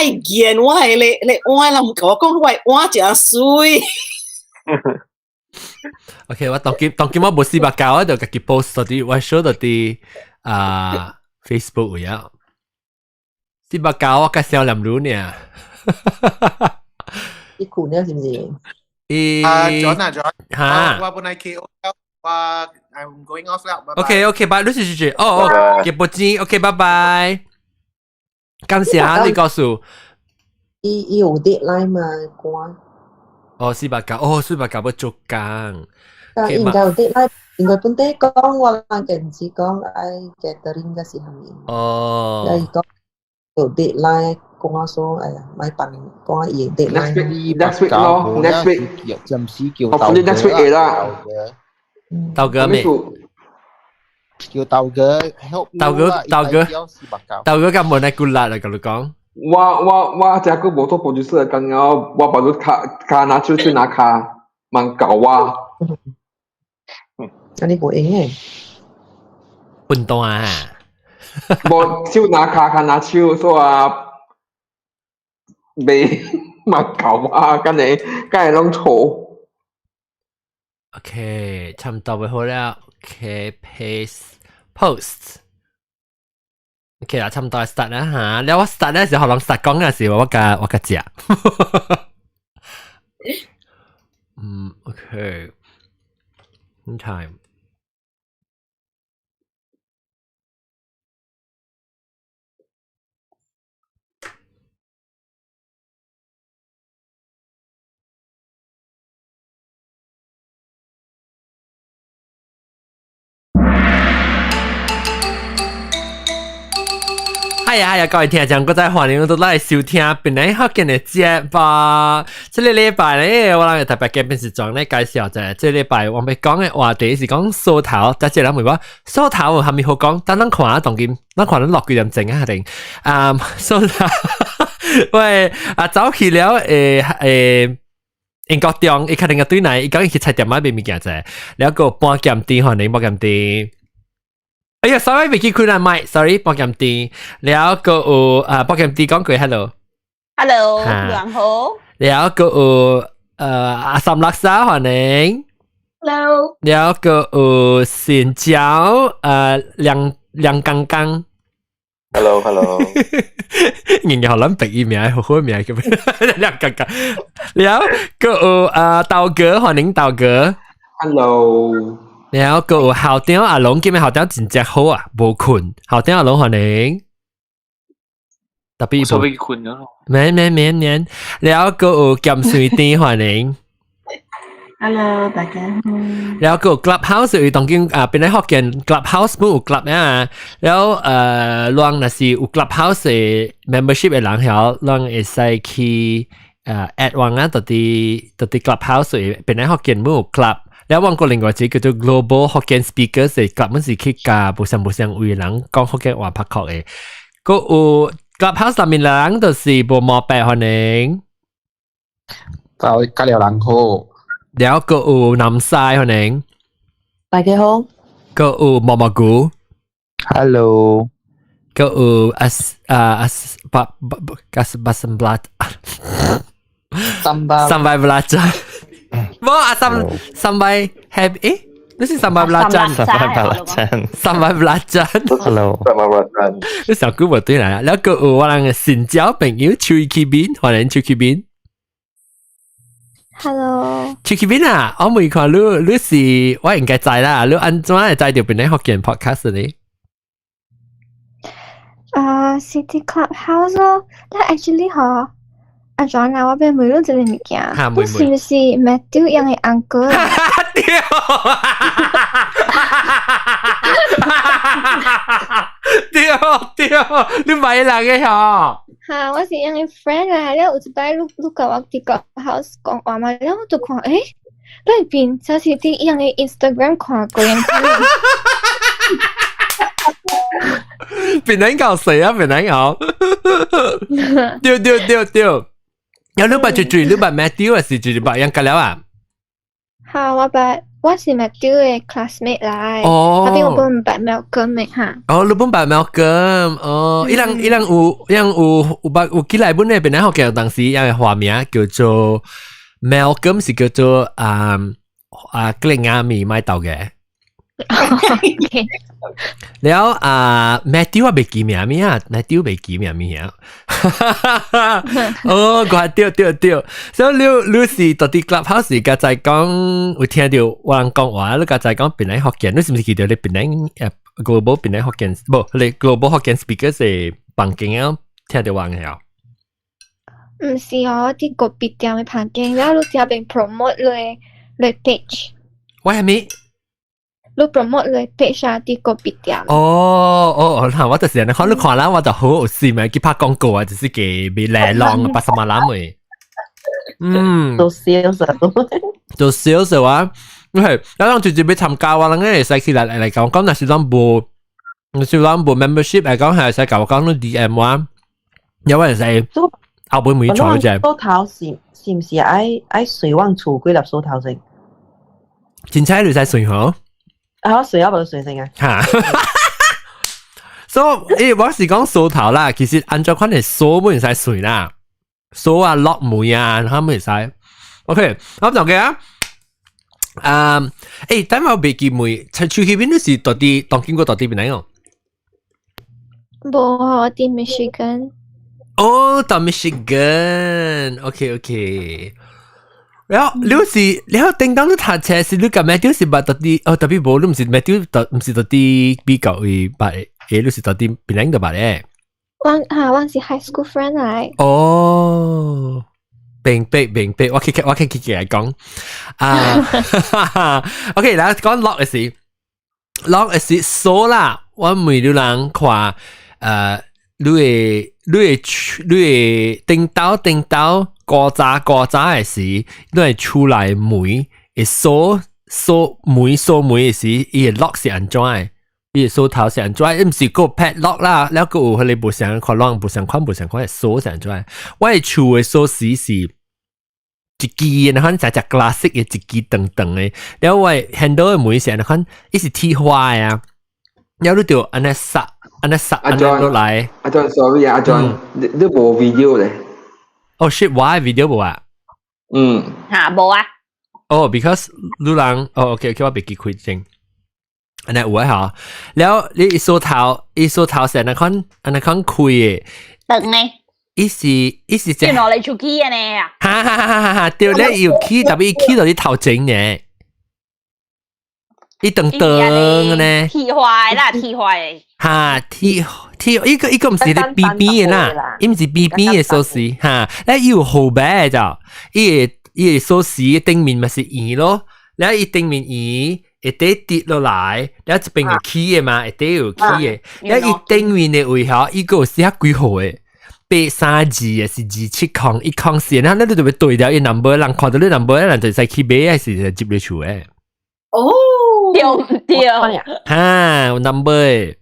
愛見我的咧咧碗啦，毋共我講我的碗誠媠。 OK，我當今當今我無四百九，我就家己 post 到佇我 show 到佇啊 Facebook 有影。四百九我介紹兩路呢。你困了是毋是？伊啊，John 啊，John，哈我本來 KO 了，我 I'm going off 了，拜拜。 OK OK，拜，你是是是，哦哦，結報錢，OK，拜拜。感謝啊，你告訴。伊伊有 deadline 嘛，關。哦，四百九，哦，四百九要做工。但應該有 deadline，應該本地講我人嘅毋是講愛 gathering 個是蝦米。哦。伊講有 deadline，講我說哎呀，莫放講伊 deadline。 Next week, next week 咯，next week。暫時叫 Hopefully next week 會啦。豆哥咩？叫豆哥 help。豆哥，豆哥，豆哥咁冇得骨力啦，同你講。我我我這個無做 producer 剛剛我把你卡卡拿出去拿卡，蠻搞啊。啊，你無閒嘅？笨蛋啊！無手拿卡卡拿手，所以啊，未蠻搞啊，今日今日攏錯。 OK，差唔多會好了。OK，paste post。OK 啦，差唔多 start 啦嚇。了我 start 咧時候，人 start 講嘅時候，我甲我甲食。嗯，OK，time。係啊係啊，各位聽眾，閣再歡迎都來收聽檳榔福建的節目。這個禮拜咧，我人特別嘉賓是裝咧介紹者。這個禮拜我欲講的話題是講梳頭，但這人問我梳頭有啥物好講？等咱看下當今，咱看咱落幾點鐘啊？定啊，梳頭，喂，啊走去了，誒誒。英國中，伊確定個對內，伊講伊去菜店買賣物件者，了閣半鹹甜歡迎半鹹甜。哎呀，sorry，未記開啦，咪，sorry，半鹹甜，了閣有啊，半鹹甜講句 hello。 Hello，兩好。了閣有阿三六三歡迎。 Hello。了閣有新椒，梁梁剛剛。 Hello，Hello。人家好難背伊名，好好名叫咩？梁剛剛。了閣有豆哥，歡迎豆哥。 Hello。了閣有校長阿龍，今日校長真正好啊，無睏。校長阿龍歡迎。特別我未睏咗。免免免免，了閣有鹹水甜歡迎。 Hello，大家好。了閣有 Clubhouse 有當今啊，檳榔福建 Clubhouse 本有 club 啊，了人若是有 Clubhouse 的 membership 的人曉，人會使去add 我啊，到佇到佇 Clubhouse 檳榔福建本有 club。了我個另外一個叫做 Global Hokkien Speakers 的 club，本是去教無相無相位人講福建話拍確的。閣有 Clubhouse 內面人就是無毛白歡迎。就隔了人好。了閣有南西歡迎。大家好。閣有毛毛菇。 Hello。閣有阿啊阿巴巴巴巴森布拉。三巴。三巴布拉贊。無啊三三拜 happy 誒，你是三拜布拉贊。三拜布拉贊。三拜布拉贊。 Hello。三拜布拉贊。你小姑無對來，了閣有我人的新交朋友邱啟斌，歡迎邱啟斌。 Hello。邱啟斌啊，我問看你，你是我應該知啦，你按怎會知著檳榔福建 podcast 呢？啊，佇 Clubhouse 咯，但 actually 嗬，阿 John 啊，我欲問你一个物件，你是毋是 Matthew 樣的 uncle？對，對對，你買人的嗬？哈，我是𪜶的 friend 啊，了有一擺你你共我佇 Clubhouse 講話嘛，了我就看，欸，你邊就是佇𪜶的 Instagram 看過。檳榔搞誰啊？檳榔搞？對對對對，有你捌就追，你捌 Matthew 還是就是捌樣個了啊？好，我捌。我是 Matthew 的 classmate 來。哦。那邊我本捌 Malcolm 的哈。哦，你本捌 Malcolm 哦，伊人伊人有伊人有有捌有起來本咧，檳榔福建當時伊個花名叫做 Malcolm 是叫做啊啊格林亞米買豆嘅。了啊，Matthew 我袂記名名啊，Matthew 袂記名名啊。哦，怪對對對，所以你你是到佇 Clubhouse 剛才講有聽著我人講話，你剛才講檳榔福建，你是毋是記得你檳榔global 檳榔福建，無你 global 福建 speaker 是房間啊，聽著我嘅啊？毋是哦，佇個別店的房間，了你這邊 promote 你你 page。我係咪？你 promote 你 page 啊，佇個別店。哦哦，嗱，我就是你看你看啦，我就好有事咪去拍廣告啊，就是給俾靚浪八十萬攬嘅。嗯，做 sales 做 sales 嘅話，因為有人直接要參加，我人會使起來來講，講若是咱無，若是咱無 membership 來講，係使共我講你 DM 我，有人使後尾每坐啫。鎖頭是是毋是愛愛隨往厝幾粒鎖頭先？凊彩你使隨嗬？啊，隨啊，無隨先啊。嚇！所以我是講鎖頭啦，其實按照款嘅鎖本使隨啦，鎖啊 lock 門啊，他們會使。OK，咁就嘅啊。啊，誒，等我袂記問，出去邊都是到底當經過到底邊嚟哦？無，我佇 Michigan。哦，到 Michigan，OK OK。然後你是，然後叮當你讀冊是你甲 Matthew 是捌到底，哦，特別無，你毋是 Matthew 到，毋是到底比較位捌，誒，你是到底檳榔就捌咧？我嚇，我是 high school friend 來。哦，明白明白，我去去來講啊，OK，來講 lock 的時，lock 的時鎖啦，我問你人看，你會頂到頂到古早古早的時，你會厝內門會鎖鎖門鎖門的時，伊的 lock 是按怎的？伊的鎖頭是按怎？伊毋是個 padlock 啦，了閣有彼個無相款，攏無相款無相款的鎖是按怎？我的厝的鎖匙是一支，然後隻隻 classic 的一支長長的，了我的 handle 的門是按呢款，伊是鐵花的啊，了你就按呢殺，按呢殺，按呢落來。阿 John sorry 啊，阿 John，你無 video 咧？哦 shit，我的 video 無啊？嗯。嚇無啊？哦，because 你人，哦，OK OK，我袂記開先。按呢有啊吼，了你鎖頭，伊鎖頭是按呢款，按呢款開的。長呢？伊是伊是這。攞嚟出去的呢啊！哈哈哈哈哈！對咧，伊有起，特別伊起到你頭前呢，伊長長呢。鐵壞啦，鐵壞。哈，鐵鐵，伊個伊個毋是咧邊邊的啦，伊毋是邊邊的鎖匙哈，咧伊有號碼就，伊個伊個鎖匙頂面嘛是圓咯，了伊頂面圓。會底跌落來，了這邊有起的嘛，會底有起的，了伊頂面的位吼，伊閣有寫幾號的，832的是270 104，那你就欲對著伊 number，人看著你 number，人就使去買，還是入你厝的？哦，對毋對？哈，有 number 的，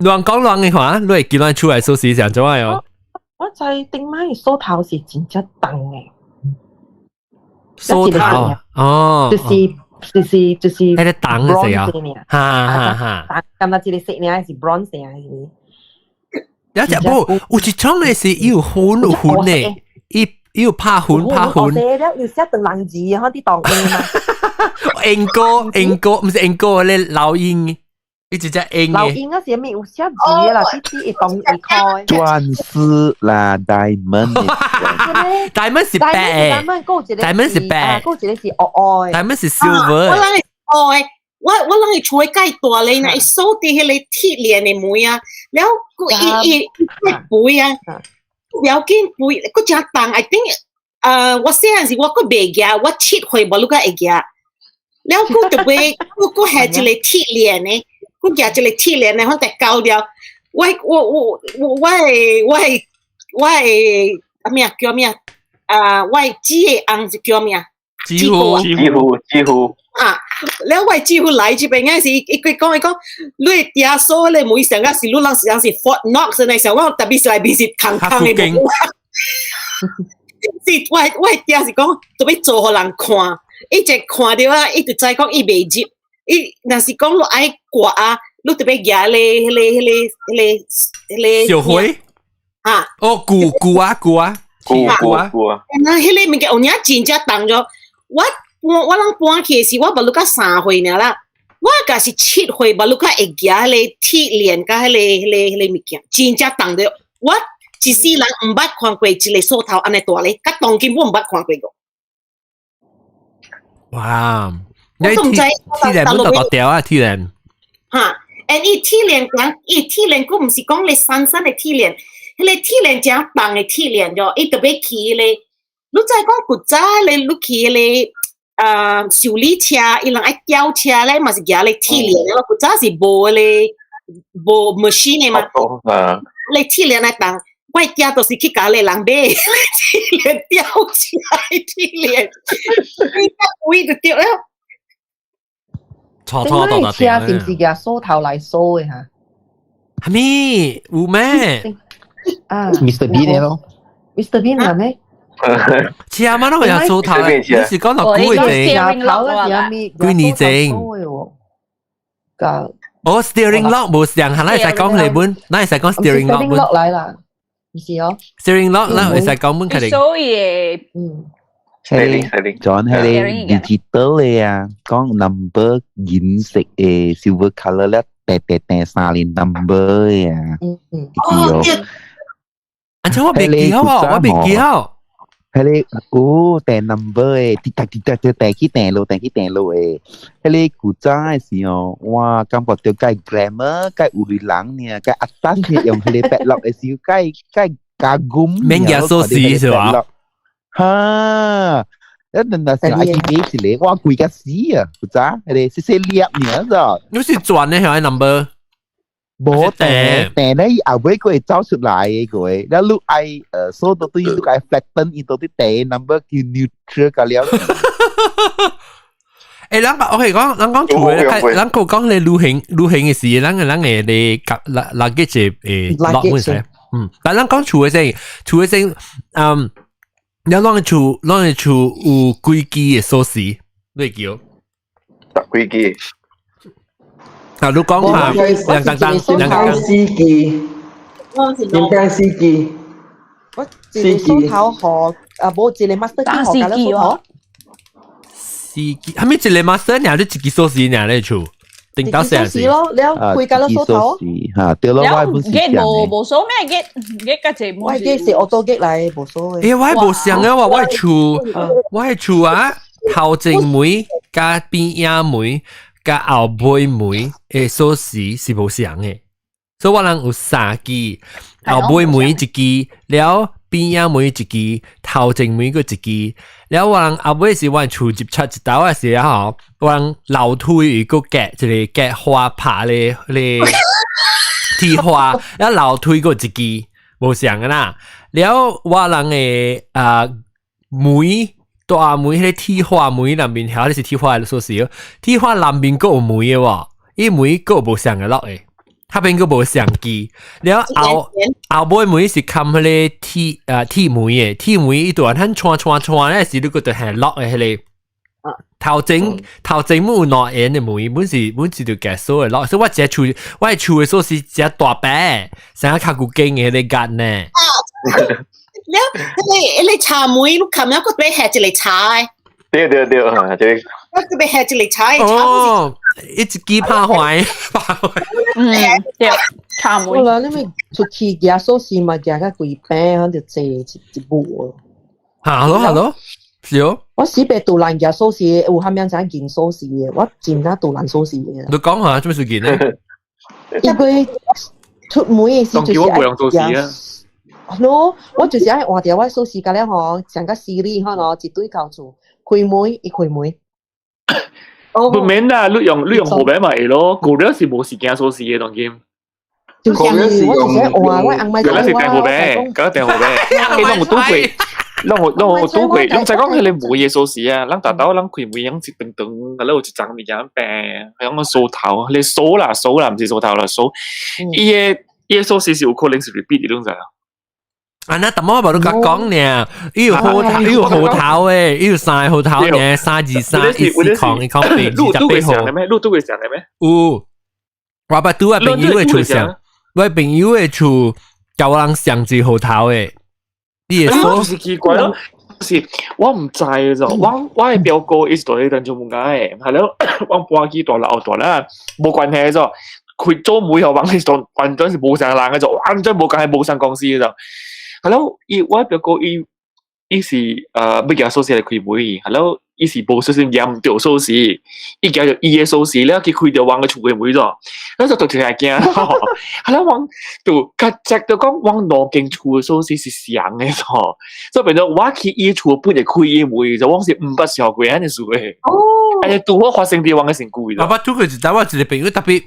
亂講亂的話，你會記咱厝內鎖匙是按怎樣哦？我知頂擺鎖頭是真正重的，鎖頭哦，就是彼個重的是啊，哈哈哈，敢若一個色爾是 bronze 爾是？有隻無，有一種的是伊有粉有粉的，伊伊有拍粉拍粉。了有寫長人字，吼佇當嘛。英國英國毋是英國咧老鷹，伊一隻鷹。老鷹啊，是啥物有寫字啦，啲啲會動會開。鑽石啦，diamond。 diamond 是白，diamond 是白，閣有一個是黑黑。 diamond 是 silver。我人會愛，我我人會厝介大咧，若伊鎖佇彼個鐵鏈的門啊，了閣伊伊伊肥啊，不要緊肥，閣誠重。I think，我細漢時我閣袂舉，我7歲無你閣會舉，了閣特別，閣閣係一個鐵鏈的。閣舉一個鐵鏈的，反正交了。我我我我我的我的我的啊咩叫咩啊？我的姊的翁是叫咩？姊夫，姊夫，姊夫。啊！了我姊夫來這邊嗰時，伊佢講伊講，你嗲鎖咧門上個是你人是人是 Fort Knox 呢？想我特別是內面是空空的，是我我嗲是講特別做予人看。伊就看著啊，伊就知講伊袂入。伊若是講你愛割啊，你特別舉咧，彼個、彼個、彼個、彼個小灰啊，哦，鼓鼓啊鼓啊，鼓鼓啊鼓啊，那彼個物件有影真正重咗。我搬我人搬去的時，我無你甲3歲爾啦，我若是7歲，無你較會舉彼個鐵鏈佮彼個、彼個、彼個物件，真正重著。我一世人毋捌看過一個鎖頭按呢大咧，佮當今我毋捌看過過。哇！我都毋知鐵鏈本大大條啊，鐵鏈。哈，and 伊鐵鏈講，伊鐵鏈閣毋是講咧散散的鐵鏈，彼個鐵鏈誠重的鐵鏈喲，伊特別去咧。你知講古早咧，你去彼個修理車，伊人愛吊車咧，嘛是舉咧鐵鏈咯。古早是無咧無 machine 的嘛，啊，咧鐵鏈來重，我驚都是去共咧人買鐵鏈吊車鐵鏈，你較貴就對了。錯錯大大條。車是毋是舉鎖頭來鎖的哈？係咪有咩？啊，Mr Bean 咯，Mr Bean 係咩？車嘛攏有鎖頭，你是講落幾年前？頭啊，是幾年前？哦，steering lock 無上，係咱會使講你本，咱會使講 steering lock 本。 lock 來啦，毋是哦。 steering lock 咱會使講本肯定。所以，係 John 係 digital 嘅啊，講 number 銀色嘅 silver colour 咧，掟掟掟三年 number 嘅啊。哦，安怎我袂記好喎，我袂記好。係你哦，掟 number 嘅，滴答滴答就掟去掟落，掟去掟落嘅。係你古早嘅時候，哇，感覺到該 glamour，該有人呢，該阿丹用佢哋 padlock 嘅時候，該該加工。免舉鎖匙是吧？哈！一陣陣時愛去買一個，哇，貴甲死啊！古早係你細細粒爾咋？你是轉的係 number？無訂訂咧，後尾佢會走出來嘅佢，然後你愛鎖到對，你愛 flatten 伊到啲訂 number 叫 neutral 個了。誒，咱 OK 講，咱講厝嘅，咱個講你旅行旅行嘅事，咱個咱嘅你夾垃圾落本使，但咱講厝嘅先，厝嘅先，你咱個厝，咱個厝有幾支嘅鎖匙，你叫？幾支？啊，你講下兩單單，兩單四支，應該四支。我一個鎖頭予啊，無一個 master key 予佮鎖頭。四支，係咪一個 master？爾你一支鎖匙爾你厝？頂到鎖匙咯，了開佮鎖頭。嚇，對咯，我本是 gate 無無鎖咩 gate gate 較濟。我 gate 是 auto gate 來，無鎖嘅。欸，我無相啊，我厝，我厝啊，頭前門佮邊仔門佮後尾門的鎖匙是無相的，所以我人有三支，後尾門一支，了邊仔門一支，頭前門閣一支，了我人後尾是我厝入出一兜的時候，我人樓梯閣隔一個隔花拍咧咧鐵花，了樓梯閣一支無相的啦，了我人的啊門。大門彼個鐵花門內面，遐是鐵花的鎖匙，鐵花內面閣有門的喎，伊門閣無相個 lock 的，彼邊閣無相機。了後後尾門是冚彼個鐵啊鐵門的，鐵門伊就按穿穿穿咧，是你閣著係 lock 的彼個。頭前頭前門有兩緣的門，本是本是就夾鎖的 lock，所以我一個厝我的厝的鎖匙誠大白，成個較久經的彼個夾呢。了，彼個茶門，你冚了閣欲下一個茶的。對對對，嚇，這個。我閣欲下一個茶的。哦，一支拍壞，拍壞。對，茶門。好啦，你咪出去舉鎖匙嘛，舉較規餅，反正坐一一步。哈囉哈囉，是哦。我死別杜蘭舉鎖匙，有蝦米人知銀鎖匙的，我真正杜蘭鎖匙的。你講下做咩事件呢？因為出門的時就是愛舉。No，我就是愛換著我鎖匙，甲了吼，上較犀利吼咯，一對到厝開門，伊開門。不免啦，你用號碼咪會咯，舊了是無時間鎖匙的當今。就是我就是愛換，我紅買舊了是電號碼，舊了電號碼，欸，攏有拄過，攏有拄過，攏知講彼个門的鎖匙啊，咱逐兜咱開門用一長長，啊，咧有一層物件病，用個鎖頭，彼个鎖啦鎖啦，毋是鎖頭啦鎖，伊个伊个鎖匙是有可能是 repeat 的，攏知啊？啊，那淡薄無你甲講呢，伊有號頭，伊有號頭誒，伊有三個號頭呢，3、2、3、1、4空，一空八28號。咩？你拄過上嘅咩？有，我捌拄我朋友的厝上，我朋友的厝共我人上一號頭的，你會說就是奇怪咯。是我毋知就，我的表哥伊是住佇陳松文家的，係咯，我搬去大樓後大啦，無關係就，開做每號房是完全是無相人嘅就，完全無關係無相公司嘅就，係咯，伊我表哥伊伊是欲舉鎖匙來開門，係咯，伊是無小心驗著鎖匙，伊舉著伊的鎖匙了去開著阮的厝的門咗，那就就真驚，係咯，阮就較 check 著講，阮兩間厝的鎖匙是相的吼，所以變做我去伊厝本會開伊門，就阮是毋捌想過按呢事的。哦，按呢拄好發生佇阮的身軀。我捌拄過一次，我一個朋友特別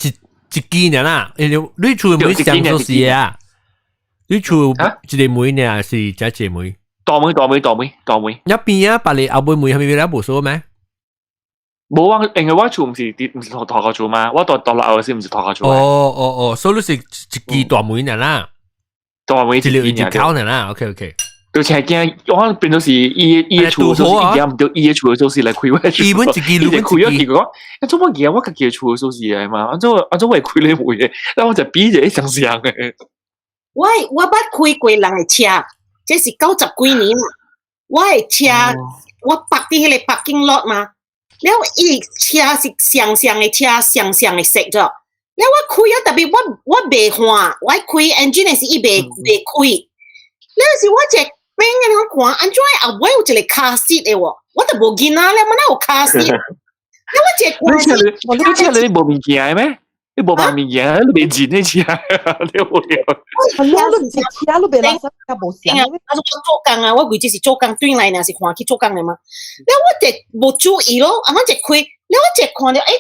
一一支爾啦，因為你厝的門相鎖匙啊，你厝一個門爾是這一個門？大門大門大門大門。一邊啊，別個後尾門係咪咧無鎖咩？無我，因為我厝毋是佇毋是塗塗跤厝嘛，我住大樓時毋是塗跤厝。哦哦哦，所以你是一支大門爾啦，大門一個一口爾啦，OK OK。就真驚，我變做是伊伊的厝，就是伊毋對伊的厝的鎖匙來開我厝。伊本一支，伊開咗結果，啊做乜嘢？我家己的厝的鎖匙來嘛？按怎按怎會開你門的？那我就比一個相像的。我我捌開過人的車，這是90幾年啦。我的車，我泊佇彼個 parking lot 嘛，了伊車是相像的車，相像的色咗。了我開啊，特別我我袂看，我開 engine 的時伊袂袂開。了時我一邊咁樣看，按怎後尾有一個 car seat 的喎，我就無囡仔咧，哪有 car seat？了我一你車你你車你無物件的咩？你無放物件，你袂進的車，你無了。係咯，你車你袂垃圾，無相。啊，我做工啊，我規日是做工，轉來呢是看去做工的嘛。了我就無注意咯，啊，我一開，了我一看著，欸，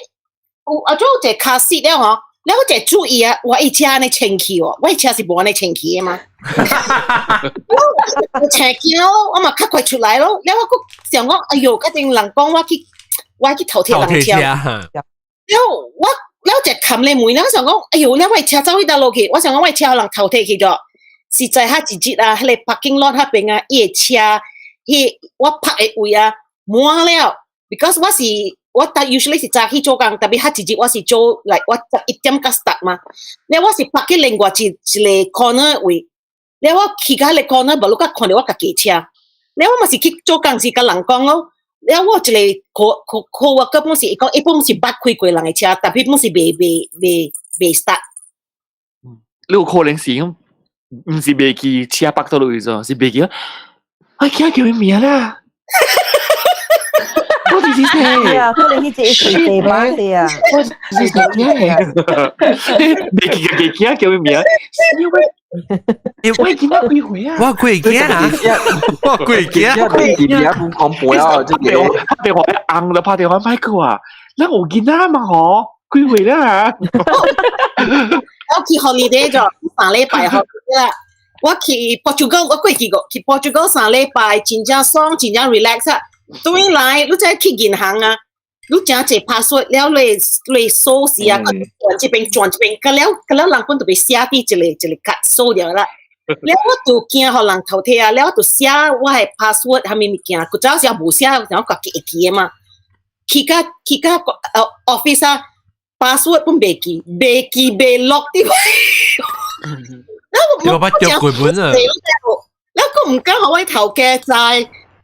有啊，怎有一個 car seat 了吼？了我就注意啊，我的車按呢清氣哦，我的車是無按呢清氣的嘛。我車驚咯，我嘛較快出來咯。了我閣想講，哎喲，較陣人講我去，我去偷提人車。了我了一冚咧門，我想講，哎喲，了我的車走去佗落去？我想講我的車予人偷提去咗。實在較一日啊，彼個 parking lot 彼邊啊，伊的車，彼我泊的位啊滿了，because 我是。我但 usually 是早起做工，特別較一日我是做 like 我11點才 start 嘛。了我是泊去另外一一個 corner 位，了我去到彼個 corner，無你才看著我家己車。了我嘛是去做工時共人講咯。了我一個 co co co-worker 本是伊講，伊本是捌開過人的車，但彼本是袂袂袂袂 start。你有可能是講，毋是袂記車泊佗落去咗，是袂記。我驚叫伊名啦。我是誰？啊，可能彼個是地板的啊。我是誰？袂記記記叫伊名。我今仔幾歲啊？我幾驚啊！我幾驚！記名唔講背啊！這個拍電話紅就拍電話麥個啊！咱有囡仔嘛吼？幾歲啦？我去 holiday 咗3禮拜 holiday 啦。我去 Portugal，我過去過去 Portugal 三禮拜，真正爽，真正 relax 啊！轉來，你再去銀行啊，你誠濟 password 了，你你鎖匙啊，轉這邊轉這邊，個了個了人本就欲寫佇一個一個卡鎖掉啦。了我就驚予人偷提啊，了我就寫我的 password 啥物物件，古早時無寫，然後家己會記的嘛。去到去到office 啊，password 本袂記，袂記袂落佇。你捌著過本啊？了閣毋敢予我頭家知，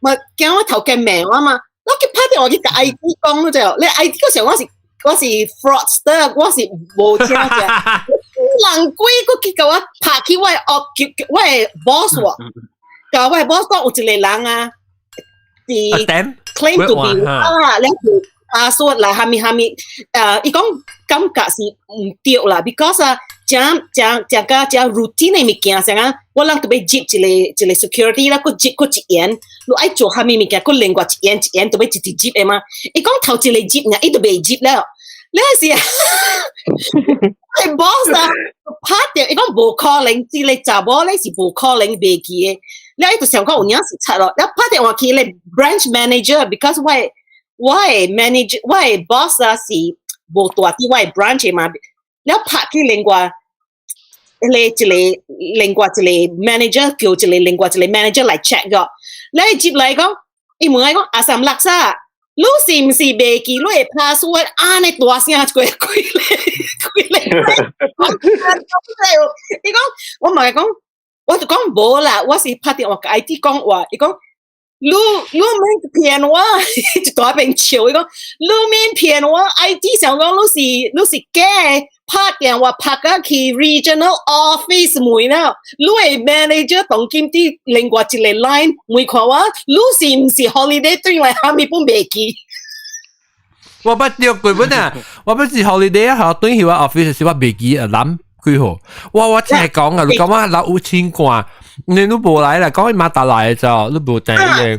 嘛驚我頭家罵我嘛。我去拍電話去共 IT 講就，你 IT 個時候我是 fraudster，我是無正正。人鬼閣去共我拍去我的我的 boss 喎，共我的 boss 講有一個人啊，是 claim to be 啊，了就 password 啦，啥物啥物，伊講感覺是毋對啦，because 啊，誠誠誠較誠 routine 的物件，像講我人特別入一個一個 security 啦，閣入閣一言，你愛做啥物物件，閣另外一言一言，特別一直入的嘛。伊講頭一個入，爾伊就袂入了。你是啊，係 boss 啊，拍掉伊講無可能，這個查某咧是無可能袂記的。了伊就想講有影是賊咯，了拍電話去咧 branch manager，because 我我的 manager 我的 boss 啊是無蹛佇我的 branch 嘛，了拍去另外迄個一個另外一個 manager 叫一個另外一個 manager 來 check 個，你接來講，伊問我講阿三垃圾，你是毋是袂記你的 password？按呢大聲一個開咧開咧，伊講我問伊講，我就講無啦，我是拍電話共 IT 講話，伊講。你你免騙我，一大邊笑。伊講你免騙我，IT 想講你是假的，拍電話拍到去 regional office 問了，你的 manager 當今佇另外一個 line 問看我，你是毋是 holiday 轉來啥物本袂記？我捌著過本啊，我捌是 holiday 啊，轉去我 office 時我袂記啊諗幾號，我我真係講啊，你講我老有清掛。你都無來啦，講伊馬達來就，你無訂嘅。了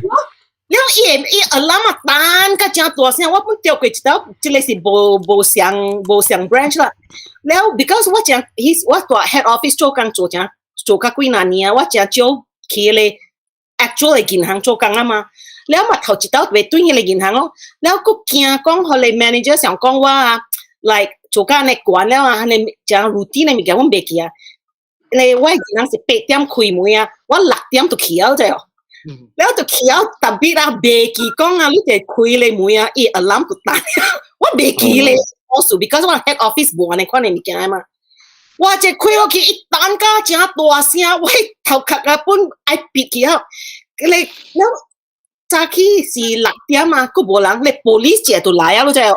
伊會伊 alarm 啊，彈甲誠大聲，我本著過一道，這個是無無相無相 branch 啦。了，because 我誠，我蹛 head office 做工做誠做較幾若年啊，我誠少去彼個 actual 的銀行做工啊嘛。了嘛頭一道袂轉彼個銀行咯，了閣驚講予個 manager 想講我啊，like 做甲按呢懸了啊，按呢誠 routine 的物件，阮袂記啊。你我銀行是8點開門啊，我6點就去了者哦。了就去了，特別啊，袂記講啊，你就開咧門啊，伊 alarm 就彈，我袂記咧，我數，because 我 head office 無按呢款的物件嘛。我這開落去，伊彈甲誠大聲，我頭殼啊本愛閉起啊。你了早起是6點啊，閣無人，你 police 者就來啊，你知無？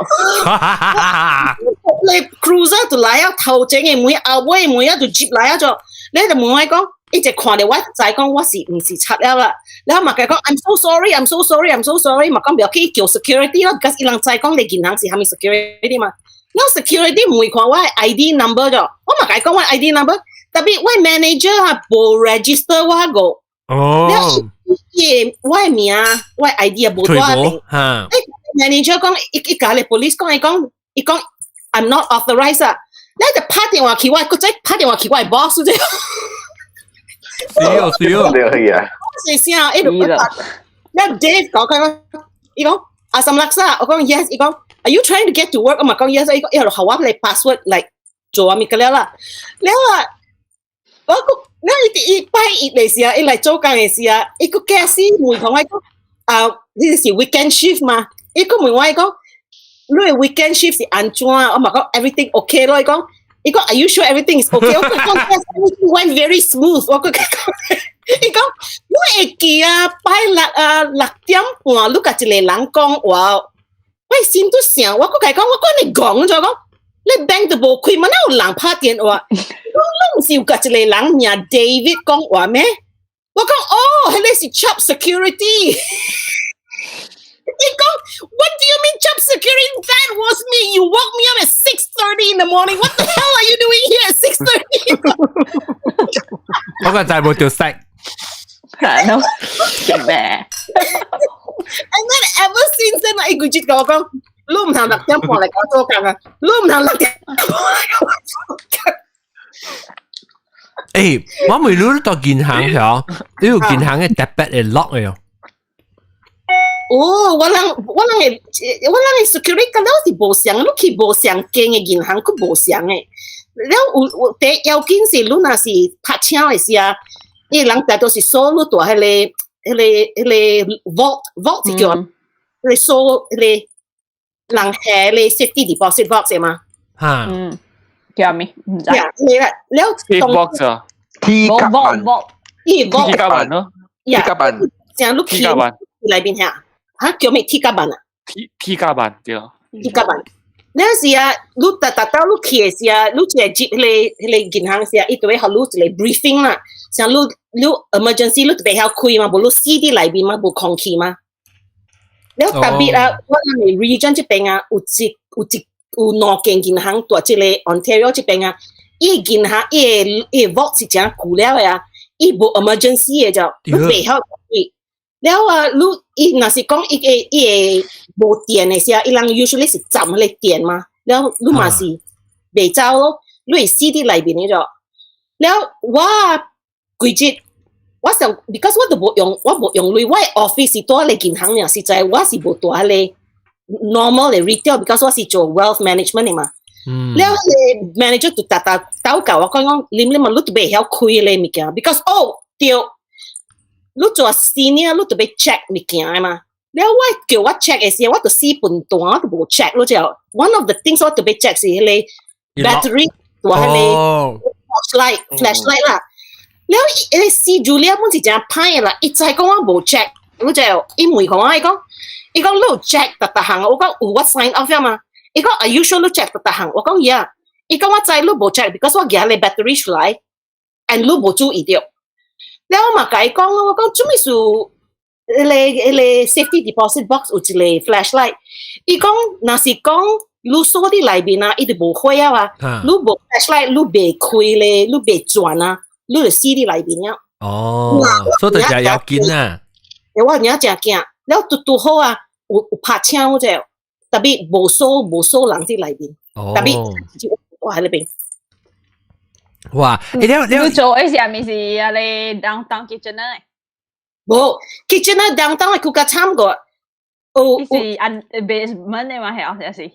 你 cruiser 就來啊，頭前的門、後尾的門啊就接來啊，就你就問我講，伊就看著我知講我是毋是賊了啦。然後嘛共伊講，I'm so sorry, I'm so sorry, I'm so sorry，嘛講袂要緊，叫 security 咯，because 伊人知講你銀行是啥物 security 嘛。然後 security 問看我的 ID number 咗，我嘛共伊講我 ID number，tapi 我 manager 啊無 register 我個。哦。伊我的名，我的 ID 也無佇頂。哈。 manager 講，伊伊共咧 police 講，伊講，伊講 I'm not authorized 啊。你就拍電話去我，閣再拍電話去我的 boss 啫。是哦，是哦。對啊。是啥？伊就那 Dave 講講，伊講阿三laksa，我講 yes，伊講 Are you trying to get to work？我嘛講 yes，伊講伊就予我個 password 來做物個了啦。了啊，我個了伊伊拜一的時啊，伊來做工的時啊，伊閣假使問講我講啊，呢是 weekend shift 嘛？伊閣問我伊講，你的 weekend shift 是按怎？我嘛講 everything okay 咯，伊講。伊講 Are you sure everything is okay？我講 yes, everything went very smooth。我閣講，伊講你會記啊？拜六啊6點半，你共一個人講話，我心都想，我閣共伊講，我講你講咗講，你 bank 都無開嘛？哪有人拍電話？你毋是有共一個人名 David 講話咩？我講哦，彼個是 Chubb Security。伊講，What do you mean Chubb Security? That was me. You woke me up at 6:30 in the morning. What the hell are you doing here at 6:30? 我個就係冇條識。係咯，做咩？ And then ever since then，伊規日共我講，你毋通6點半來共我做工啊！你毋通6點半來共我做工。誒，我每日到銀行曉，你有銀行嘅 debit 會 lock 嘅喲。哦，我人的 security 敢若是無相，你去無相間的銀行，閣無相的。了有有第要緊是，你若是拍車的時啊，伊人大多是鎖你佇彼個 vault vault 是叫彼個鎖彼個人下咧 safety deposit box 嘛？嚇，嗯，叫咩？毋知。呀，你啦，了 safe box 啊，鐵夾板，鐵鐵夾板咯，鐵夾板，正你去鐵夾板內面遐，嚇叫咩鐵夾板啊？鐵鐵夾板對。鐵夾板。那時啊，你逐逐到你去的時啊，你一個入彼個銀行時啊，伊就會予你一個 briefing 啦。像你你 emergency 你就袂曉開嘛，無你死佇內面嘛，無空氣嘛。了特別啊，我人的 region 這邊啊，有一有一有兩間銀行佇這個 Ontario 這邊啊，伊銀行伊個 vault 是誠舊了的啊，伊無 emergency 的就，你袂曉開。了啊，你伊若是講伊個無電的時啊，伊人 usually 是浸彼個電嘛，了你嘛是袂走咯，你會死佇內面的就。了我規日我想，because 我都無用，我無用鐳，我的 office 是佇咧銀行爾，實在我是無佇彼個 normal 的 retail，because 我是做 wealth management 的嘛。了個 manager 就逐逐鬥教我講講，你你嘛你都袂曉開咧物件，because 哦對，你做 senior 你都欲 check 物件的嘛。了我叫我 check 的時候，我就死笨蛋，我就無 check 咯就。One of the things 我特別 check 是彼個 battery 同彼個 flashlight flashlight 啦。了伊個 C Julia 本是誠歹的啦，伊知講我無 check，你就伊問我，伊講伊講你有 check 逐逐項，我講有我 sign off 了嘛。伊講 Are you sure 你 check 逐逐項？我講 Yeah。伊講我知你無 check，because 我舉個 battery 出來，and 你無注意著。了我嘛共伊講咯，我講做咩事？彼個彼個 safety deposit box 有一個 flashlight，伊講若是講你鎖佇內面啊，伊就無火啊嘛。你無 flashlight，你袂開咧，你袂轉啊，你就死佇內面啊。哦，所以就誠要緊啊。我爾誠驚，了拄拄好啊，有有拍槍有者，特別無鎖無鎖人佇內面，特別我喺裏邊。哇！你你做的是係咪是啊？你 downtown kitchen 咧？無，kitchen 咧 downtown 會較慘過。有是按 basement 的嘛？係啊，還是？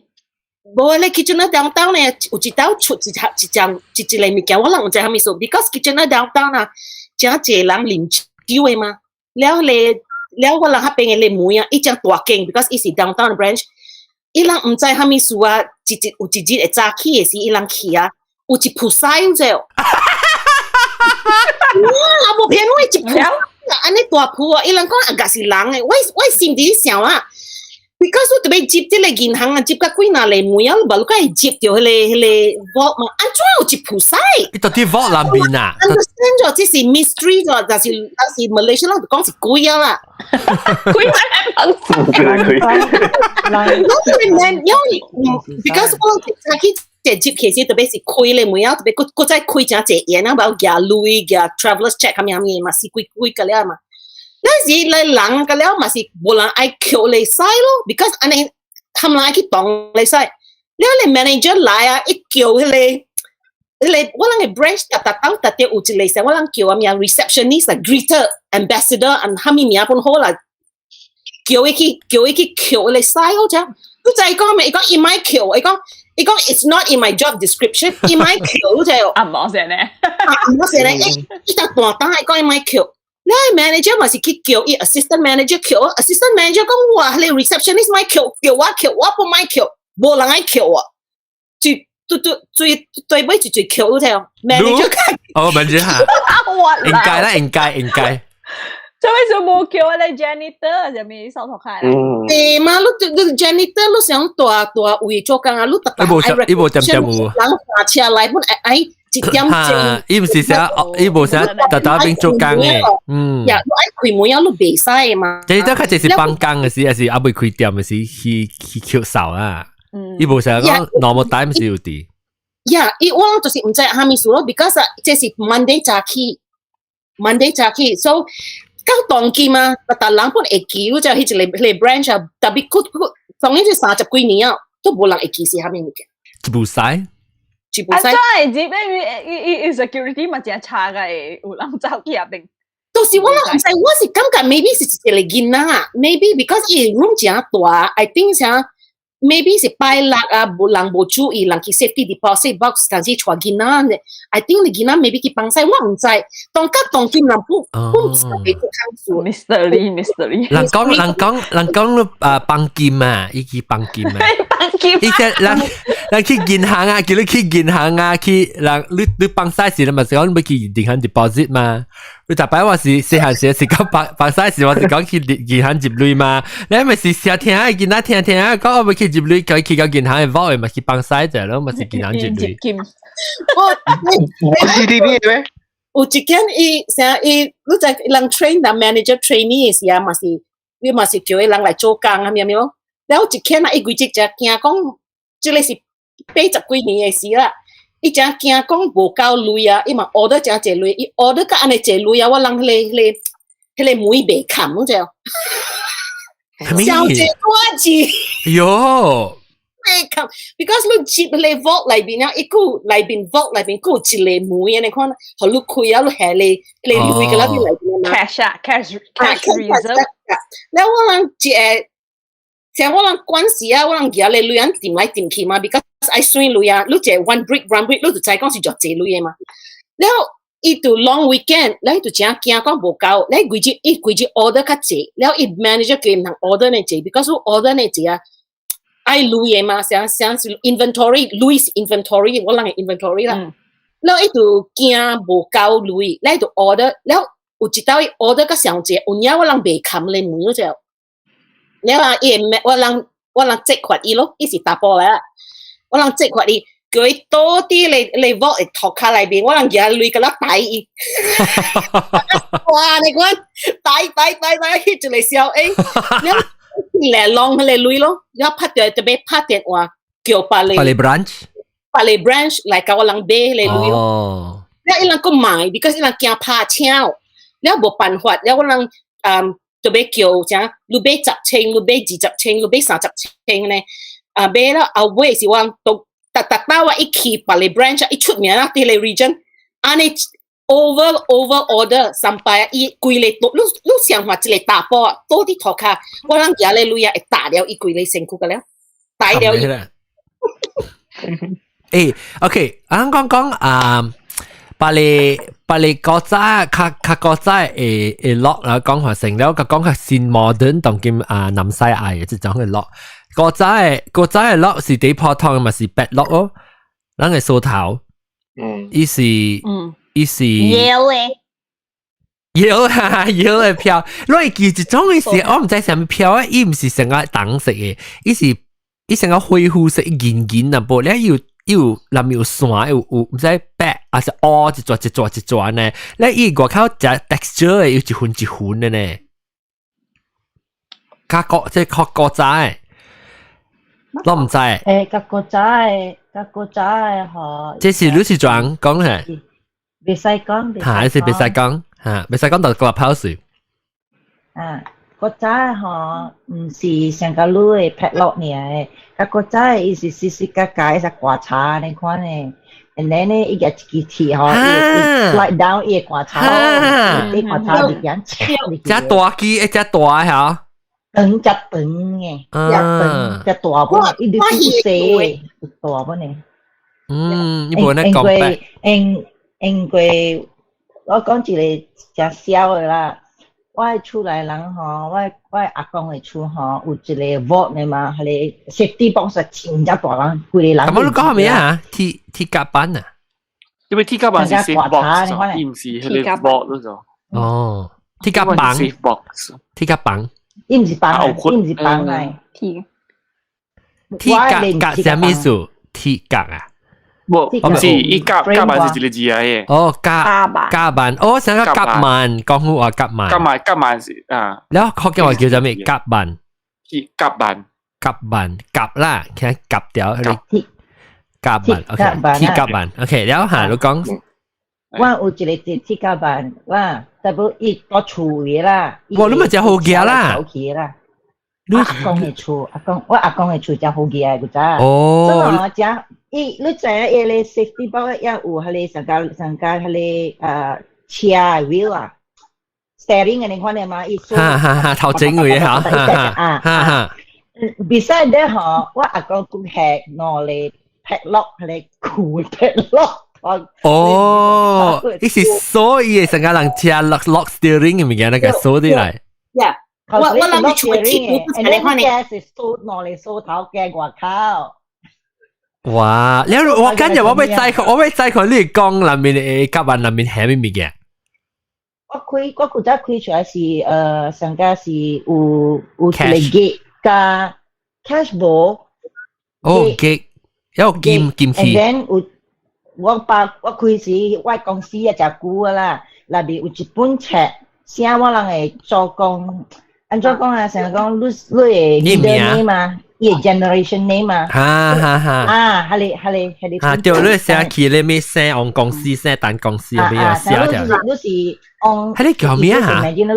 無咧，kitchen 咧 downtown 咧，有一道出一一張一一個物件，我人毋知啥物事，because kitchen 咧 downtown 啊，誠濟人啉酒的嘛。了咧，了我人彼邊的咧門啊，伊誠大間，because 伊是 downtown branch，伊人毋知啥物事啊，一日有一日會早起的時，伊人去啊，有一鋪屎者。哇！無騙我一鋪，按呢大鋪啊！伊人講啊，若是人的，我我心佇想啊，because 我特別接這個銀行啊，接甲幾若個門啊，無你會接著彼個彼個 vault 嘛？按怎有一鋪屎？伊到底 vault 內面啊？Understand 咗，這是 mystery 咗，但是但是 Malaysia 人就講是鬼啊啦。鬼來鬼。我因為 because 我早起這接其實特別是開咧門啊，特別閣閣再開誠濟煙啊，無舉鐳舉 travelers check 啥物啥物嘛，是鬼鬼個了嘛。那時咧人個了嘛是無人愛抾來使咯，because 按呢他們愛去動來使。了咧 manager 來啊，一叫彼個彼個我人的 branch 逐逐當逐著有一個啥，我人叫啥物 receptionist 啊，greeter ambassador 按啥物名本好啦，叫伊去叫伊去抾來使好只。你知講咩？伊講伊莫抾，伊講伊講 it's not in my job description，伊莫抾就啊，無是呢，啊無是呢，伊伊就大膽伊講伊莫抾。你 manager 嘛是去叫伊 assistant manager 抾，assistant manager 講哇，你 receptionist 莫抾，叫我抾，我不莫抾，無人愛抾我，最對對最對尾就最抾聽，manager 哦，manager 哈，應該啦，應該應該。做咩做無叫我咧 janitor 就咪手頭開？對嘛，你你 janitor 你想大大位做工啊，你特別伊無伊無點點有。人下車來本愛愛一點鐘。伊毋是寫，伊無寫特特邊做工的，嗯。呀，你愛開門啊，你袂使嘛。 janitor 較濟是放工的時，還是猶未開店的時去去抾掃啊？伊無寫講 normal time 是有佇。呀，伊我就是毋知啥物事咯，because 這是 Monday 早起，Monday 早起，so 到當今嘛，逐逐人本會記，就彼一個彼個 branch 啊，特別佢佢當然是三十幾年啊，都無人會記是啥物物件。一部使。一部使。啊，真係接咩？伊伊伊 security 嘛誠差個，有人走去入邊。就是我毋知，我是感覺 maybe 是一個囡仔，maybe because 伊 room 誠大，I think 啥 maybe 是拜六啊，無人無注意，人去 safety deposit box，但是帶囡仔，I think 你囡仔 maybe 去放屎，我毋知。當甲當今人不不知會做康數。 Mystery mystery。人講人講人講啊，放金啊，伊去放金啊。放金。伊只人人去銀行啊，叫你去銀行啊，去人你你放屎時，你咪是講你欲去銀行 deposit 嘛？你逐擺我是細漢時是講放放屎時，我是講去銀行入鐳嘛？你咪是成聽囡仔聽聽講我欲去入鐳，佢去到銀行的 vault 嘛去放屎者咯，嘛是銀行入鐳。我 CCTV 咩？有一間伊啥伊，你知人 train 人 manager trainee 的時啊，嘛是你嘛是叫伊人來做工啊，明無？了一間啊，伊規隻只驚講，這個是八十幾年的事啦。伊誠驚講無夠鐳啊，伊嘛 order 誠濟鐳，伊 order 甲按呢濟鐳啊，我人彼個彼個彼個門袂冚，你知無？小姐多字。喲。袂冚，because 你接彼個 vault 內邊啊，伊閣內邊 vault 內邊閣有一個門按呢款，予你開啊，你下咧彼個鐳閣落佇內邊嘛。 cash 啊，cash cash reserve。了我人一個。像我人關事啊，我人舉咧鐳按掂來掂去嘛，because 愛算鐳啊，你一個 one brick one brick，你就知講是足濟鐳的嘛。了伊就 long weekend，了伊就真驚講無夠，了規日伊規日 order 較濟，了伊 manager 叫伊毋通 order 呢濟，because order 呢濟啊，愛鐳的嘛，像像是 inventory，鐳是 inventory，我人的 inventory 啦。了伊就驚無夠鐳，了伊就 order，了有一道伊 order 較上濟，有影我人袂冚咧門就。了啊，伊會我人我人責罰伊咯，伊是查埔來啦，我人責罰伊，叫伊倒佇咧咧 vault 的塗跤內面，我人舉鐳共咱抬伊。哇！你看，抬抬抬抬去一個小 A，了來弄彼個鐳咯，了拍電特別拍電話叫別個別個 branch，別個 branch 來共我人買彼個鐳咯。了伊人閣買，because 伊人驚拍車，了無辦法，了我人特別叫啥？你買10千，你買20千，你買30千呢？啊，買了後尾是我都逐逐擺我一去別個 branch 一出名啦，佇個 region，按呢 over over order 三擺，伊規個你你想看一個查埔倒佇塗跤，我人舉咧鐳啊會打了伊規個身軀個了，打了伊。欸，OK，啊，講講啊。別個別個古早較較古早會會 lock 啦，講話成了，佮講較新 modern 當今啊南西愛的這種的 lock。古早的古早的 lock 是第普通的嘛是 padlock 哦，咱的鎖頭，伊是伊是搖的，搖哈搖的票，你會記一種的是，我毋知啥物票啊，伊毋是成個紅色的，伊是伊成個灰灰色銀銀啊，無了有有內面有線，有有毋知白還是烏一撮一撮一撮呢？咧伊外口食 texture 的有一份一份的呢，較古這較古早的，我毋知。欸，較古早的，較古早的吼。這是你是怎講咧？袂使講，嚇，是袂使講，嚇，袂使講到 Clubhouse。啊，古早的吼，毋是上個女的 padlock 爾的，較古早的伊是細細格格，一隻掛叉按呢款的，and then 呢，伊舉一支鐵吼，伊 slide down 伊會掛叉，伊掛叉入邊，隻大支，一隻大嚇。長隻長的，隻長隻大本，伊就細大本的。嗯，你無咧講白。因因為我講一個誠痟的啦。我的厝內人吼，我我阿公的厝吼，有一個 vault 的嘛，彼個 safety box 真正大人，規個人。咁你講啥物啊？鐵鐵夾板啊？因為鐵夾板是 safe box，伊毋是彼個 vault 嗰種。哦，鐵夾板。 safe box。鐵夾板。伊毋是板，伊毋是板來。鐵。鐵夾夾啥物意思？鐵夾啊？無，毋是，伊夾夾板是一個字來的。哦，夾夾板，哦，想講夾萬，講好話夾萬。夾萬夾萬是啊。了福建話叫做咩？夾萬。夾萬。夾萬夾啦，其實夾掉彼個。夾萬，OK，鐵夾萬，OK，了下你講。我有一個鐵鐵夾萬，我特別伊蹛厝位啦。哇，你咪真好額啦。啦。阿公的厝，阿公我阿公的厝真好額古早。哦。真真，伊你知影伊個 safety box 也有彼個上加上加彼個車的 wheel 啊，steering 的你看見嗎？伊哈哈哈，頭前位哈，哈哈哈。 Beside that 吼，我阿公閣係兩個 padlock，彼個舊 padlock。哦，伊是鎖伊的成個人車 lock lock steering 的物件，那個鎖起來。 Yeah，我我諗住厝鐵，你看你是鎖兩個鎖頭加外口。哇！你我今日我欲知看，我欲知看你講內面的夾萬內面係咩物件？我開我古早開出來是上加是有有一個 gate 加 cash 無。哦，gate 有金金器。 And then 有我爸我開時我公司也誠久啊啦，內面有一本冊寫我人的祖公，按怎講啊？成日講你你的 middle name 嘛，伊的 generation name 嘛。哈哈哈。啊，彼个彼个彼個。啊，對，你寫起你咩姓王公司，姓陳公司，咩啊寫條。你是王。彼個叫咩啊？你是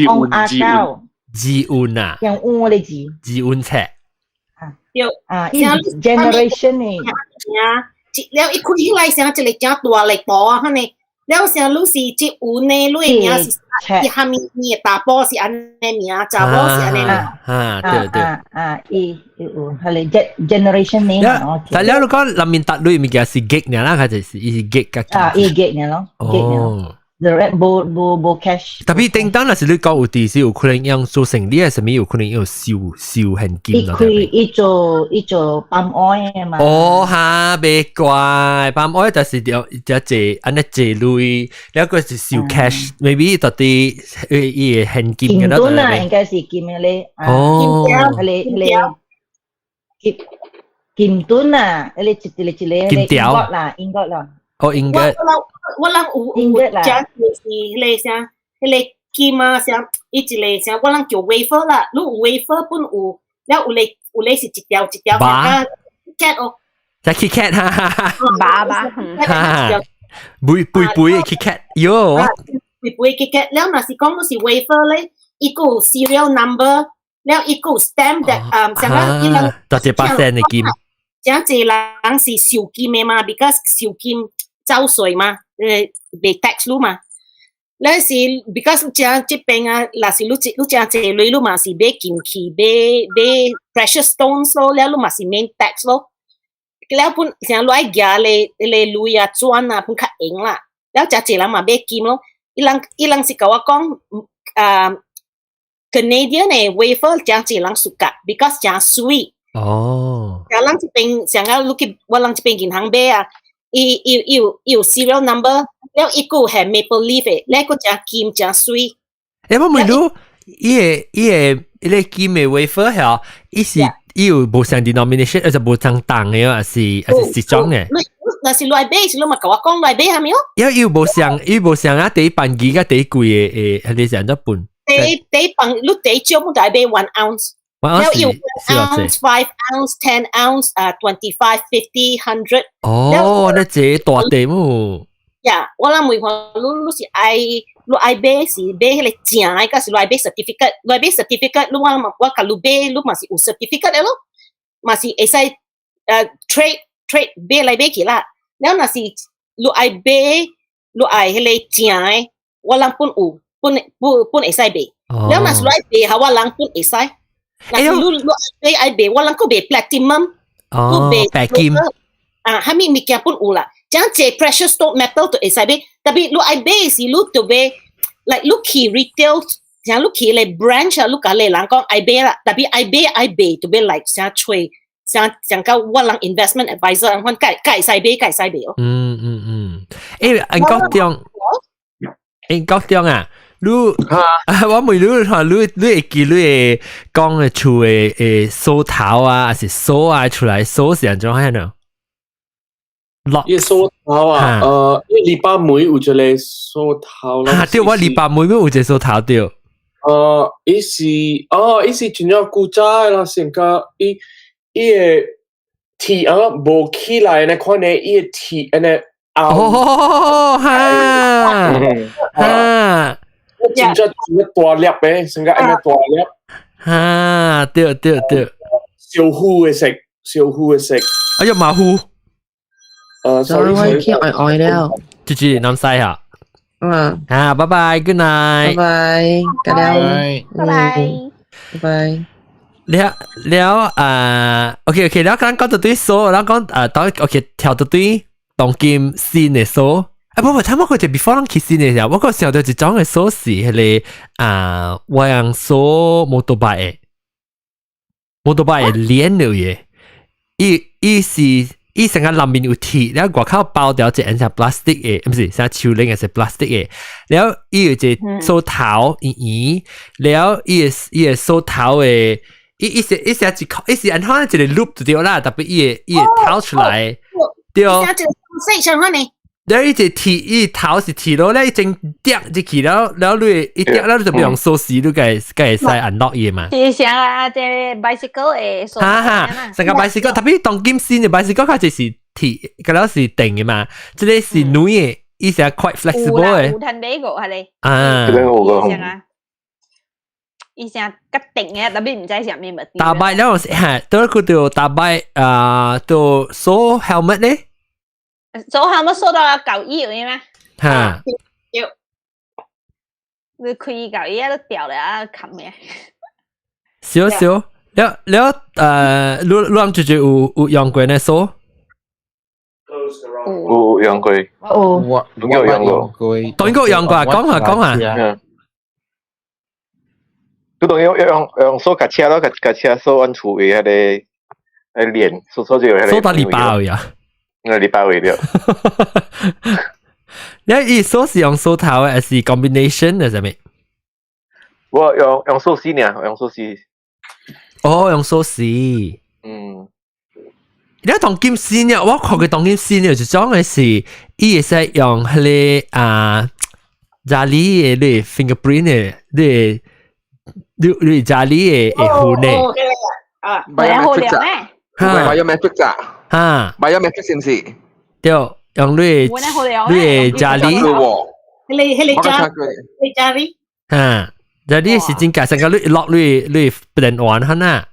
王王阿狗。字運啊。用烏的字。字運冊。啊。對。啊，generation 呢？啊，了一開起來成一個誠大力度啊，哈呢。了成你是這運呢，你的名是伊下面伊查埔是按呢名，查某是按呢名。啊，對對。啊，伊有係個 generation name 啊。但了你講內面搭鐳物件是激爾啦，還是伊是激較？啊，伊激爾咯，激爾。The red 無無無 cash。 Tapi 頂當若是你講有啲是有可能用做生理，還是啥物有可能用收收現金咯。伊開伊做伊做 palm oil 嘛。哦哈，袂怪 palm oil，就是條只借按呢借鐳，了個是收 cash，maybe 到底伊個現金嘅啦。金盾啊，應該是金的咧。哦。彼個彼個金金盾啊，彼個一個一個金條啦，英國啦。哦，應該。我人有有食就是彼個啥，彼個金啊啥，伊一個啥，我人叫 wafer 啦，你有 wafer 本有，了有咧有咧是一條一條啥 KitKat 哦，隻 KitKat 哈哈哈，爸爸，哈，背背背 KitKat，喲，背背 KitKat，了若是講你是 wafer 咧，伊個有 serial number，了伊個有 stamp 的，嗯，啥個伊人，多一百仙的金，誠濟人是收金的嘛，because 收金走稅嘛。袂 tax 你嘛。咱是 because 正這邊啊，若是你你誠濟鐳，你嘛是買金器，買買 precious stones 咯，了你嘛是免 tax 咯。了本像你愛舉咧彼個鐳啊、鑽啊，本較閒啦。了誠濟人嘛買金咯。伊人伊人是共我講，啊，Canadian 的 wafer 誠濟人 suka，because 誠媠。哦。像咱這邊像啊，你去我人這邊銀行買啊。伊伊伊有伊有 serial number，了伊閣有係 maple leaf 的，了閣誠金誠媠。欸，我問你，伊個伊個彼個金的 wafer 嚇，伊是伊有無相 denomination，還是無相重的，還是還是一種的？若是來買，是你嘛共我講來買係咪哦？因為伊無相，伊無相啊，第一班機佮第一貴的誒，彼個是按怎分？第第磅，你第少本就愛買 1 ounce。了有 1 ounce, 5 ounce, 10 ounce, 啊， 25, 50, 100。哦，那這大地麼？呀，我諗問看你，你是愛你愛買是買彼個正的，還是你愛買 certificate？你愛買 certificate，你我我共你買，你嘛是有 certificate 的咯，嘛是會使誒 trade trade 買來買去啦。了若是你愛買，你愛彼個正的，我人本有，本本本會使買。了若是你愛賣，予我人本會使。若是你你愛愛賣，我人閣賣 platinum，哦，白金。啊，啥物物件本有啦。講這 precious stone metal 就會使買，tapi 你愛買時，你就買，like 你去 retail，像你去咧 branch 啊，你共咧人講愛買啦，tapi 愛買愛賣，就欲 like 啥揣，像像到我人 investment advisor，款會會使買，會使賣哦。嗯嗯嗯，欸，按國中，按國中啊。你我問你話，你你會記你會講的厝的誒鎖頭啊，還是鎖啊出來鎖是按怎樣呢？伊鎖頭啊，伊籬笆門有一個鎖頭啦。對，我籬笆門有一個鎖頭對。伊是哦，伊是真正古早的啦，先甲伊伊的鐵啊無起來呢款的，伊的鐵按呢哦哈哈。真正真正大粒的，先甲按呢大粒。哈，對對對。燒糊的色，燒糊的色。哎呀，馬虎。sorry，我去愛愛了。姐姐，南西啊。嗯。啊，拜拜，good night。拜拜，加油。拜拜。拜拜。了了啊，OK OK，了剛講到對鎖，然後講啊，當 OK 跳到對當今新的鎖。啊不不，他們佢就 before 咱去新的時候，我個想到一種的鎖匙，彼個啊，我用鎖摩托車的，摩托車的鏈了耶，伊伊是伊成個內面有鐵，了外口包掉一個像 plastic 的，毋是像樹林還是 plastic 的，了伊有一個鎖頭圓圓，了伊個伊個鎖頭的，伊伊是伊是一伊是按怎一個 loop 就對啦，特別伊會伊會透出來，對。細像款呢？了伊一鐵，伊頭是鐵咯，了伊真跌入去了，了你一跌了你就不用鎖匙，你該該會使 unlock 伊嘛。是像啊，這 bicycle 的鎖。哈哈，成個 bicycle，特別當今新的 bicycle 較就是鐵，嗰了是電的嘛，這個是鋁的，伊是 quite flexible 的。有趁買過係咧。啊。這個我個。伊成決定嘅，特別毋知啥物物。打敗了嚇，都佢就打敗啊，都鎖 helmet 咧。鎖 helmet 鎖到舊衣有咩？嚇。對。你開到伊都掉了啊，冚嘅。少少，了了誒，你你人姐姐有用過呢鎖？有用過。有。我有用過。當然用過，講下講下。你當用用用鎖架車咯，架架車鎖按厝的彼个鏈，鎖鎖住彼個。鎖到禮拜呀？個禮拜位了。你伊鎖是用鎖頭的，還是 combination 的啥物？我用用鎖匙呢，用鎖匙。哦，用鎖匙。嗯。你當今線呢？我看佢當今線呢，就講的是，伊會使用彼个啊，家裡的你 fingerprint 的，你你你家裡的會款呢？啊， biometric 啊， biometric 啊，哈，biometric 是唔是？對，用你你家裡，彼彼個家，你家裡，哈，家裡是真價，成個你落你你電話哈呐。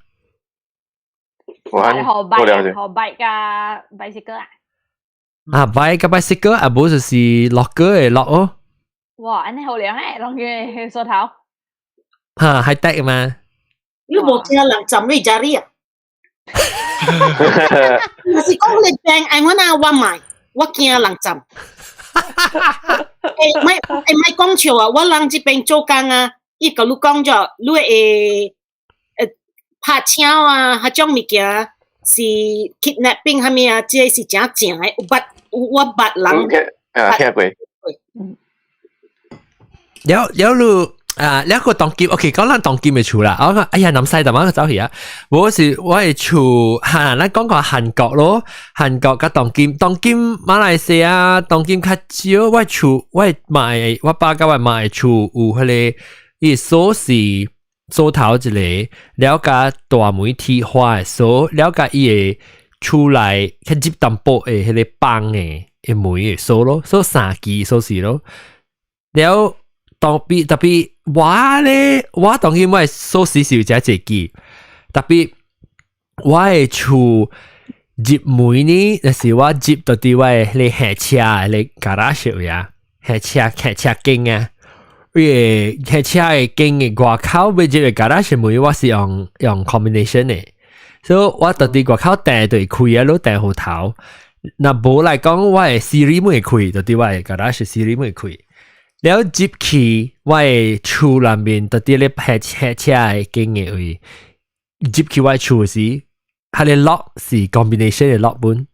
學 bike 學 bike 加 bicycle 啊？啊，bike 加 bicycle 啊，無就是 locker 的 lock 哦。哇，按呢好靚咧，攏嘅鎖頭。哈，high tech 嘛。你無驚人浸你家裡啊？若是講你病愛我啊，我買，我驚人浸。欸，莫欸莫講笑啊！我人這邊做工啊，伊共你講咗，你會拍車啊，彼種物件是 kidnapping 啥物啊，這個是誠正的，有捌有我捌人。啊，聽過。了了你啊，兩個當今，OK，講咱當今的厝啦。我講，哎呀，南西淡仔走去啊。我是我的厝，哈，咱講個韓國咯，韓國佮當今，當今馬來西亞當今較少。我厝，我買我爸佮我媽的厝有彼个伊鎖匙鎖頭一个，了佮大門鐵花的鎖，了佮伊的厝內較入淡薄的彼个放的的門的鎖咯，鎖三支鎖匙咯。了當比特別我咧，我當然我的鎖匙是有遮一支，特別我的厝入門呢，就是我入到佇我的彼個下車的彼個 garage 呀，下車下車間啊，伊個下車的間的外口欲入的 garage 門，我是用用 combination 的，所以我到佇外口掣就會開啊，你掣號頭。若無來講，我的 Siri 會開，就佇我的 garage Siri 會開。了入去我的厝內面，到佇咧下下車的間的位，入去我的厝時，彼个 lock 是 combination 的 lock 本，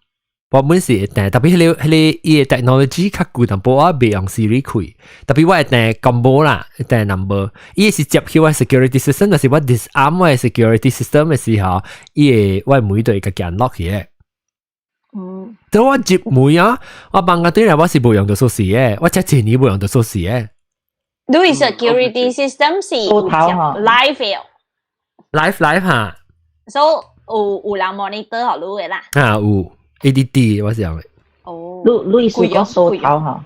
我本是會彈，特別彼个彼个伊的 technology 較舊淡薄，我袂用 Siri 開，特別我會彈 combo 啦，會彈 number，伊是接去我 security system，但是我 disarm 我的 security system 的時候，伊會我的門就會家己 unlock 起的。等我入門啊，我放個對來我是無用到鎖匙的，我這一年無用到鎖匙的。你 security system 是 live 的，live live 哈。所以有有人 monitor 予你的啦。啊有 ADD 我是用的。哦。你你意思講鎖頭吼？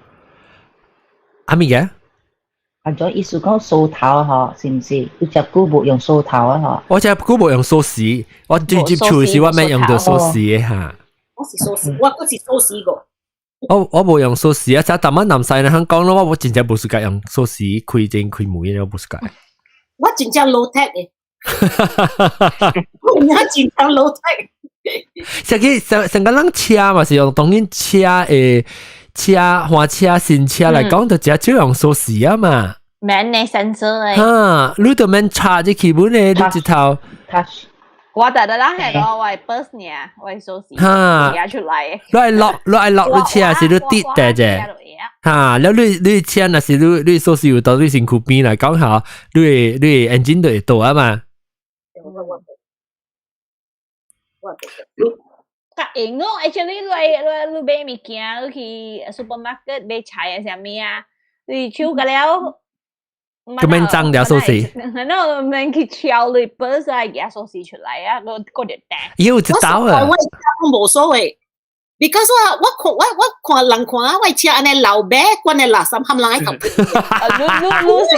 啥物嘅？啊，種意思講鎖頭吼，是毋是？你這久無用鎖頭啊吼？我這久無用鎖匙，我最入厝時我免用到鎖匙的哈。我是鎖匙，我閣是鎖匙個。我我無用鎖匙啊！就淡仔南西人肯講咯，我我真正無 suka 用鎖匙開門開門，我無 suka。我真正 low tech 的，我真正 low tech。上個上上個人車嘛是用當然車誒車換車新車來講，就只少用鎖匙啊嘛。免呢 sensor 誒。哈，你就免插入去本咧，你一頭。我特特啦係攞我 purse 呢，我鎖匙。哈，出來。你愛落你愛落你車是你跌的啫。哈，了你你車若是你你鎖匙有到你身軀邊來講下，你你 engine 就會倒啊嘛。我較用哦，actually 你你你買物件，你去 supermarket 買菜啊啥物啊，你手個了。咁免爭掉鎖匙。那免去敲你 purse 啊，拿鎖匙出來啊，我我就帶。有一刀啊！我無所謂，because 我我看我我看人看我車按呢老白，關的垃圾冚人愛搞。你你你是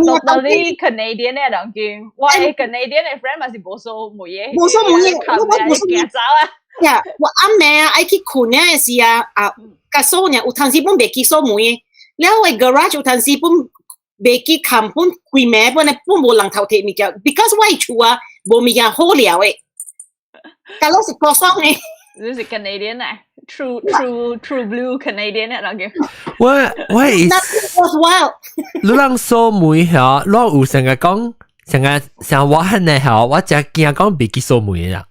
totally Canadian 的人見，我的 Canadian 的 friend 嘛是無鎖門的，無鎖門的，我無鎖門。走啊！呀，我暗暝啊愛去睏的時啊，啊，共鎖呢，有當時本袂記鎖門的，了我 garage 有當時本。袂記冚本規暝本咧本無人偷提物件，because 我厝啊無物件好料的，但攏是過爽的。你是 Canadian 啊？True true true blue Canadian 啊，人叫。我我意 Nothing worthwhile。你人鎖門嚇，我有成日講，成日像我係呢嚇，我真驚講袂記鎖門啦。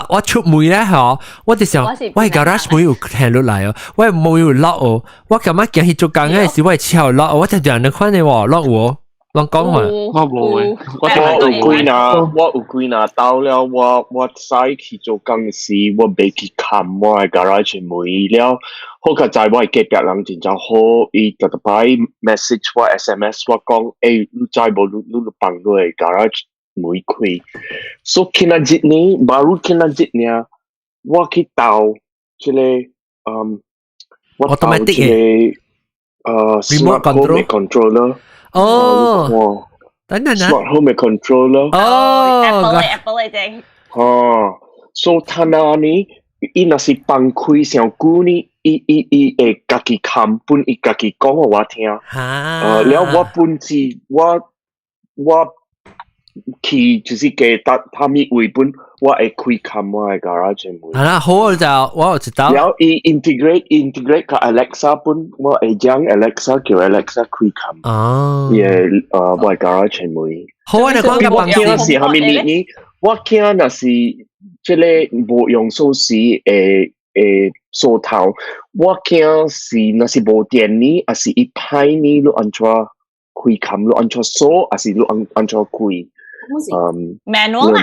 我出門咧嚇，我就想，我 garage 門有聽落來哦，我門有 lock 哦，我感覺驚去做工嘅時，我車有 lock，我就就人看的喎，lock 喎，攏講嘛。我無誒，我有幾若，我有幾若到了，我使去做工時，我袂去冚我的 garage 門了。好佳哉我的隔壁人真正好，伊逐逐擺 message 我 SMS 我講，欸，你知無？你放你的 garage 門開。所以今仔日呢，baru 今仔日呢，我去鬥這個，我鬥這個，smart home controller。哦，等等，smart home controller。哦，Apple Apple 嘅啫。哦，所以他那呢，伊若是放開上久呢，伊會家己冚本，伊家己講予我聽。了我本是我去就是加搭他物位本，我會開冚我的 garage 門。係啦，好就我有一道。了伊 integrate 個 Alexa 本，我會將 Alexa 叫 Alexa 開冚。哦。伊個我的 garage 門。好啊，你講個我驚是蝦米物呢？我驚若是這個無用鎖匙的鎖頭，我驚是若是無電呢，抑是伊歹呢？你按怎開冚？你按怎鎖？抑是你按怎開？嗯，manual 嘛？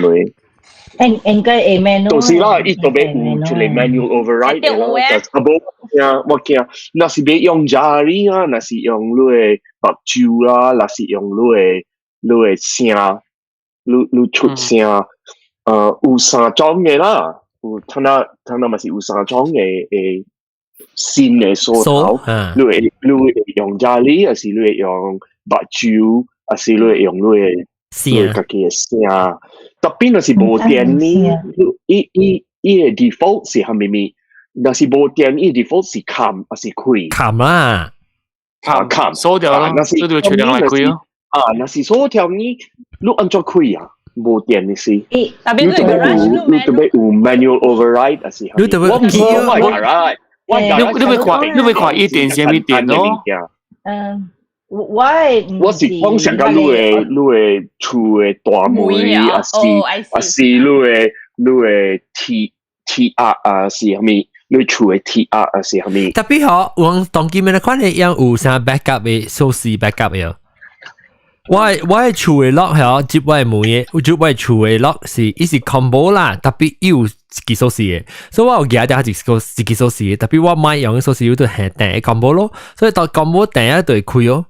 應該會 manual。就是啦，伊特別有一個 manual override 的咯。啊無，我驚，若是欲用 jari 啊，若是用你的目睭啦，若是用你的聲，你出聲，有三種的啦，有睇下睇下嘛是有三種的新的鎖頭，你會用 jari，抑是你會用目睭，抑是你會用你家己的聲。特別若是無電呢，伊的 default 是蝦米物？若是無電，伊 default 是冚，抑是開？冚啊！冚冚鎖掉啦，若是這就吹兩來開咯。啊，若是鎖條呢，你按怎開啊？無電的是，特別你特別有 manual override 抑是？你特別我唔知我 garage，你欲看伊電啥物電咯？嗯。我我是講上個你的厝的大門，抑是你的鐵壓啊，是啥物？你厝的鐵壓啊，是啥物？特別好，我當今面的款係樣有啥 backup 的鎖匙 backup 的。我的厝的 lock 係接我的門的，接我的厝的 lock 是伊是 combo 啦，特別有一支鎖匙的，所以我有舉掉一支鎖匙，特別我買用的鎖匙有對係訂 combo 咯，所以當 combo 訂一對開哦。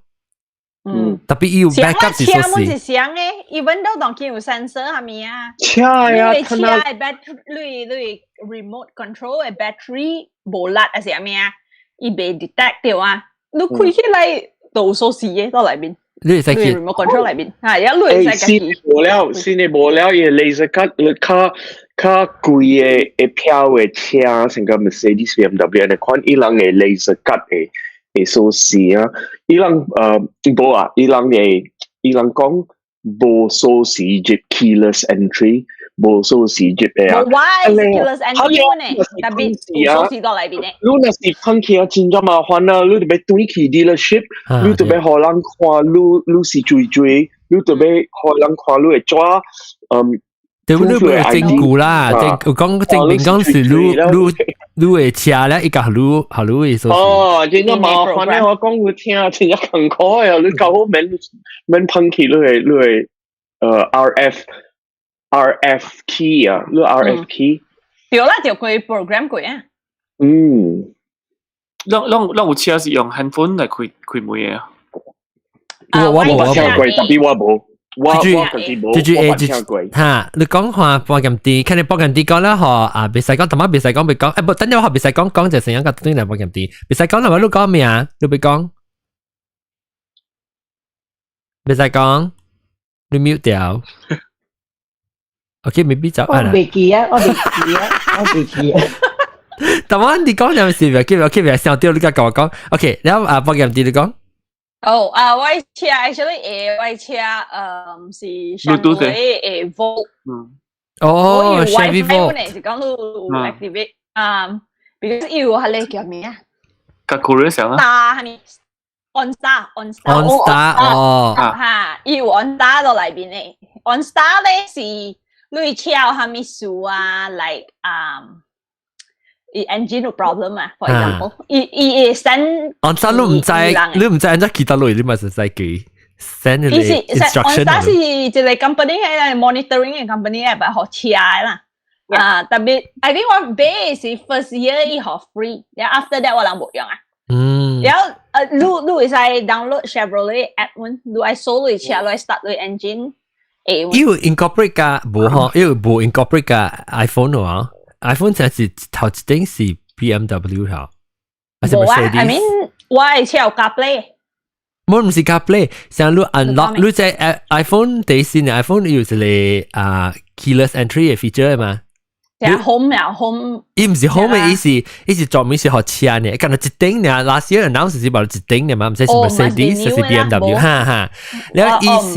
特別有 backup 是鎖匙。車是啥的，even though 當佢有 sensor 係咪啊？車啊，你車的 battery，你 remote control 的 battery 無力還是啥物啊？伊袂 detect 到啊，你開起來都有鎖匙的到內面。你會使去 remote control 內面，啊，一你會使家己。無了，新的無了，伊 laser cut 較貴的會飄的車，像個 Mercedes、BMW 那款，伊人會 laser cut 的鎖匙啊，伊人無啊，伊人講無鎖匙入 keyless entry，無鎖匙入的啊。無我 keyless entry 呢，特別有鎖匙到內面的。你若是碰起啊，真正麻煩啊！你著欲轉去 dealership，你著欲予人看你是最最，你著欲予人看你的紙，對，你無證據啦，證講證明講是你的車咧，伊共予你的鎖匙。哦，真正麻煩咧！我講你聽，真正艱苦啊！你較好免碰起你的 RF key 啊，你 RF key。對啦，就佢 program 過啊。嗯，咱有車是用 handphone 來開門的啊？我無，我聽過，特別我無。我家己無，就就我聽過。哈，你講話保險店，看你保險店講啦，嗬啊，袂使講，淡仔袂使講，袂講，欸，不，等陣我袂使講，講就成樣個對來保險店，袂使講，那麼你講咩啊？你袂講，袂使講，你 mute 掉。OK，maybe 就我袂記啊，我袂記啊，我袂記啊。但我你講兩時，OK，OK，袂想到你甲我講，OK，然後啊，保險店你講。哦啊，我車 actually 我車是上個Volt。哦，Chevy Volt。是講你 activate 啊，because 有係你叫咩啊？甲 Korea 上啊。 Star 係咪？OnStar OnStar。 OnStar 哦。嚇，伊有 OnStar 落內邊嘅。OnStar 咧是你車有啥物事啊？like 啊，伊 engine 有 problem 啊，for example，伊伊會 send。 OnStar 你毋知，你毋知按怎記得落，你嘛是使記 send 你 instruction。 OnStar 是一個 company 係 monitoring 嘅 company 係予車嘅啦。啊，特別 I think 我買是 first year 伊予 free，然後 after that 我人無用啊。然後你會使 download Chevrolet app 阮，你愛掃你車，你愛 start 你 engine。伊有 incorporate 甲無吼？伊有無 incorporate 甲 iPhone 喎？iPhone 才是頭一頂是 BMW 吼，還是無啊？I mean 我的車有 CarPlay。無毋是 CarPlay，像你 unlock 你在 iPhone 第新嘅 iPhone 有一個啊 keyless entry 嘅 feature 嘛？即係 home 呀 home。伊毋是 home 嘅意思，伊是專門是予車呢，敢若一頂呢，last year announce 是無一頂呢嘛，毋知是 Mercedes 還是 BMW，哈哈。了伊是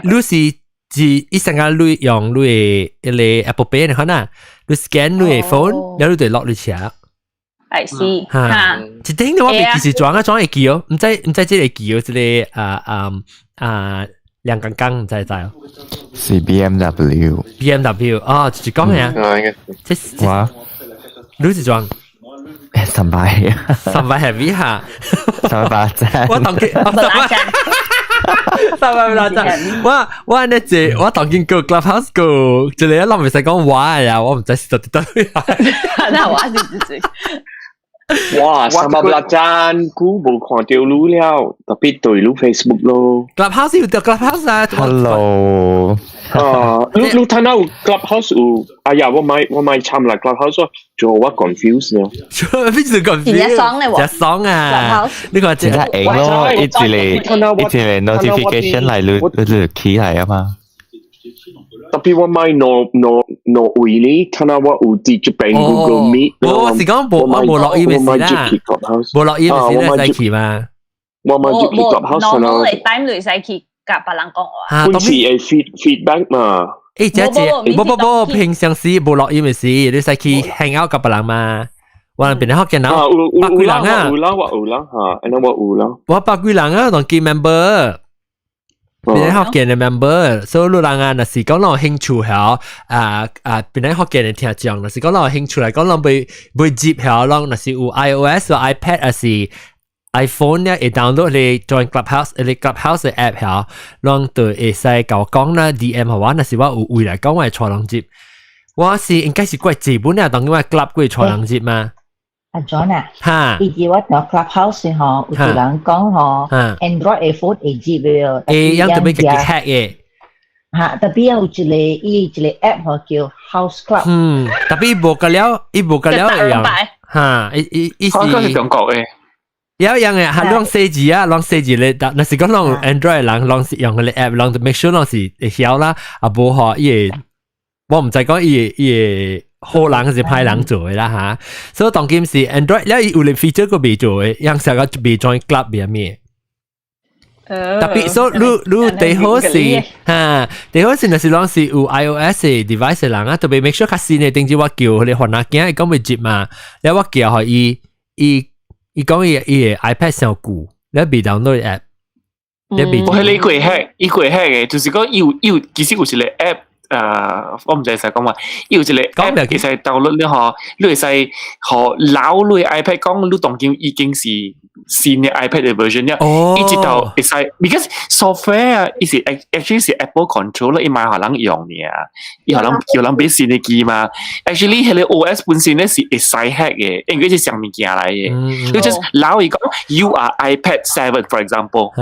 你是是伊成個你用你的彼個 Apple Pay 你看呐，你 scan 你的 phone，了你就 lock 你車。 I see。哈，一頂的我未記是裝啊裝會記哦，毋知毋知這個記哦，這個啊啊啊亮剛剛毋知知哦。是 BMW。 BMW 哦，就是講咩啊？這我你是裝？三百，三百 heavy 哈，380。我當佢，380，我呢隻我當見個 Clubhouse 個，一個人袂使講話呀，我毋知是到底倒位。那我是自己。哇，300站久無看到你了，特別對你 Facebook 咯。 Clubhouse 有到 Clubhouse 啊？Hello。啊，你你睇到 Clubhouse 有？哎呀，我買我買參啦 Clubhouse，就我 confuse 了。邊度 confuse？真正爽咧喎！真爽啊！呢個真係型咯，一直嚟一直嚟 notification 嚟，你你起嚟啊嘛。特別我買挪挪挪位呢，睇下我有佇這邊 Google Meet。我是講無我無落音嘅事啦，無落音嘅事咧使去嘛。我買入去 Clubhouse 啦。normal 嘅 time 你使去共別人講話。本是會 feedback 嘛。誒，這這，無無無，平常時無錄音嘅時，你使去 hang out 共別人嘛。我那邊福建人，百幾人啊。有啦，我有啦，嚇，那我有啦。我百幾人啊，當見 member。邊福建嘅 member，所以你人啊，若是講人有興趣嚇，啊啊，邊福建嘅聽眾，若是講人有興趣來講，人欲欲入嚇，人若是有 iOS 或 iPad 還是 iPhone 咧，會 download 你 join Clubhouse，你 Clubhouse 嘅 app 嚇，人就會使共我講啦，DM 予我，若是我有位來講，我會帶人入。我是應該是怪日本啊，當我 club 過帶人入嘛。阿 John 啊，哈，以前我佇 Clubhouse 吼，有一人講吼，Android 的 phone 會入的，會樣特別家己 hack 嘅。嚇，特別有一個伊一個 app 吼叫 House Club。嗯，特別無個了，伊無個了會用。哈，伊伊伊是。是中國嘅。有樣嘅，係攏細字啊，攏細字咧，但若是講攏 Android 人，攏是用彼個 app，攏 make sure 攏是會曉啦，啊無吼伊會，我毋知講伊會伊會好人還是歹人做的啦嚇。所以當今是 Android，了伊有個 feature 閣未做的，樣成個未 join club 未咩？特別所以你你最好是哈，最好是若是攏是有 iOS device 的人啊，特別 make sure 較新的，頂次我叫彼個番仔囝，伊講欲入嘛，了我叫予伊，伊伊講伊伊的 iPad 傷舊，了未 download app，了未。我係你過 hack，伊過 hack 嘅，就是講伊有伊有其實有一個 app。我毋知使講嘛，伊有一個 app 會使 download 了吼，你會使予老你 iPad 講你當今已經是新的 iPad 的 version 了，伊直頭會使，because software 啊，伊是 actually 是 Apple control 伊嘛予人用爾，伊予人叫人買新的機嘛。Actually，彼個 OS 本身咧是會使 hack 的，因為是上物件來的。你 just 老伊講，you are iPad 7 for example，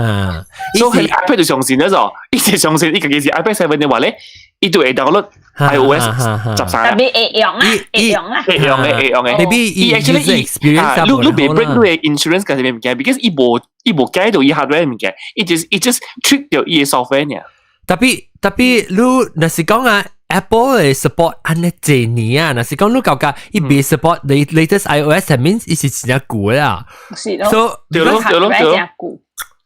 所以彼個 iPad 就相信了就，伊就相信伊家己是 iPad 7 的話咧，伊就會 download iOS 13。特別會用啊，會用啊，會用的，會用的。 Maybe 伊 actually 伊啊，你你袂 break 你的 insurance 嘅啥物件，because 伊無伊無改到伊 hardware 物件，伊 just 伊 just trick 到伊的 software 爾。特別特別，你若是講啊，Apple 的 support 按呢濟年啊，若是講你感覺伊未 support the latest iOS，means 伊是真正舊啦。是咯。 So 對咯對咯對咯。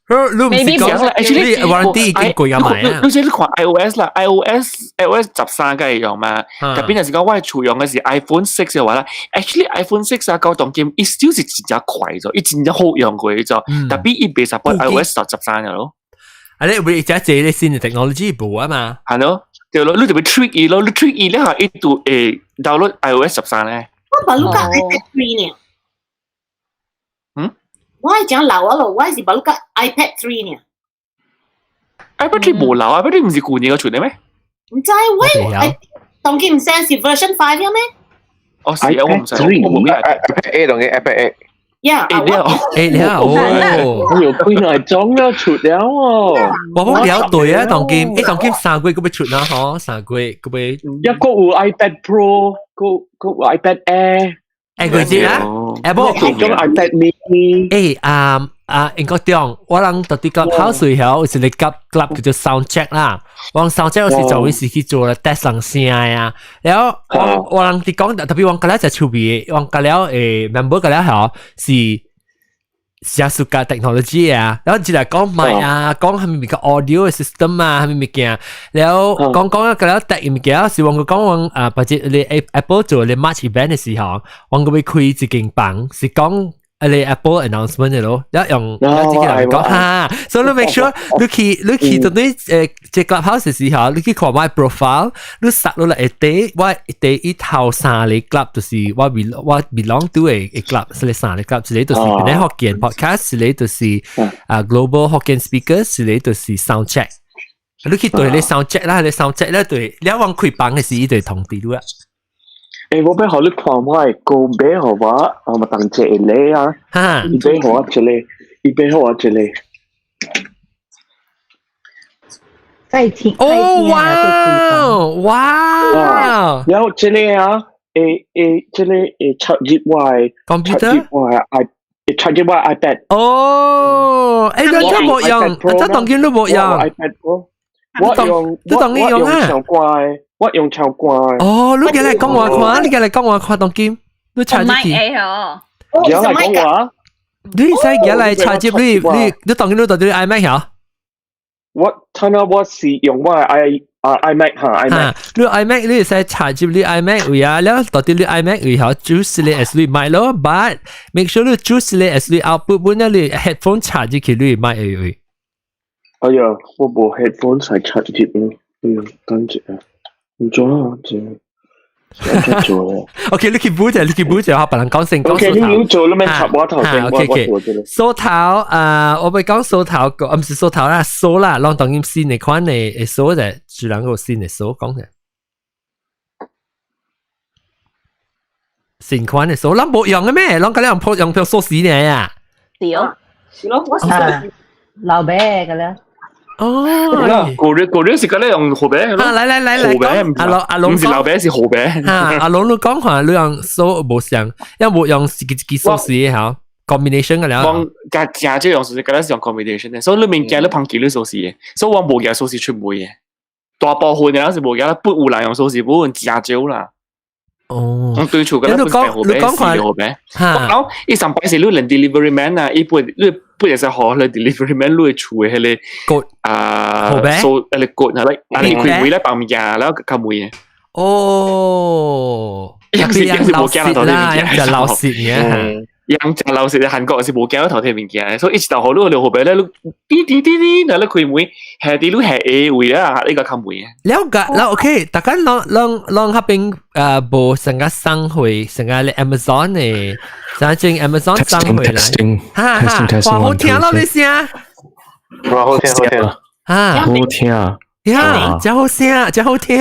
你唔是講，actually warranty 已經過咗埋啊？你先看 iOS 啦，iOS 13個會用嘛？特別若是講我厝用的是 iPhone 6 的話啦，actually iPhone 6 啊，到當今伊 still 是真正快咗，伊真正好用過咗，特別伊袂 support iOS 13咯。啊，你會只這個新的 technology 無啊嘛？係咯，對咯，你就欲 trick 伊咯，你 trick 伊咧下，伊就會 download iOS 13咧。我把你講 iPad 3 呢？嗯？我係講老啊咯，我是把你講 iPad 3 呢。 iPad 3 無老，iPad 3 毋是舊年個出的咩？毋知我當今毋知是 version 5 咩？哦，是啊，我毋知，我無 iPad 8 當嘅 iPad 8。 Yeah， 8 了，8 了哦，哎呦，幾耐鐘了出了哦。我冇了對啊，當今，當今3個月閣欲出啦，嗬，3個月閣欲。一個有 iPad Pro，個個有 iPad Air。誒，幾隻啊？誒，無，種 iPad Mini。誒，啊啊，應該講，我人到底個跑水後有一個 club 叫做 sound check 啦。我 sound check 有時就會是去做了 test 人聲啊。然後我我人佇講，特別我隔了隻手臂，我隔了member 隔了後是寫 suka technology 啊。然後一來講麥啊，講係咪個 audio system 啊，係咪物件。然後講講啊，隔了第物件是我講我啊，或者你 Apple 做你 March event 的時候，我個欲開一間房是講。你 Apple announcement 嘅咯，一用一自己嚟講哈，所以你 make sure 你去到你這 clubhouse 時候，你去看我 profile，你殺落來一底，我第一頭三個 club 就是我 belong to 的 club，是三個 club，一個就是本來福建 podcast，一個就是啊 global Hokkien speakers，一個就是 sound check。你去對你 sound check 啦，你 sound check 咧對，你往開房嘅時，伊就通知你啊。誒，我欲予你看我的歌買予我，我嘛當一個禮啊，伊買予我一個，伊買予我一個。再聽，哦哇哇！然後這個啊，這個會插入我的 computer，插入我的 i，會插入我的 iPad。哦，欸，你這無用，這當今你無用。 iPad Pro，我用，你當今用啊？長關的。我用超關。哦，你過來講我看，你過來講我看當今，你插入去。哦，而來講話。你使過來插入你當今你到底 iMac 曉？我睇下我是用我 i 啊 iMac 哈 iMac。你 iMac 你使插入你 iMac 位啊，了到底你 iMac 位曉 choose 你 as 你麥咯，but make sure 你 choose 你 as 你 output 本你 headphone 插入去你麥位。哎呀，我無 headphone 使插入咯，哎呀，等陣啊。唔做啊，這這做咧。 OK，你去補者，你去補者，我別人講先講。 OK，你做你免插我頭先， OK OK。梳頭啊，我欲講梳頭個，毋是梳頭啦，梳啦，攏當今新的款的梳者，自然個新的梳講者。新款的梳，咱無用的咩？攏佮你用破用破鎖匙呢呀？對，是咯，我是老爸個啦。哦，個個個是咁樣用河餅啊！來來來來，阿龍阿龍唔是老餅是河餅。啊，阿龍你講話你用手無相，因無用一支一支鎖匙嚇 combination 嘅了。講加加這用是嗰陣是用 combination 嘅，所以你物件你旁記你鎖匙嘅，所以我無夾鎖匙出門嘅。大部分嘅人是無夾，不有人用鎖匙，不真少啦。哦，對厝嗰陣不是河餅，是河餅。我講伊上擺是你連 delivery man 啊，伊不你不會使予你 delivery man 你厝的彼個啊，所彼個骨啊，來，啊你開門來放物件，然後較門的。哦，樣是樣是無驚頭啦，樣食老實嘅。樣食老實嘅韓國是無驚頭提物件，所以一頭予你河餅咧，你滴滴滴滴，然後你開門，下啲你下下位啦，你個較門。了解，了 OK，大家攏攏攏彼邊無成個送貨，成個咧 Amazon 的，啥正 Amazon 送貨來，哈哈，哇好聽咯你聲，哇好聽好聽，啊好聽，呀，真好聲，真好聽。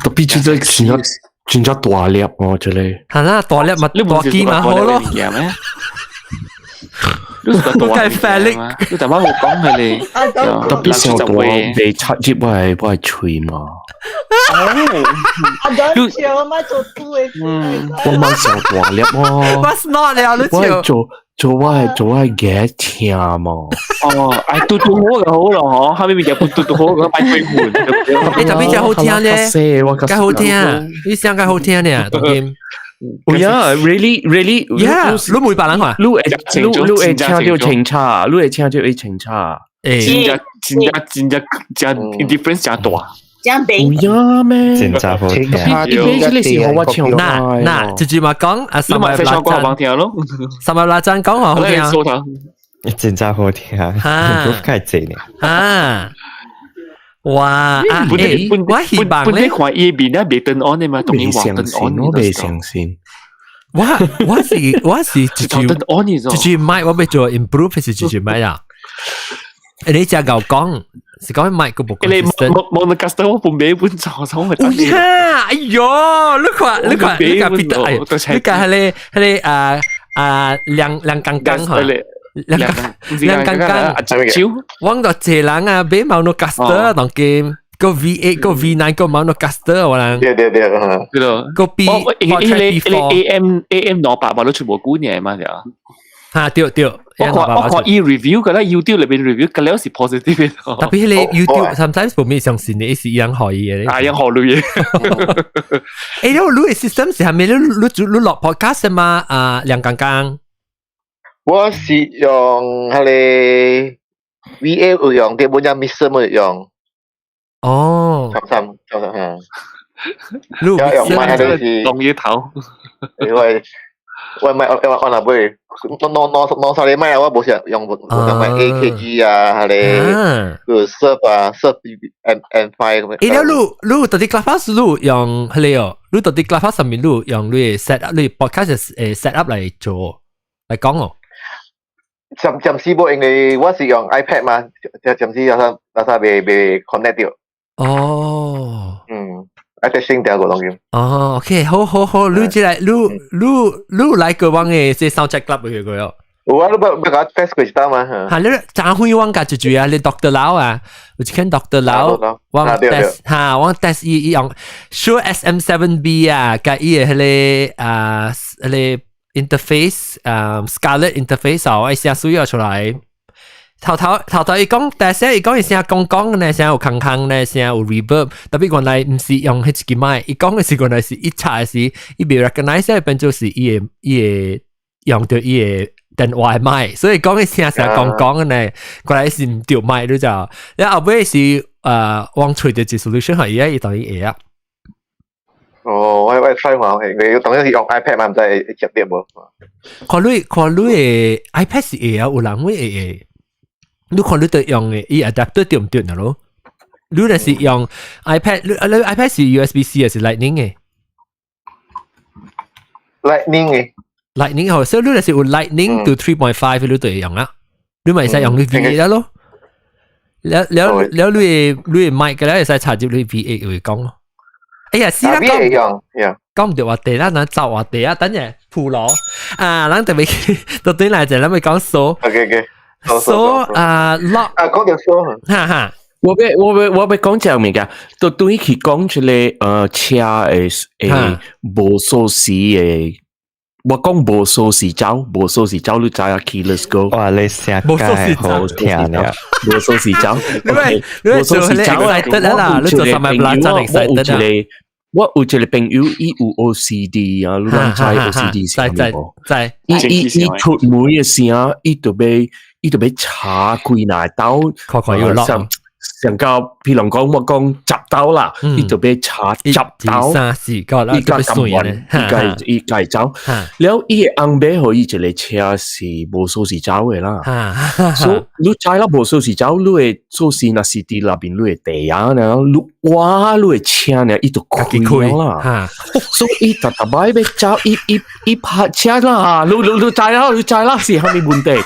特別就這真正真正大粒哦，這個。係啦，大粒咪大機嘛好咯。你係 Felix，你頭先冇講佢哋，特別上大被插入我的喙嘛。阿當笑我媽做豬的，我媽上大粒哦。我 not 了，你我做做我的做我的牙疼嘛。哦，哎，嘟嘟好就好咯，嗬，後面咪就嘟嘟好，咁擺鬼換。你特別真好聽咧，較好聽，你聲較好聽呢，當今。有呀，really really， Yeah，你每白人看，你會聽到清楚，你會聽到會清楚。真正真正真正真 difference 真大。真明。有呀咩？真正好聽。伊這個是好我唱。嗱嗱，直接嘛講啊，三百你咪講好聽咯，三百拉讚講話好聽。真正好聽，improve 較濟呢。啊！哇！我希望咧，看伊面咧未登 on 的嘛，當然話登 on，我未相信。我是直接直接麥，我欲做 improve 是直接麥啊！你只牛講是講麥個無 consistent，冇冇 custom 我本買本做做咪得。呀！哎喲，你看你看你看彼得，哎，你看彼個彼個啊啊兩兩剛剛哈。兩兩剛剛，我就這人啊，買 Maonocaster 當今個 V8 個 V9 個 Maonocaster 我人。對對對，對咯。個 B，彼個 AM 200嘛，都全部舊年嘛就。嚇對對，我看伊 review 個啦，YouTube 裏邊 review 個了是 positive 嘅。 Tapi 彼個 YouTube sometimes 無咩相信的，是一樣可以嘅。啊，樣學類嘅。欸，你你 system 是係咪你落 podcast 嘛？啊，梁剛剛。我是用彼個 VA 有用，啲本只 Mixer 冇用。哦。三三三三嚇。你用買彼個是。用嘢頭。因為我買我若買，兩三個麥啊，我無想用，無想買 AKG 啊，彼個 Surf 啊，Surf M5 咁樣。欸，你到底 Clubhouse 你用彼個哦？你到底 Clubhouse 上面你用你 set up 你 podcast set up 來做來講哦？暫時無，因為我是用 iPad 嘛，暫時有啥未 connect 到。哦。嗯，iPad 先掉個東西。哦，OK，好好好，你這來，你來過往的這 Sound Check Club 去過哦？有啊，你捌共 test 過一道嘛？嚇，你昨昏我共一句啊，你 Doctor 老啊，有一間 Doctor 老，我 test 嚇，我 test 伊用 Shure SM7B 啊，佮伊的彼個啊，彼個 interface 啊，Scarlett interface 啊，我聲水要出來。頭頭伊講，但是伊講伊聲講講呢，聲有空空呢，聲有 reverb， Tapi 原來毋是用彼一支麥，伊講的是原來是伊插的時，伊袂 recognize 變做是伊會用著伊的電話麥，所以講伊聲聲講講呢，原來是毋對麥，你知道？了後尾是往揣著一 solution 係伊伊當伊會啊。哦，我 try 看，因為當然是用 iPad 嘛，毋知會接著無？看你的 iPad 是會啊，有人會會。你看你得用的，伊 adapter 對毋對咯？你若是用 iPad，你 iPad 是 USB C 還是 Lightning 的？Lightning 的。 Lightning 好，所以你若是有 Lightning to 3.5，你就會用啊。你咪會使用你 V8 咯。了了了，你的麥個咧會使插入你 V8 會講咯。哎呀，死啦講講毋著話題啦，咱走話題啊，等陣鋪路啊，咱特別到對來就咱咪講數。 OK OK。鎖啊 lock 啊，講著鎖，哈哈。我欲講一個物件，就對去講一個車的無鎖匙的，我講無鎖匙走，無鎖匙走，你知影 keyless go。哇，你聲介好聽了，無鎖匙走，你無鎖匙走來得啦，你做啥物不真 excited 啊？我有一個朋友，伊有 OCD 啊，你攏知 OCD 是啥物無？知。伊出門的時，伊就欲查幾若兜，看看有落。上到，譬如講我講10兜啦，伊就欲查十兜，三四個啦，伊才甘願，伊家走。了，伊的翁買予伊一個車是無鎖匙走的啦。所以你知啦，無鎖匙走，你的鎖匙若是佇內面，你的地啊，然後你哇，你的車呢，伊就開啦。所以伊逐逐擺欲走，伊泊車啦，你知啦，你知啦，是啥物問題？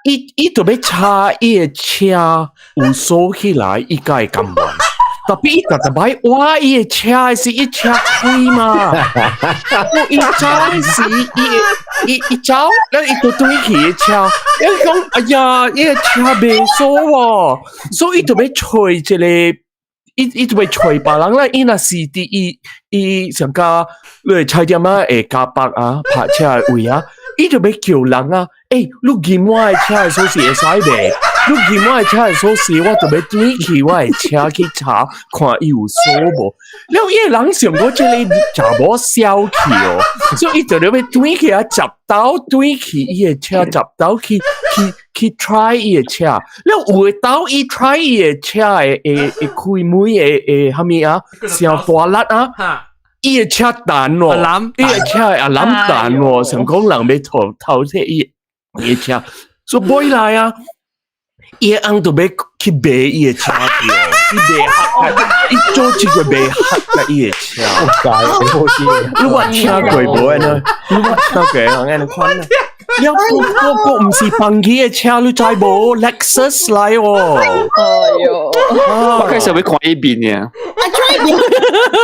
伊就欲查伊的車有鎖起來，伊才會甘願。Tapi 伊逐逐擺挖伊的車是伊車開嘛，伊走是伊走，了伊就轉去伊車，伊講哎呀，伊的車袂鎖喎，所以伊就欲揣一個，伊就欲揣別人啦。伊若是佇伊上加你菜店仔會加北啊，泊車的位啊，伊就欲叫人啊，欸，你撳我的車的鎖匙會使袂？你見我的車的鎖匙，我就欲轉去我的車去查，看伊有鎖無。了伊個人想講這个查某痟去哦，所以伊就咧欲轉去啊，十兜轉去伊的車，十兜去 try 伊的車。了有的兜伊 try 伊的車的開門的的啥物啊，上大力啊！伊的車彈哦，伊的車的 alarm 彈哦，想講人欲偷偷竊伊的車，所以尾來啊，伊的翁就欲去賣伊的車去哦，伊賣黑，伊做這個賣黑共伊的車。你我聽過無呢？你我聽過按呢款呢？了，個個毋是放棄的車，你知無？Lexus 來哦。哎喲，我開始欲看伊面呢。啊，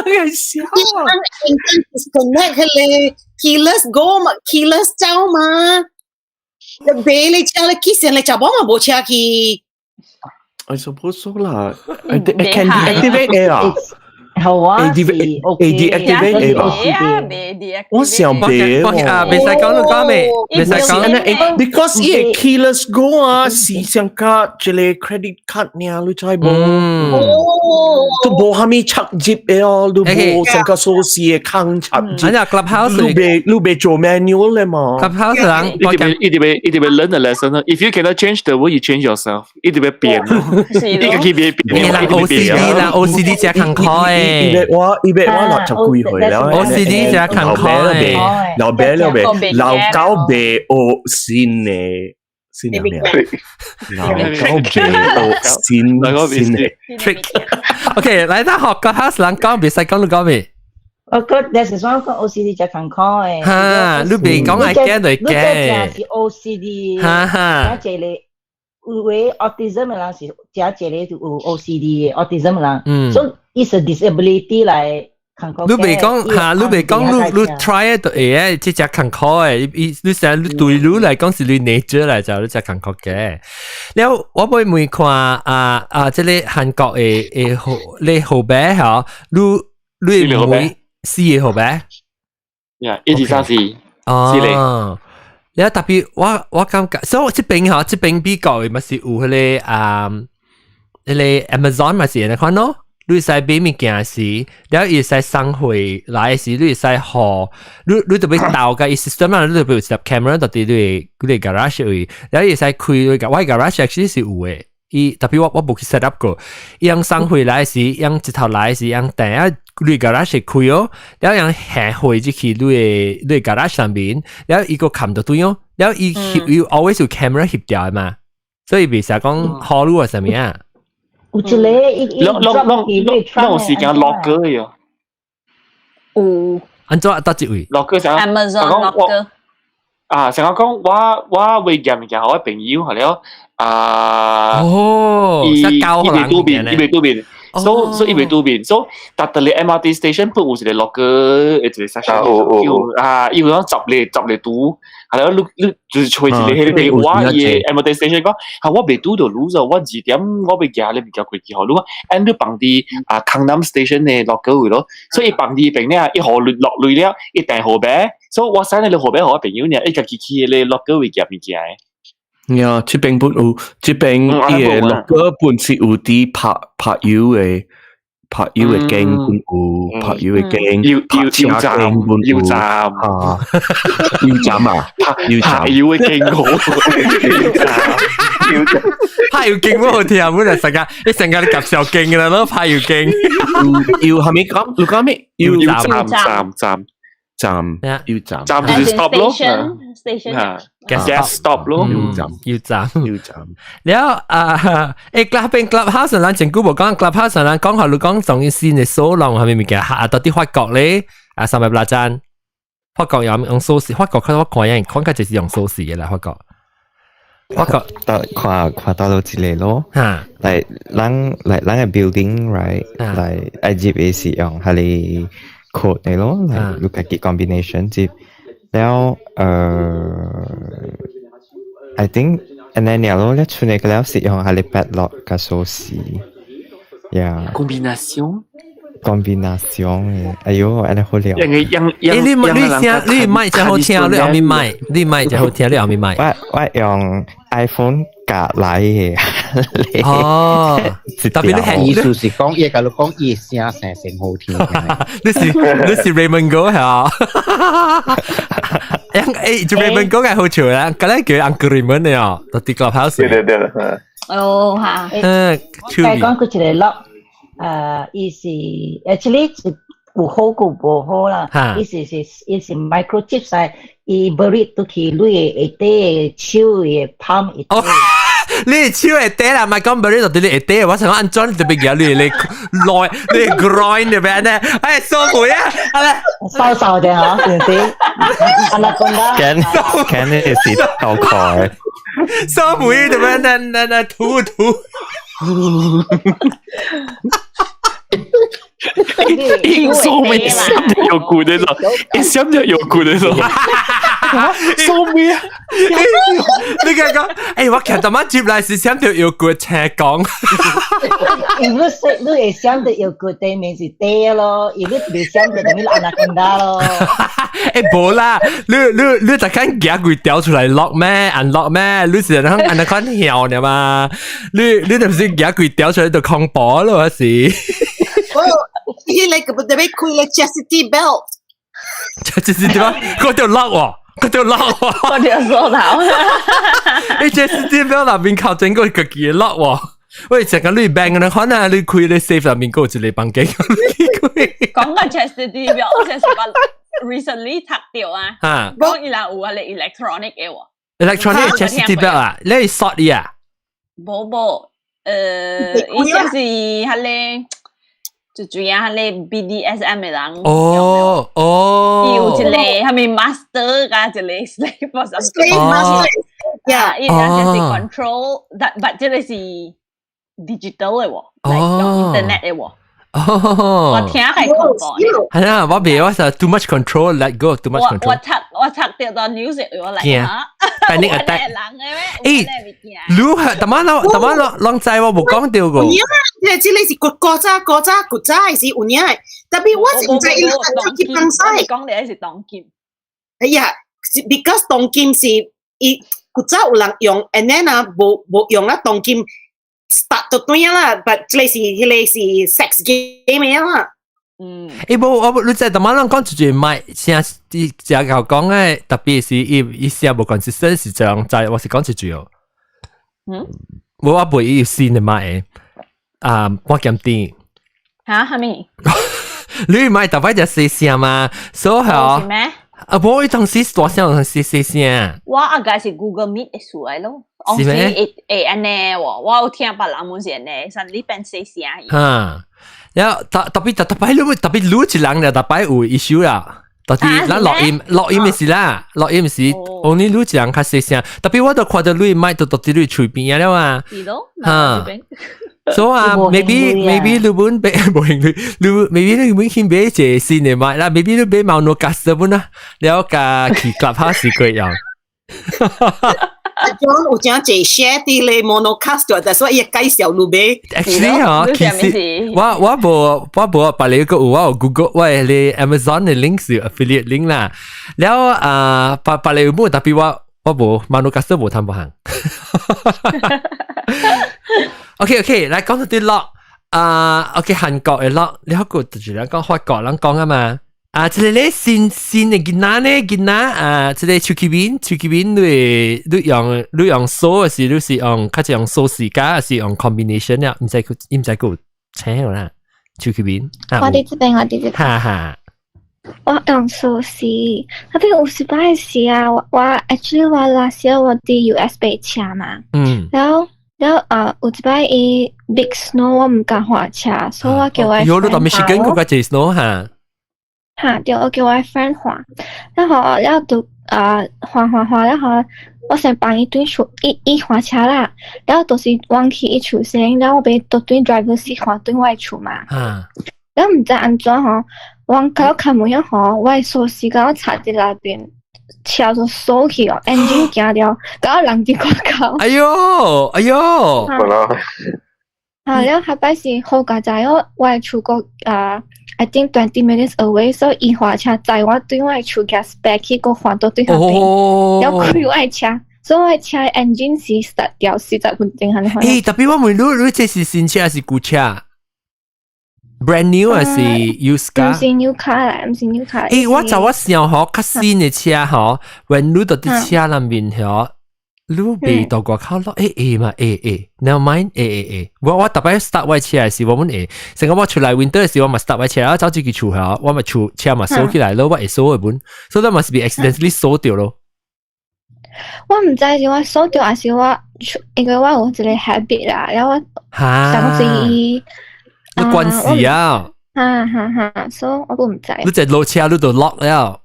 對，笑啊！disconnect 彼个 keyless go 嘛，keyless 走嘛。你賣你車，你其實你查某嘛無車去。 I suppose so 啦。I can deactivate 的啊。好啊， deactivate 的吧？我想別啊，袂使講你講未？袂使講。 Because 伊個 keyless go 啊，是像佮一个 credit card 爾，你知無？都無啥物插入的哦，你無像佮鎖匙的空插入。按怎 Clubhouse 你袂做 manual 的嘛？Clubhouse 人一直欲 learn the lesson. If you cannot change the world, you change yourself. 一直欲變，你家己欲變。人 OCD 人 OCD 誠艱苦的。伊欲我60幾歲了，OCD 誠艱苦的。老爸了未？老狗袂學新的，新的咩？老狗袂學新新的 trick。OK，來，咱學 Clubhouse 人講，袂使講你講未？我覺得是講講 OCD 誠艱苦的。哈，你袂講愛驚就會驚。你這誠是 OCD，哈哈，誠濟個有的 autism 的人是誠濟個就有 OCD 的 autism 的人，所以 it's a disability 來。你袂講嚇，你袂講你 try 就會嘅，這誠艱苦的，伊你成對你來講是你 nature 來就你誠艱苦嘅。了我會問看啊啊，這个韓國的的號你號碼吼，你會四个號碼？呀，一二三四，四個。了特別我感覺，所以這邊吼，這邊美國的嘛是有彼个啊，彼个 Amazon 嘛是按呢款咯。你會使買物件時，了伊會使送貨來時，你會使予，你就欲鬥共伊 system 啊，你就欲有一粒 camera 佇你的 garage 位，了伊會使開你個，我 garage actually 是有的，伊特別我無去 set up 過，伊用送貨來時，用一頭來時，用電啊，你 garage 開哦，了用下貨入去你的 garage 上面，了伊閣冚著對哦，了伊翕伊 always 有 camera 翕著的嘛，所以袂使講好路啊啥物啊。有一个伊伊攏攏攏攏有時間 locker 喲。有。按怎佗一位？locker 啥？Amazon locker。啊，成日講我會寄物件予我朋友，係了啊。哦，伊伊袂拄面，伊袂拄面，所以伊袂拄面，所以逐逐个 MRT station 本有一個 locker，一個 section，啊，伊有講十个十个拄，係了，你就是揣一个彼个電話，伊个 MRT station 講，啊，我袂拄著路就我2點我欲寄你物件過去予你，and 你放佇啊江南 station 的 locker 位咯，所以伊放佇邊了，伊予落鐳了，伊訂號碼，所以我 send 你號碼予我朋友呢，伊家己去彼個 locker 位寄物件的。呀，這邊本有，這邊伊个 locker 本是有佇泊泊油的，泊油的間本有，泊油的間，油油站油站啊，油站啊，油站泊油的間好，油站油站，泊油間好聽，本來成日你成日你夾小間啦，囉泊油間，油啥物講？你講咩？油站站站。站油站，站就是 stop 咯，station ，gas stop 咯，油站，油站，油站。了啊，欸，club 邊 clubhouse 咱前久無講 clubhouse，咱講下你講從新的鎖籠啥物物件，啊，到底法國咧啊，三百八站，法國有用鎖匙，法國看我看樣，看較就是用鎖匙的啦，法國。法國到看看到落一个咯，哈，來咱來咱个 building right，來愛入的是用彼个 code 的咯，來你家己 combination 入，了I think and then 了咯，你出來個了是用彼个 padlock 佮鎖匙，yeah。 combination combination 的，哎喲，按呢好了。因為因欸，你你聲你麥誠好聽，你後面麥，你麥誠好聽，你後面麥。我用 iPhone 夾來嘅。哦，特別你係意思是講，伊共你講，伊聲聲聲好聽。你是 Raymond 哥係啊？誒，就 Raymond 哥係好笑啦，咁咧叫 Uncle Raymond 嘅哦，到啲 Clubhouse。對對對，哦嚇。嗯，我講佢一個 lock，伊是 actually 是有好過無好啦。伊是 microchip 晒，伊 bury 都去你的下底手的 palm 下底。你手會底啦，唔係講 bury 到你下底，我想講安怎特別嘢，你你內你 groin 入邊咧，哎，收回啊，係咪？瘦瘦的嗬，是唔是？Anaconda。 Can can 你是鬥開。收回特別那那那吐吐。應數未閃就有骨的咯，一閃就有骨的咯。數未啊？你講講，欸，我琴日晚接來是閃到有骨車講。如果識你會閃到有骨，對面是底咯；如果未閃到，就咪 anaconda 咯。欸，無啦，你你特間夾佢掉出來 lock 咩？unlock 咩？你是人 anaconda 曉的嘛？你就是夾佢掉出來就恐怖咯，是？伊個個特別開個 chastity belt。 chastity belt，嗰條 lock 喎，嗰條 lock 喎，嗰條鎖頭。你 chastity belt 那邊靠整個個嘅 lock 喎。喂，成個你 bank 嘅可能你開你 safe 入面嗰一個房間。講個 chastity belt，我就是話 recently 讀到啊，講伊人有啊，你 electronic 嘅喎。 electronic chastity belt 啊，你係 short 伊啊？無無，伊就是彼個。就主要係咧 BDSM 嘅人，哦哦，有一個係咪 master 加一個 slave 或 slave master，呀，伊人就是 control，但但這個是 digital 嘅喎，用 internet 嘅喎。哦，我聽係恐怖。係啊，我別我就 too much control，let go too much control。我讀我讀到到 news 我嚟嚇，panic attack。誒，你係特晚攞特晚攞啷仔我冇講到過。有影啊，這個是國國早國早古早是有影的，特別我是毋知伊人去放屎。講的是當今。哎呀，because 當今是伊古早有人用，and then 啊無無用啊當今。start 到對啦，but 這個是彼個是 sex game 啊。嗯。欸，無我你知頭晚人講一句咪，聲啲食夠講嘅，特別是伊伊聲無 consistent 是這樣，知我是講一句哦。嗯。無我袂伊有新的麥，啊，我檢點。嚇？係咪？你咪特別就細聲嘛，所以係咩？啊，無伊當時大聲，當時細聲。我阿個是 Google Meet 會出來咯。是咩？會會按呢喎，我有聽別人問是按呢，像你變細聲。哈，然後特特別特特別你特別女一人就特別有 issue 啦。特別咱錄音錄音的是啦，錄音是 only 女一人較細聲。特別我都看到你麥都到佇你喙邊了啊。是咯，哈。所以啊，maybe 你本買無興趣，你 maybe 你本去買一個新的麥啦，maybe 你買 Maonocaster 本啦，了共去 Clubhouse 過用。有真濟 share 佇咧 Maonocaster，所以伊介紹你買。 Actually 嗬，其實我無別個有我有 Google 我咧 Amazon 的 link 是 affiliate link 啦。了啊，別別個有冇？特別我無 Maonocaster 無談無行。OK OK，來講到啲 lock 啊，OK 韓國的 lock，你好個就是咱講法國人講啊嘛。啊，這個咧新新的囡仔咧，囡仔啊，這個手機面手機面你你用你用鎖的是你是用較濟用鎖匙卡，還是用 combination 啊？毋知佢毋知佢有請啦，手機面。我佇這邊，我佇這邊。哈哈。我用鎖匙，特別有時擺時啊，我 actually 我 last year 我佇 US 買車嘛，然後啊，有一擺伊 big snow 我毋敢駛車，所以我叫我喲，你到 Michigan 嗰個濟 snow 哈？哈，對，我叫我 friend 駛，然後然後就啊駛駛駛，然後我先幫伊對厝，伊伊駛車啦，然後就是往去伊厝先，然後我欲倒轉 driver seat 駛轉我的厝嘛，然後毋知按怎吼，我到開門遐吼，我的鎖匙共我插佇內邊，車就鎖去哦，engine 行了，共我人佇外口。哎喲，哎喲，啊，了後擺是好佳哉我我的厝閣啊，I think 20 minutes away，所以伊駛車載我對我的厝寄 spare key，閣還倒對遐邊，了開我的車，所以我車 engine 是 start 掉40分鐘係你。欸，特別我問你，你這是新車還是舊車？Brand new 還是 used car？毋是 new car 啦，毋是 new car。欸，我就我想吼，較新的車吼，when 你到佇車內面吼，你袂到外口 lock，欸會嘛會會，never mind 會會會。我逐擺 start 我車的時，我阮會，成個我出來 winter 的時，我嘛 start 我車，我走出去厝吼，我嘛厝車嘛鎖起來咯，我會鎖的本，所以嘛是被 accidentally 鎖著咯。我毋知是我鎖著，還是我，因為我有一個 habit 啦，然後我想是你關事啊！哈哈哈，所以我都毋知。你一落車你就 lock 了。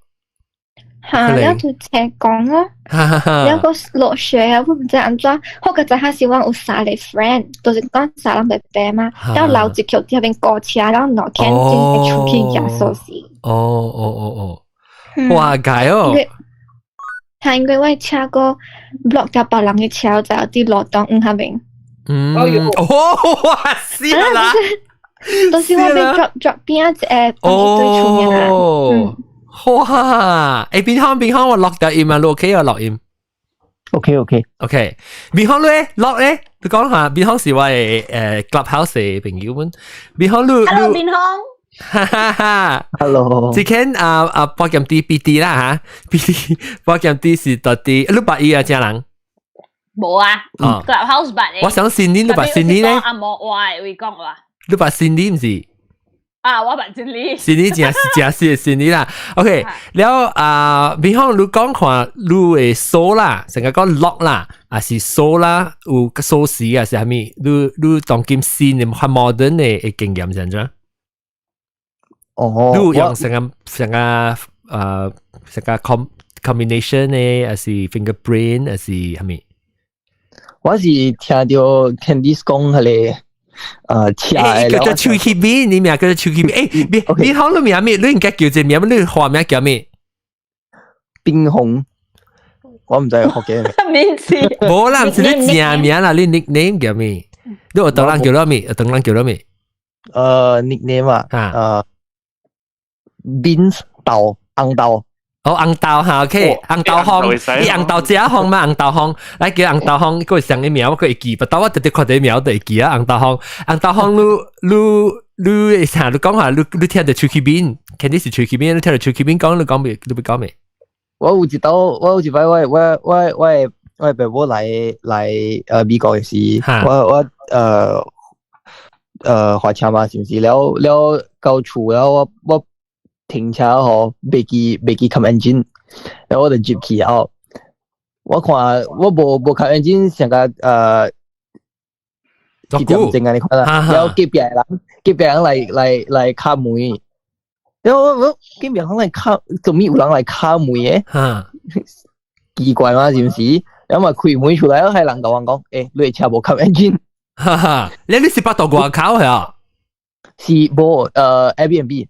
哈，了就車講咯，了個落雪啊，我毋知按怎，好個在下是我有三個 friend，都是講三人白白嘛，了留一橋佇彼邊過車，然後兩天真會出去攑鎖匙。哦哦哦哦，哇，解哦！係因為我車個 block 掉別人的車，就佇路中央彼邊。嗯，哦，哇，死啦！都是我被 drop drop 邊一個幫伊對出面啊。哦，哇！欸，邊行邊行我 lock 掉音啊，OK 啊，錄音。 OK OK OK，邊行咧 lock 咧，你講下邊行是我的Clubhouse 的朋友們。邊行你 Hello，邊行。哈哈哈，Hello。之前啊啊，保險 D B D 啦嚇，B D 保險 D 是到底你捌伊啊，正人？無啊，Clubhouse 捌。我想新年你捌新年咧？啊，無我會講話。你捌新年毋是？啊，我捌新年。新年真是真是新年啦。OK，了啊，比方你講看你會鎖啦，成個講 lock 啦，還是鎖啦，有鎖匙啊，是啥物？你你當今新的較 modern 的經驗是按怎？哦，你有用成個成個成個 combination 的，還是 fingerprint，還是啥物？我是聽著 Candice 講彼個。車叫做手氣面，你名叫做手氣面。欸，你你好，你名咩？你應該叫這名，你花名叫咩？冰紅，我毋知學嘅。名字。無啦，毋是你正名啦，你 nickname 叫咩？你有當人叫做咩？有當人叫做咩？nickname 啊，beans 豆紅豆。哦，紅豆哈，OK，紅豆風，你紅豆食風嘛？紅豆風，來叫紅豆風，閣上個名我閣會記，不但我直直看這名我就會記啊。紅豆風，紅豆風，你你你會啥？你講下，你你聽著手氣面，肯定是手氣面，你聽著手氣面講，你講未？你欲講未？我有一道，我有一擺，我我我我我爸母來來美國的時，我駛車嘛，是毋是？了了到厝了，我我停車吼，袂記關 engine，然後我就入去後，我看我無關 engine，成個1點鐘啊，你看啦，然後隔壁人隔壁人來敲門，然後我我隔壁人來敲，做咩有人來敲門的？奇怪嘛，是毋是？然後嘛開門出來，彼人共我講，欸，你的車無關 engine。哈哈，你是捌到外口係啊？是無Airbnb。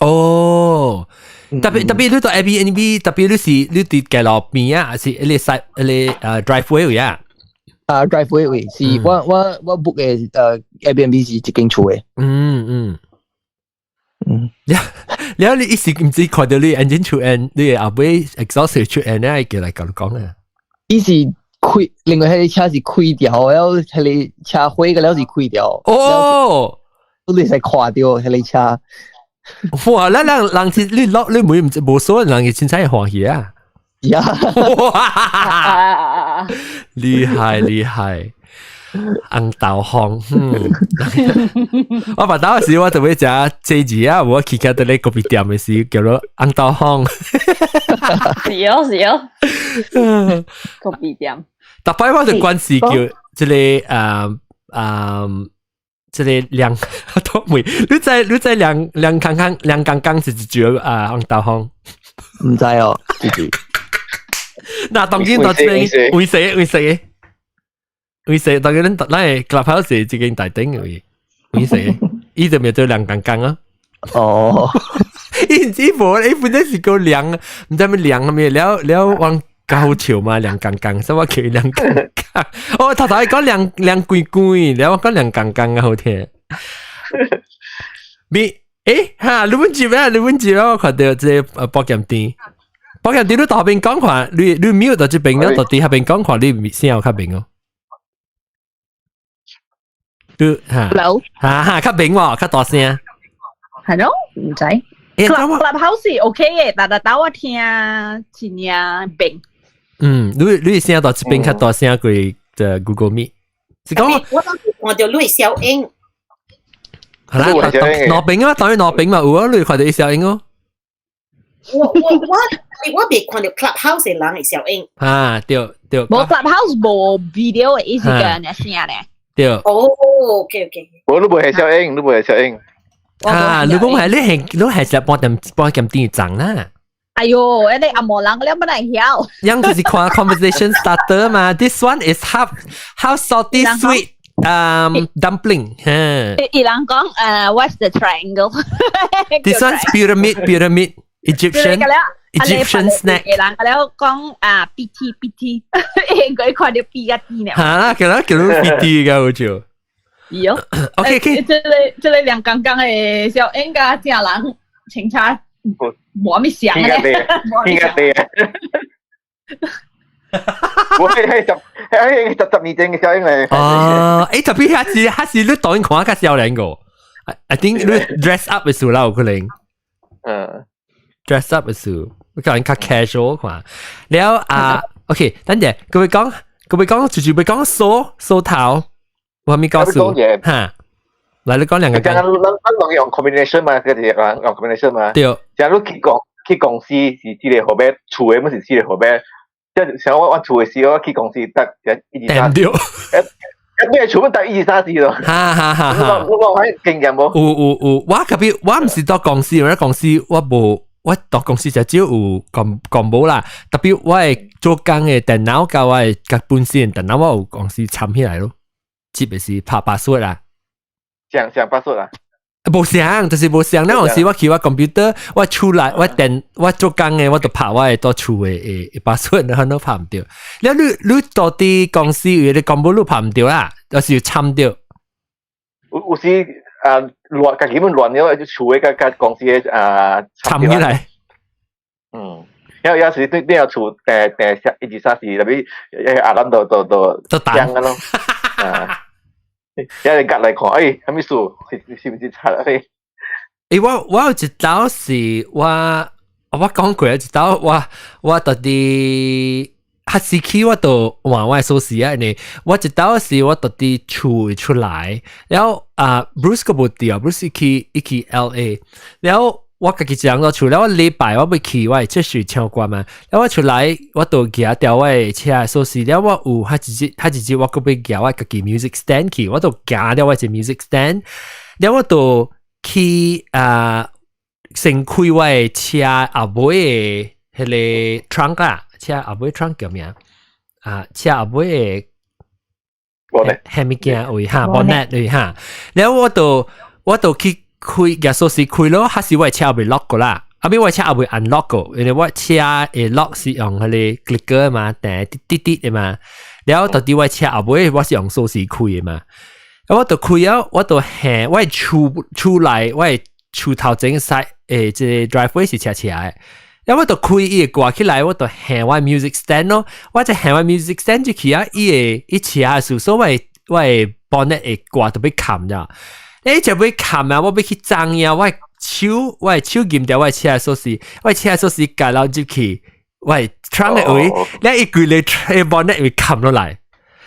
哦，特別特別你到 Airbnb，特別你是你佇街路邊啊，還是你 side 你driveway 位啊？啊，driveway 位是我 book 的Airbnb 是一間厝的。了你一時毋知看到你 engine 出煙，你後尾 exhaust 出煙咧，叫來共你講啊。伊是開，另外彼個車是開掉，了彼個車火個了是開掉。哦，你會使看著彼個車。哇！咱人人是你落你每毋知無鎖，人會凊彩會歡喜啊！呀！哇！厲害厲害，紅豆風。嗯，我捌當時我特別食這字啊，我去較佇咧咖啡店的時叫做紅豆風。是哦是哦，咖啡店。逐擺我就關係叫這個這個梁都未，你知梁梁康康梁剛剛是一句啊紅豆風？毋知哦，這句。那當今到這邊為誰為誰為誰？當今咱咱的 Clubhouse 是這間大頂的位，為誰？伊就名做梁剛剛啊。哦，伊伊無，伊本身是個梁，毋知咩梁咩，了了往高潮嘛，梁剛剛，所以我叫伊梁剛剛。哦，頭頭伊講梁梁貴貴，了我講梁剛剛啊，好聽。你欸哈，你問住咩？你問住我看著這個保險店，包括你都後邊講話，你 mute 到這邊了，到底下邊講話，你聲有較明哦。你嚇 Hello，嚇嚇較明喎，較大聲。係咯，毋知。Clubhouse OK 嘅，但係等我聽真正明。嗯，你聲到這邊較大聲過的 Google Meet。是講我當時看到你小英。係啦，攞餅啊，當然攞餅嘛，有啊，你看到伊小英哦。我未看到 Clubhouse 的人會小英。啊，對對。無 Clubhouse 無 video 的，伊是個人聲咧。對。哦，OK OK。我都無係小英，都無係小英。啊，你講係你係食半點半點點鐘啦。哎喲，你阿毛人你乜嚟曉？樣就是看 conversation starter 嘛。This one is half half salty sweet dumpling。伊人講what's the triangle？ This one's pyramid pyramid Egyptian Egyptian snack。伊人了講啊 BT BT，應該看到 B 個 D 呢。嚇，其實叫做 BT 嘅好似。喲，OK OK，這個兩剛剛的小英甲正人清查。無咩想咧，應該對啊。我係十年前嘅小英嚟。哦，誒特別下次你當然看較少年個，I think 你 dress up 嘅時候啦，有可能。dress up 嘅時候，你個人較 casual 看。了啊，OK，等陣各位講，各位講，直接會講梳梳頭，我係咪告訴？嚇。來，你講兩個。講咱用 combination 嘛，佢哋用 combination 嘛。對。假如去公司是一個號碼，厝的嘛是四個號碼。即係像我厝的時，我去公司得一二三。對。一咩厝本得一二三四咯。哈哈哈！哈。我喺經驗無？有有有，我特別我毋是到公司，我公司我無，我到公司就只有講講無啦。特別我係做工的電腦，佮我的佮本身電腦，我有公司參起來咯。這個是拍 password 啦。像像 password 啊？無相，就是無相。那有時我去我 computer，我出來我電我做工的，我就拍我的到厝的的 password，然後都拍毋著。你到底公司有你公布你拍毋著啦，就是參著。有時啊亂，家己本亂了，就厝的佮佮公司的啊參起來。嗯，因為有時對對厝訂訂一二三四，特別阿蘭都都彈嘅咯。啊。一日隔嚟看，哎，啥物事？是毋是賊？欸，我有一道是我講過一道，我到底較時期我都換我的鎖匙啊，呢，我一道是我到底厝出來，然後啊，Bruce 個無佇，Bruce 伊去 LA，然後我家己一人到厝，然後我禮拜我欲去我的出去唱歌嘛，然後我出來我就舉掉我的車鎖匙，然後我有較一日我閣欲舉我家己 music stand 去，我就行了我一個 music stand，然後我就去啊先開我的車後尾的彼個 trunk 啊，車後尾 trunk 叫咩啊？車後尾的彼物件位哈，bonnet 位哈，然後我就去開舉鎖匙開咯，還是我的車未 lock 過啦？後尾我的車還未 unlock 過，因為我車的 lock 是用彼個 clicker 嘛，彈滴滴滴的嘛。然後到底我的車後尾我是用鎖匙開的嘛。我就開了，我就行，我的厝厝內，我的厝頭前 side 誒，這個 driveway 是斜斜的。然後我就開伊會掛起來，我就行我 music stand 咯。我就行我 music stand 入去啊，伊會伊斜的時，所以我的 bonnet 會掛特別冚咋。你就欲冚啊！我欲去裝呀！我的手撳掉我的車鎖匙，我的車鎖匙蓋了入去，我的 trunk 的位，你伊規个 bonnet 會冚落來。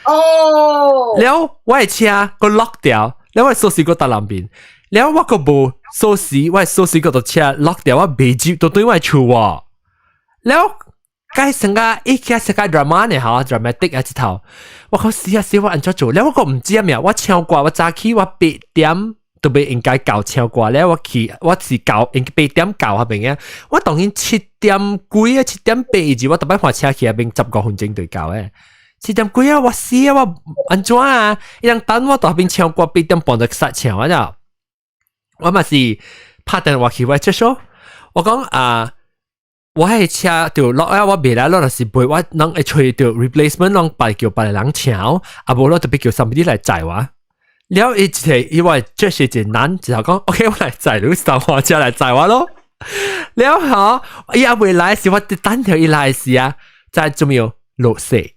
哦。了我的車閣 lock 掉，了我的鎖匙閣佇內面，了我閣無鎖匙，我的鎖匙閣佇車 lock 掉，我袂入到對我的厝喎。了，該成個一開始個 drama 呢，嚇，dramatic 啊，這頭，我講死啊死，我按怎做？了我閣毋知啊咩，我唱歌，我早起我8點都欲應該到唱歌了，我去我是到應八點到彼邊啊，我當然七點幾啊，7點8以前我逐擺換車去彼邊15分鐘就到誒。七點幾啊，我死啊，我按怎啊？伊人等我到彼邊唱歌8點半就煞唱啊，了。我嘛是拍電話去我出所，我講啊。我彼車就 lock 啊，我袂來，我若是袂，我攏會揣著 replacement，攏別叫別個人請，啊無我特別叫 somebody 來載我。了伊一個伊話這是一個男，就講 OK，我來載你，上火車來載我咯。了後，伊也未來時，我等條伊來時啊，在做咩落雪。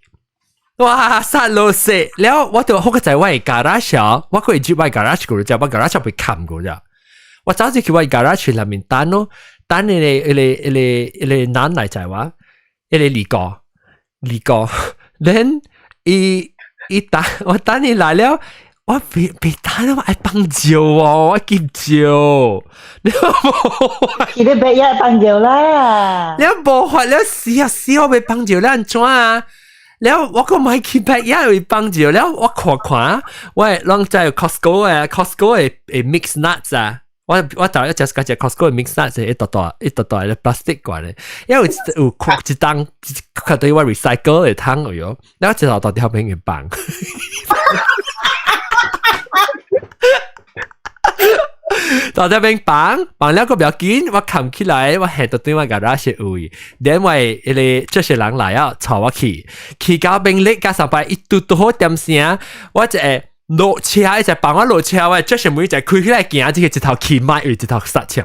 哇！殺落雪了，我就好個在我的 garage 我可以入我 garage 過，就我 garage 被冚過咋。我早就去我 garage 內面等咯，等你個、一個、一個、一個男來載我，一個二哥，二哥，then 伊伊等我等你來了。我別別等我愛放尿哦，我急尿，你無？你別一放尿啦！你無法了死啊死！我欲放尿，你按怎啊？了我閣莫去別也會放尿了，我看看，我攏在 Costco 的 Costco 的的 mixed nuts 啊。我我頭一隻個隻 Costco 的 mixed nuts 一大袋一大袋的 plastic 罐的，因為有看一當，看對我 recycle 的桶喲，然後一大袋條邊去放。到這邊放放了個不要緊，我冚起來，我行到對我 garage 位，因為伊個這些人來啊，帶我去，去到邊力加上擺一拄拄好點聲，我就會落車，一直放我落車，我這些門就開起來行，這個一頭起麥，一頭剎車。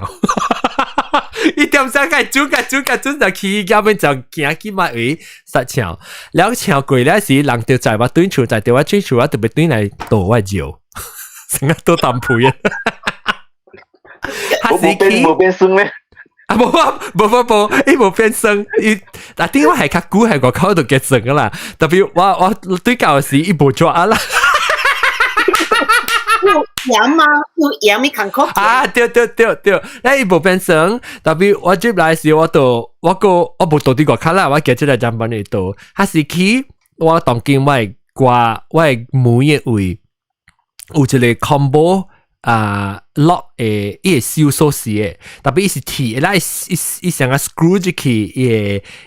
一點聲該轉個轉個轉就去到邊就行去麥位剎車，了車過了時，人就在我對厝，在對我對厝，我特別對來倒我尿，成日都擔皮啊！無變無變酸咩？啊無啊無無無，伊無變酸，伊但點我係較久係外口度結酸噶啦，特別我我對舊時伊無抓啦。有鹽嗎？有鹽咪看口。啊對對對對，你伊無變酸，特別我入來時我都我個我無倒佇外口啦，我行出來砧板裡倒，還是去我當今我的掛我的門的位有一個 combo。啊，lock 的，伊會收鎖匙的，特別伊是鐵，啦，伊伊成個 screw 入去，伊個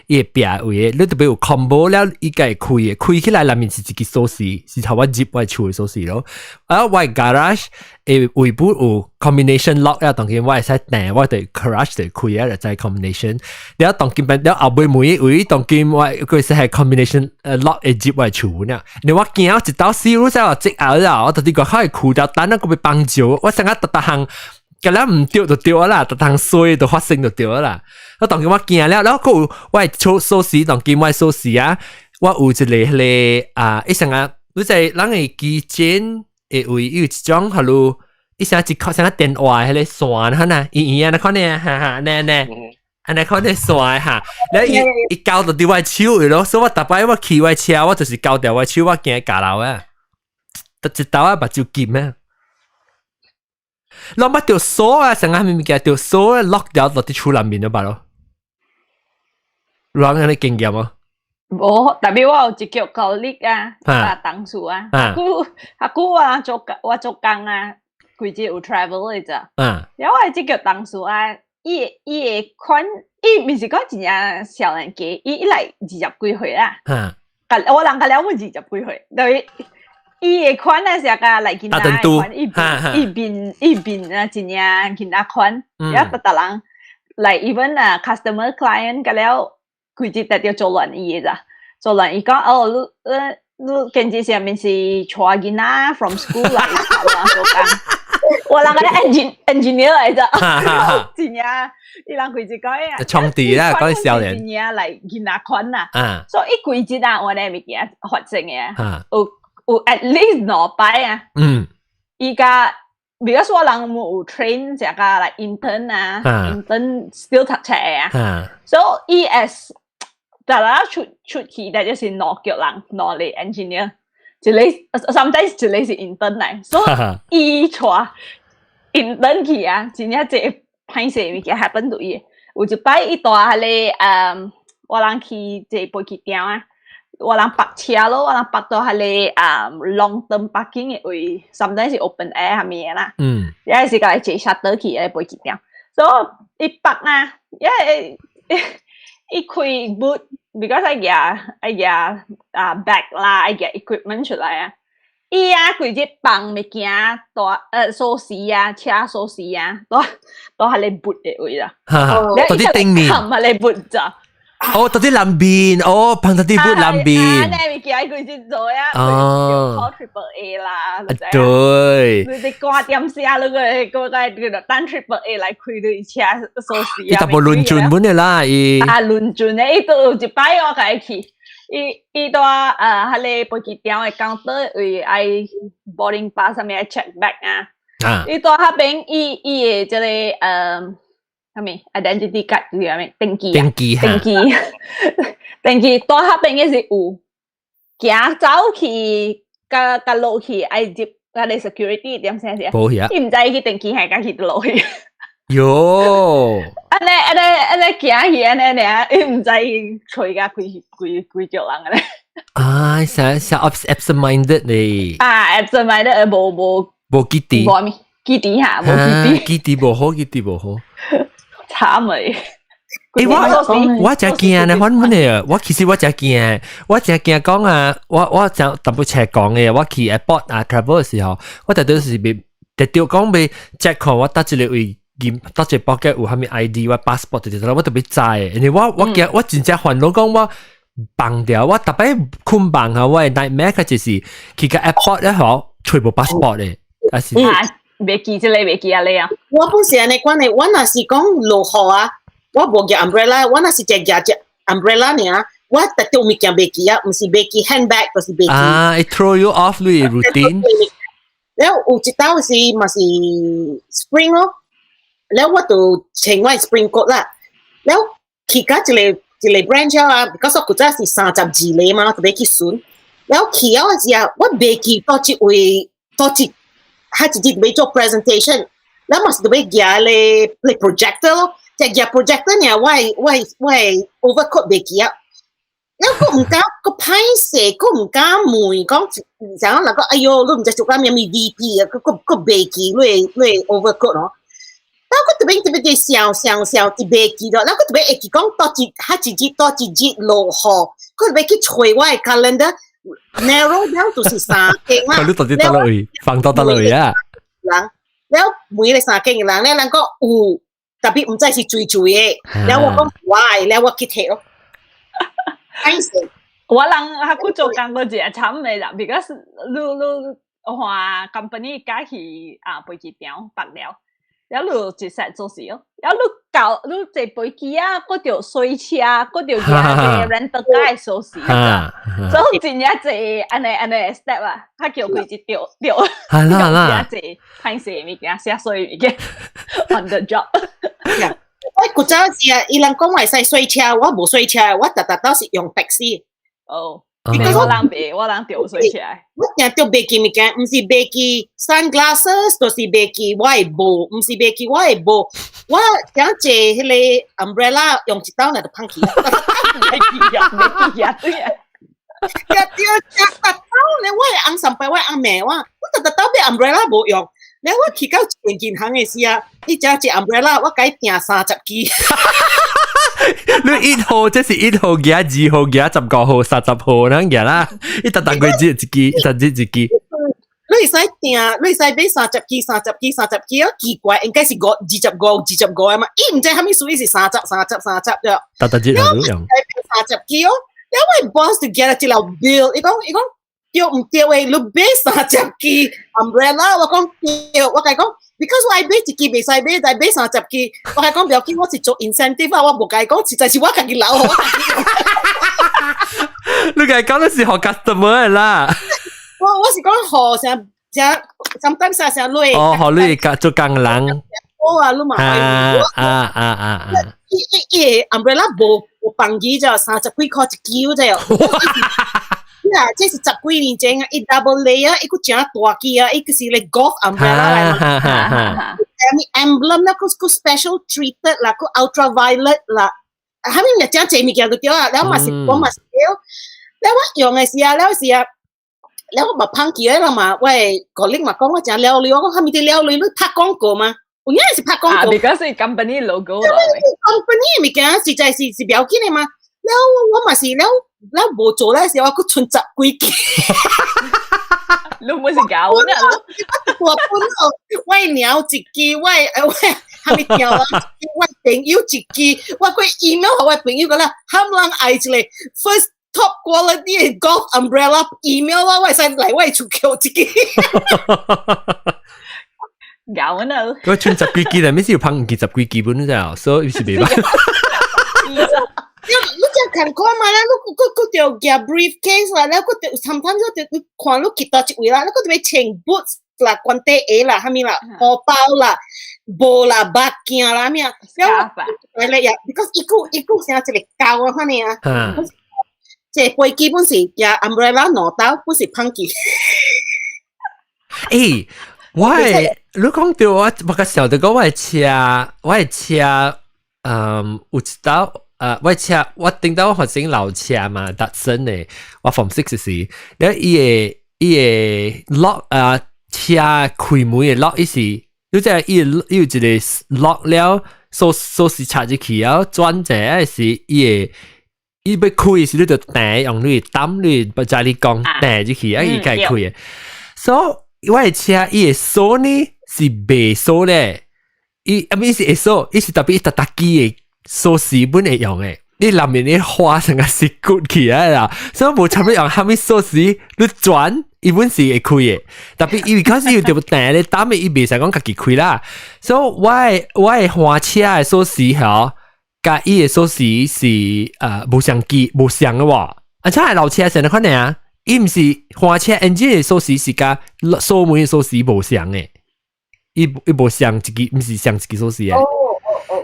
伊個壁位的，你特別有 combo 了，伊個會開的，開起來內面是一支鎖匙，是頭我入我厝的鎖匙咯。啊，我 garage 的位本有 combination lock 啊，當今我會使訂，我佇 garage 就開啊，就知 combination。了當今了後尾門位，當今我佢是係 combination lock 會入我厝呢。你我驚一道死，我才話積後啦，我到底個開褲條等啊，個欲放尿，我成日逐逐項，甲了毋對就對啦，逐項衰就發生就對啦。我當今我驚了，了閣有我的鎖鎖匙，當今我的鎖匙啊，我有一個彼個啊，伊成日你知人的機針會位有一種，哈囉，伊成一個成個電話彼個線，哈呐，圓圓按呢款呢，哈哈，呢呢，按呢款的線哈，了伊伊交到佇我的手位咯，所以我逐擺我騎我的車，我就是交掉我的手，我驚咬落啊，一道啊目睭金啊。攏捌著鎖啊，成個物件著鎖 lock 掉落佇厝內面了罷咯。人按呢經驗啊？無，特別我有一叫 colleague 啊，啊同事啊，較久較久我做我做工啊，規日有 travel 的咋。了我這叫同事啊，伊伊的款，伊毋是講真正少年家，伊伊來20幾歲啦。我人甲了阮20幾歲，對。伊的款啊是甲來囡仔的款，伊伊面伊面啊真正囡仔款，了逐逐人來 even 啊 customer client 甲了規日特著做亂伊的咋，做亂伊講哦，你你根據上面是帶囡仔 from school 來做工，我人個 engineer 來咋，真正伊人規日講啊，創地啦，講少年，真正來囡仔款啦，所以伊規日啊，我咧物件發生的，有。有 at least 兩擺啊。伊家，because 我人有 train 這個 like intern 啊，intern still 讀冊啊。所以伊 as 大家出出去，但就是兩腳人，兩個 engineer，一個 sometimes 一個是 intern 來，所以伊帶 intern 去啊，真正這歹勢物件 happen 到伊。有一擺伊帶彼個我人去這飛機場啊。我人泊車咯，我人泊到彼個啊 long term parking 的位，sometimes 是 open air 啥物的啦。也是共伊坐 shuttle 去個飛機場，所以伊泊啊，因為伊開 boot，because 愛舉愛舉啊 bag 啦，愛舉 equipment 出來啊。伊啊，規日放物件，帶鎖匙啊，車鎖匙啊，都都喺咧 boot 的位啦。到佇頂面。冚喺咧 boot 咋。哦，到啲南邊，哦，碰到啲不南邊。啊，你咪叫佢先做啊？哦，call triple A 啦。對。你掛點聲，你個個個叫做等 triple A 來開你車鎖匙啊。伊淡薄輪轉本的啦，伊。啊，輪轉的，伊都有一擺我共伊去，伊伊蹛彼個飛機場的 counter 位愛 boarding pass 啥物愛 check bag 啊。啊。伊蹛彼邊，伊伊的這個啥物 identity card 叫啥物登記登記登記登記，蹛彼邊的是有行走去，佮佮落去愛入彼個 security 點聲是？無遐。伊毋知伊去登記還共去落去。喲。按呢按呢按呢行去按呢爾，伊毋知伊揣甲幾幾幾少人按呢。啊，成成 absent minded 咧。啊，absent minded 無無。無記得。無咩記得哈，無記得。記得無好，記得無好。慘欸！欸，我我真驚呢，反正的，我其實我真驚，我真驚講啊，我我真淡薄斜講的，我去 airport 啊 travel 的時候，我特別是被特著講欲 check 看我佗一個位，佗一個 pocket 有啥物 ID，我 passport 就對，我特別知的，因為我我驚我真正煩惱講我放掉，我逐擺睏夢啊，我的 nightmare 較就是去到 airport 咧吼，揣無 passport 的，還是。袂記這個，袂記按呢啊！我本是按呢款的，我若是講落雨啊，我無舉 umbrella，我若是一舉隻 umbrella 爾，我特著物件袂記啊，毋是袂記 handbag，就是袂記。啊，it throw you off 你 routine。了有一道是嘛是 spring 咯，了我就穿我 spring coat 啦，了去到一個一個 branch 啊，because 我古早是32個嘛，就欲去巡，了去了的時候，我袂記佗一位佗一。他直接欲做 presentation，了嘛是欲舉咧咧 projector 咯，即係舉 projector 呢，我我我 overcoat 袂記啊，了閣毋敢，閣歹勢，閣毋敢問，講像人講，哎喲，你毋知做啥物 VP 啊，閣閣閣袂記你你 overcoat 咯。了閣特別特別佇想想想，就袂記咗，了閣特別會記講佗一，彼一日佗一日落雨，閣特別去揣我的 calendar。narrow down 就是三間啦。你到底佗落位，放到佗落位啊？人了每個三間的人咧，人講有，特別毋知是最最的，了我講 why，了我去提咯。歹勢。我人還閣做工過一個慘的啦，because 你你看 company 共去啊飛機場放了，了你有一 set 做事哦，了你到你坐飛機啊，閣著洗車，閣著舉 rental car 的鎖匙，所以真正濟按呢按呢 step 啊，較叫規一著著，係啦啦，真濟歹勢物件，寫衰物件，on the job。我古早時啊，伊人講會使洗車，我無洗車，我逐逐都是用 taxi。哦，我人袂，我人著洗車。我定著袂記物件，毋是袂記 sunglasses，就是袂記我的帽，毋是袂記我的帽。我想坐彼個 umbrella 用一刀就芳去。袂記啊，袂記啊，對啊。對對，逐逐刀咧，我的翁上擺，我的翁罵我，我逐逐刀買 umbrella 無用。咧我去到一間銀行的時啊，伊只一 umbrella，我共伊訂30支。你1號這是1號舉，2號舉，15號、30號那舉啦，伊逐逐個月一支，一日一支。你會使訂，你會使買三十支、三十支、三十支，奇怪，應該是五25、25的嘛？伊毋知啥物數，伊是三十、三十、三十對。逐逐日都用。買三十支哦，了我 boss 就寄了一個 bill，伊講伊講對毋對的？你買三十支 umbrella，我講對，我共伊講，because 我愛買一支袂使買，但買三十支，我共伊講不要緊，我是做 incentive 啊，我無共伊講，實在是我家己留。你共伊講的是予 customer 的啦。我我是講予啥啥，sometimes 啥啥類。哦，予你做工人。我啊，你嘛。啊啊啊啊啊！伊伊伊個 umbrella 無無放機就30幾箍一支啫。呀，這是十幾年前啊，伊 double layer，伊閣誠大支啊，伊個是咧 golf umbrella 來嘛。啥物 emblem 啦，閣閣 special treated 啦，閣 ultraviolet 啦，啥物嘢誠濟物件就對啊。了嘛是我嘛是了，了我用的時啊，了時啊。了我嘛芳去啦嘛，我的 colleague 嘛講我誠了理，我講啥物佇了理，你拍廣告嗎？有影是拍廣告。啊，because 是 company logo。 company 物件實在是是不要緊的嘛。了我嘛是了了無做咧時，我閣賰十幾支。你毋是搞啊？我本哦，我鳥一支，我我蝦米條啊？我朋友一支，我過 email 予我朋友講啦，喊人愛一個 first top quality 的 golf umbrella email 我，我會使來我厝抾一支。搞呢？佢穿十幾支啦，咩事要噴唔見十幾支本啫，所以是袂歹。你這看看嘛啦，你閣閣著夾 briefcase 啦，你閣著 sometimes 你你看你去佗一位啦，你閣著欲穿 boots 啦、懸底鞋啦、啥物啦、荷包啦、帽啦、目鏡啦，啥物啊？來來呀，because 伊閣伊閣像一個膠啊，款呢啊。這飛機本是夾 umbrella 兩兜，本是噴機。欸，我係你講到我，我個時候就講我的車，我的車，嗯，有一道。我車我頂到我學生老車嘛，Datsun 的，我 form six 時，了伊個伊個 lock 啊，車開門的 lock 伊是，你知伊伊有一個 lock 了，鎖鎖匙插入去了，轉者是伊個伊欲開時，你就彈用你抌你，不知你講彈入去，啊伊才會開的。所以我的車伊的鎖呢是袂鎖咧，伊啊物是會鎖，伊是特別逐逐支的。鎖匙本會用的，你內面的花成個是骨起來啦，所以無差不用蝦米鎖匙，你轉伊本是會開的，特別伊開始有著彈咧，膽的伊袂使講家己開啦，所以我的換車的鎖匙吼，佮伊的鎖匙是無相機無相的喎，啊，這係老車成個款爾，伊毋是換車 engine 的鎖匙是佮鎖門的鎖匙無相的，伊伊無相一支，毋是相一支鎖匙的。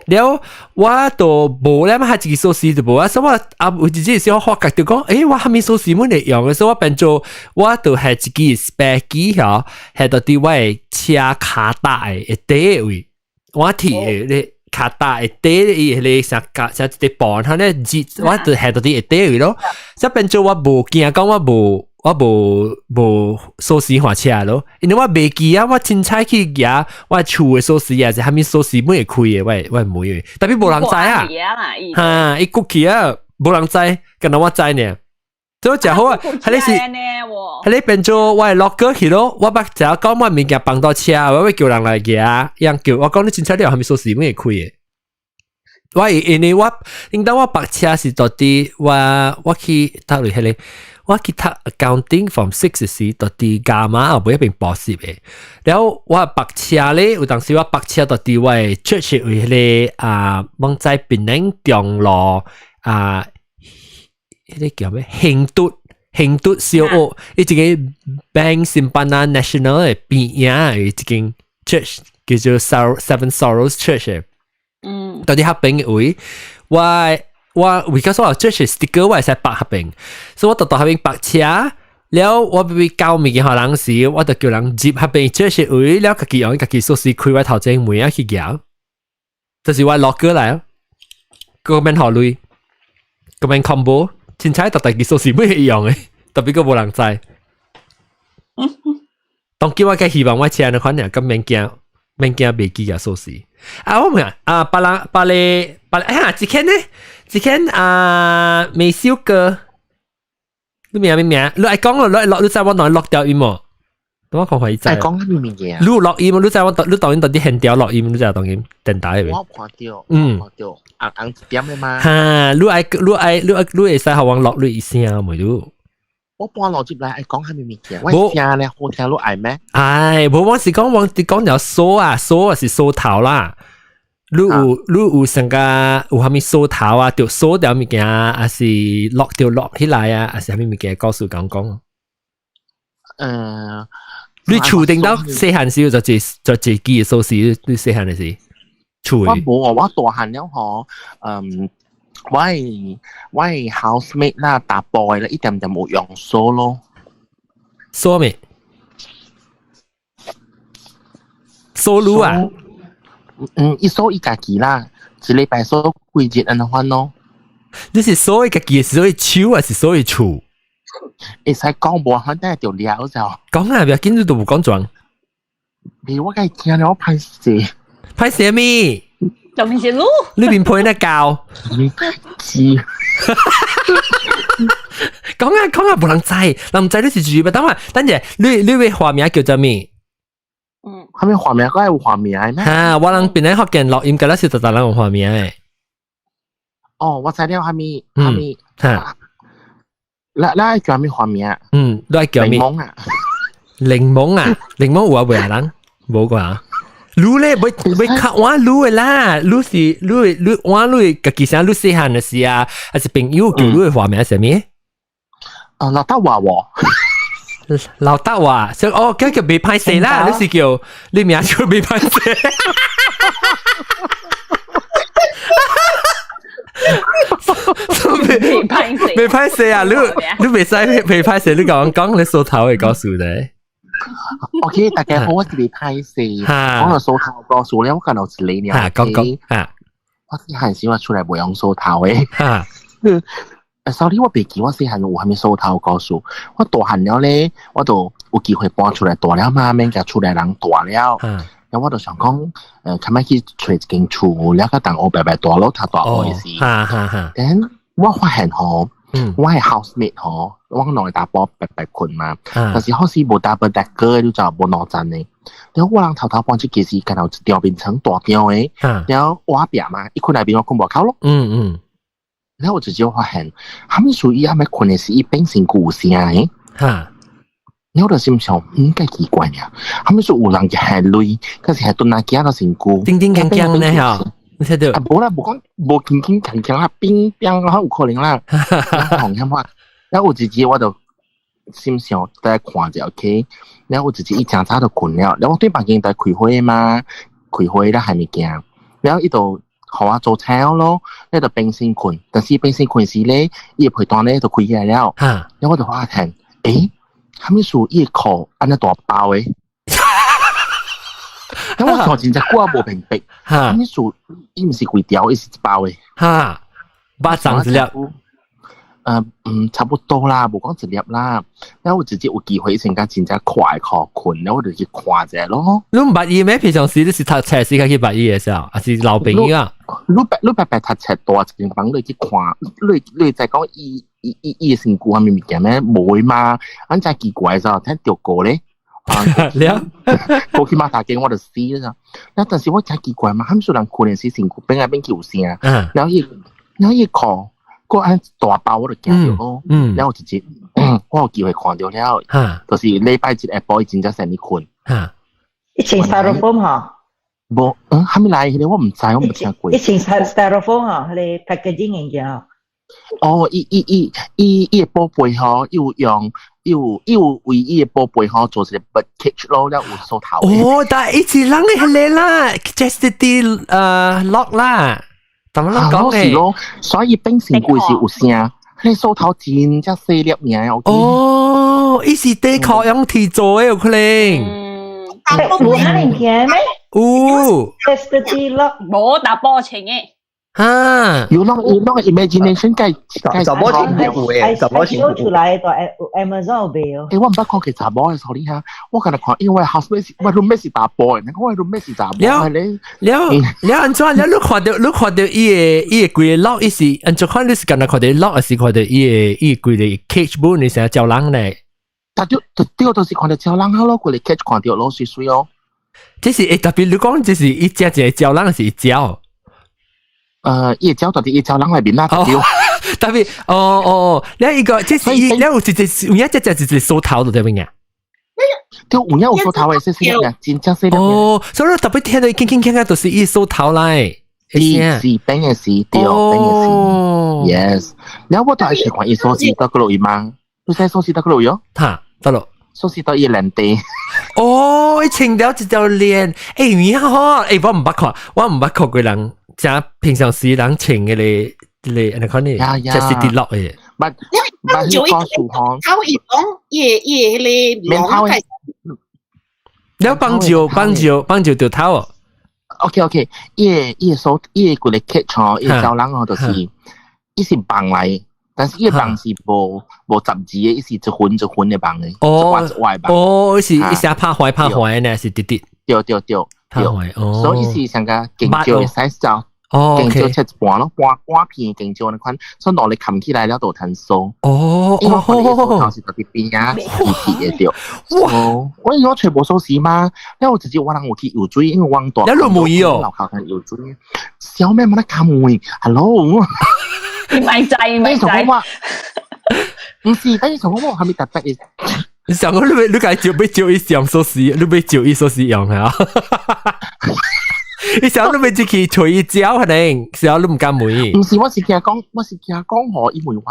了我都無咧嘛，彼一支鎖匙就無啊，所以我啊有一日時我發覺就講，欸，我蝦米鎖匙阮會用的，所以我變做我就係一支 spare key 吼，係佇佇我的車跤踏的底的位，我提的咧跤踏的底伊彼个啥架啥一個盤，哈咧我就係佇佇底位咯，所以變做我無驚講我無。我無無鎖匙換車咯，因為我袂記啊，我凊彩去舉我厝的鎖匙啊，是蝦米鎖匙每會開的，我我門的，特別無人知啊，哈，伊過去啊，無人知，干焦我知呢。所以誠好啊，彼個是，彼個變做我的 locker 去咯，我捌只講我物件放到車，我會叫人來舉，樣叫我講你凊彩你有蝦米鎖匙每會開的。我因為我應當我泊車是佇佇我我去讀彼個。我去讀 accounting form six 時，佇佇伽馬後尾彼邊補習的。了我泊車咧，有當時我泊車佇佇我的 church 位彼個啊，往在檳城中路啊，彼個叫咩？興德興德小學，伊一個 Bank Simpanan Nasional 的邊仔的一間 church 叫做 Seven Sorrows Church。佇佇彼邊的位，我。我為咗所有這是 sticker 我會使泊彼邊，所以我就佇彼邊泊車，了我欲交物件予人時，我就叫人入彼邊這是位，了家己用家己鎖匙開我頭前門仔去舉，這是我 locker 來哦，閣免予鐳，閣免 combo，凊彩逐逐支鎖匙每會用的，特別閣無人知。當今我較希望我車按呢款爾，閣免驚免驚袂記個鎖匙。啊，我問啊，別人別個別哎呀，這間呢？這間啊，美秀哥，你名咩名？你愛講咯，你愛錄，你知我當錄掉音無？等我看看伊知。愛講啥物物件？你有錄音，你知我你當然佇現場錄音，你知當然電台的。我看著，看著紅紅一點的嗎？哈，你愛你愛你愛你會使予我錄你聲無？你？我半路入來愛講啥物物件？我聽咧好聽，你愛咩？唉，無我是講我佇講條鎖啊，鎖是鎖頭啦。你有你有成個有啥物鎖頭啊？著鎖掉物件，還是 lock 著 lock 起來啊？還是啥物物件？告訴講講。你厝頂到細漢時就一就一支鎖匙，你細漢的時厝。我無啊，我大漢了吼，嗯，我的 housemate 啦，大埔的啦，一點點無用鎖咯。鎖咩？鎖路啊？嗯，伊鎖伊家己啦，一禮拜鎖幾日按呢款咯。你是鎖伊家己，是鎖伊手，還是鎖伊厝？會使講無，反正就了就。講啊，不要緊，你都無講狀。你我該驚了，我歹勢。歹勢咩？就唔是路。你面配那膠？是。講啊講啊，無人知，人毋知你是住，等下等下，你你的花名叫做咩？嗯。係咪畫名？嗰係畫名咩？嚇，我人邊咧福建錄音，嗰時就逐人有畫名嘅。哦，我知了，係咪係咪？嚇，咱叫咩畫名？嗯，你叫咩？檸檬啊！檸檬啊，檸檬有啊，未啊人？無啩？你咧，欲較晚你的啦，你是你你晚你家己聲，你細漢的時啊，還是朋友叫你的化名啥物？啊，劉德華喎。劉德華，所以哦，叫袂歹勢啦，你是叫你名叫袂歹勢。袂歹勢，袂歹勢啊！你袂使袂歹勢，你共我講你梳頭的故事咧。 OK，大家好，我是袂歹勢。講到梳頭故事咧，我講到一個爾。講講嚇。我細漢時我出來袂用梳頭的。嚇。 sorry，我袂記我細漢有啥物梳頭故事。我大漢了咧，我就有機會搬出來大了嘛，免共厝內人住了。然後我就想講，較欲去揣一間厝，了個當烏白白大佬讀大學的時。哈哈哈。 Then 我發現吼，我的 housemate 吼，我兩个查埔白白睏嘛，但是好似無 double decker，你就無兩層的。然後我人頭頭搬出去時，敢若有一張眠床大張的，然後我壁嘛，伊睏內面我睏外口咯。然後我直接發現，啥物事伊還欲睏的時，伊變身軀有聲的。然後我就心想，介奇怪爾，啥物事有人係雷，可是係蹲仔行到身軀，叮叮鏘鏘咧吼，你聽著？啊，無啦，無講無輕輕鏘鏘啦，冰冰有可能啦。紅險話，然後有一日我就心想在看者 OK，然後有一日伊誠早就睏了，然後我對房間在開會嘛，開會咧還物件，然後伊就予我做菜咯，咧就變身睏，但是變身睏時咧，伊的被單咧就開起來了，然後我就發現，欸，啥物事伊的褲按呢大包的？咁我看真正久啊無明白，啥物事伊毋是規條，伊是一包的。哈，肉粽一粒。差不多啦，無講一粒啦。然後我直接有機會先甲真正快褲睏，然後我就去看一下咯。你毋捌伊咩？平常時你是讀冊時較去捌伊的時候，還是老朋友啊？你白白讀冊大一間房，你去看，你知講伊的身軀啥物物件咩？無的嘛，按真奇怪咾，聽著過咧。了，過去馬大間我就死啦。那但是我真奇怪嘛，啥物事人睏的時身軀變來變去有聲，然後伊褲。個按大包我就驚著咯，然後直接我有機會看著了，就是禮拜一下晡伊真正先去睏。以前 styrofoam 吼？無，啥物來？彼個我毋知，我無聽過。以前 styrofoam 吼，彼个 packaging 物件吼。哦，伊伊的寶貝吼，伊有用，伊有為伊的寶貝吼做一個 bird cage 咯，了有梳頭。哦，但伊是人的彼个啦，chastity lock 啦。怎麼講是咯，所以變身軀是有聲，彼梳頭真正細粒爾。哦，伊是底褲用鐵做的有可能。有按呢物件咩？有。 Chastity lock 無查埔穿的。啊，有攏 imagination 計計查某穿有的，查某穿有出來的 Amazon 有賣哦。欸，我毋捌看過查某的，sorry 哈，我敢若看，因為 housemate 我 roommate 是查埔的，我 roommate 是查某的咧。了了按怎？了你看著伊的規个 lock，伊是按怎看？你是敢若看著 lock，還是看著伊的規个 cage 本？你成招人咧？但對對，就是看著招人好咯，規个 cage 看著攏媠媠哦。這是欸，特別你講這是一隻一個招人，還是一招？伊會招到佇伊招人內面啦，對。特別哦哦，你一個這是伊，你有一隻有影隻隻一隻梳頭就對邊啊？對，有影有梳頭的，細細粒，真正細粒。哦，所以特別聽到輕輕輕輕，就是伊梳頭來。是是變的是對，變的是。Yes，然後我就愛喜歡伊鎖匙到佗落去嗎？你知鎖匙到佗落去哦？哈，得咯。鎖匙到伊鏈底。哦，伊穿了一條鏈，欸，你好，欸，我毋捌看，我毋捌看過人。正平常時人穿的咧，咧，按呢款呢，這是跌落的。捌捌就伊頭伊講伊彼个龍開。了幫助幫助幫助著頭哦。 OK OK，伊的手伊的規個 catch 吼，伊的招人吼，就是伊是綁來，但是伊的綁是無十字的，伊是一分一分的綁的，哦一塊一塊綁。哦，伊是伊是拍壞拍壞呢，是直直。對對對。拍壞哦。所以是上個勁少的 size 就。哦，頸蕉切一半咯，半半片頸蕉那款，所以攞嚟冚起來了就彈酥。因為我看你鎖頭是特別邊啊，鐵鐵的對。哇！我我揣無鎖匙嘛，了我直接我人有去游水，因為我大。你落門哦。樓下間游水，小妹冇得冚門，hello。你咪制咪制。唔是，但是從我係咪特別？你想講你你該招欲招伊上鎖匙，你欲招伊鎖匙用嚇？你想你欲入去揣伊招可能，想你毋敢問。唔是，我是驚講，我是驚講吼，因為我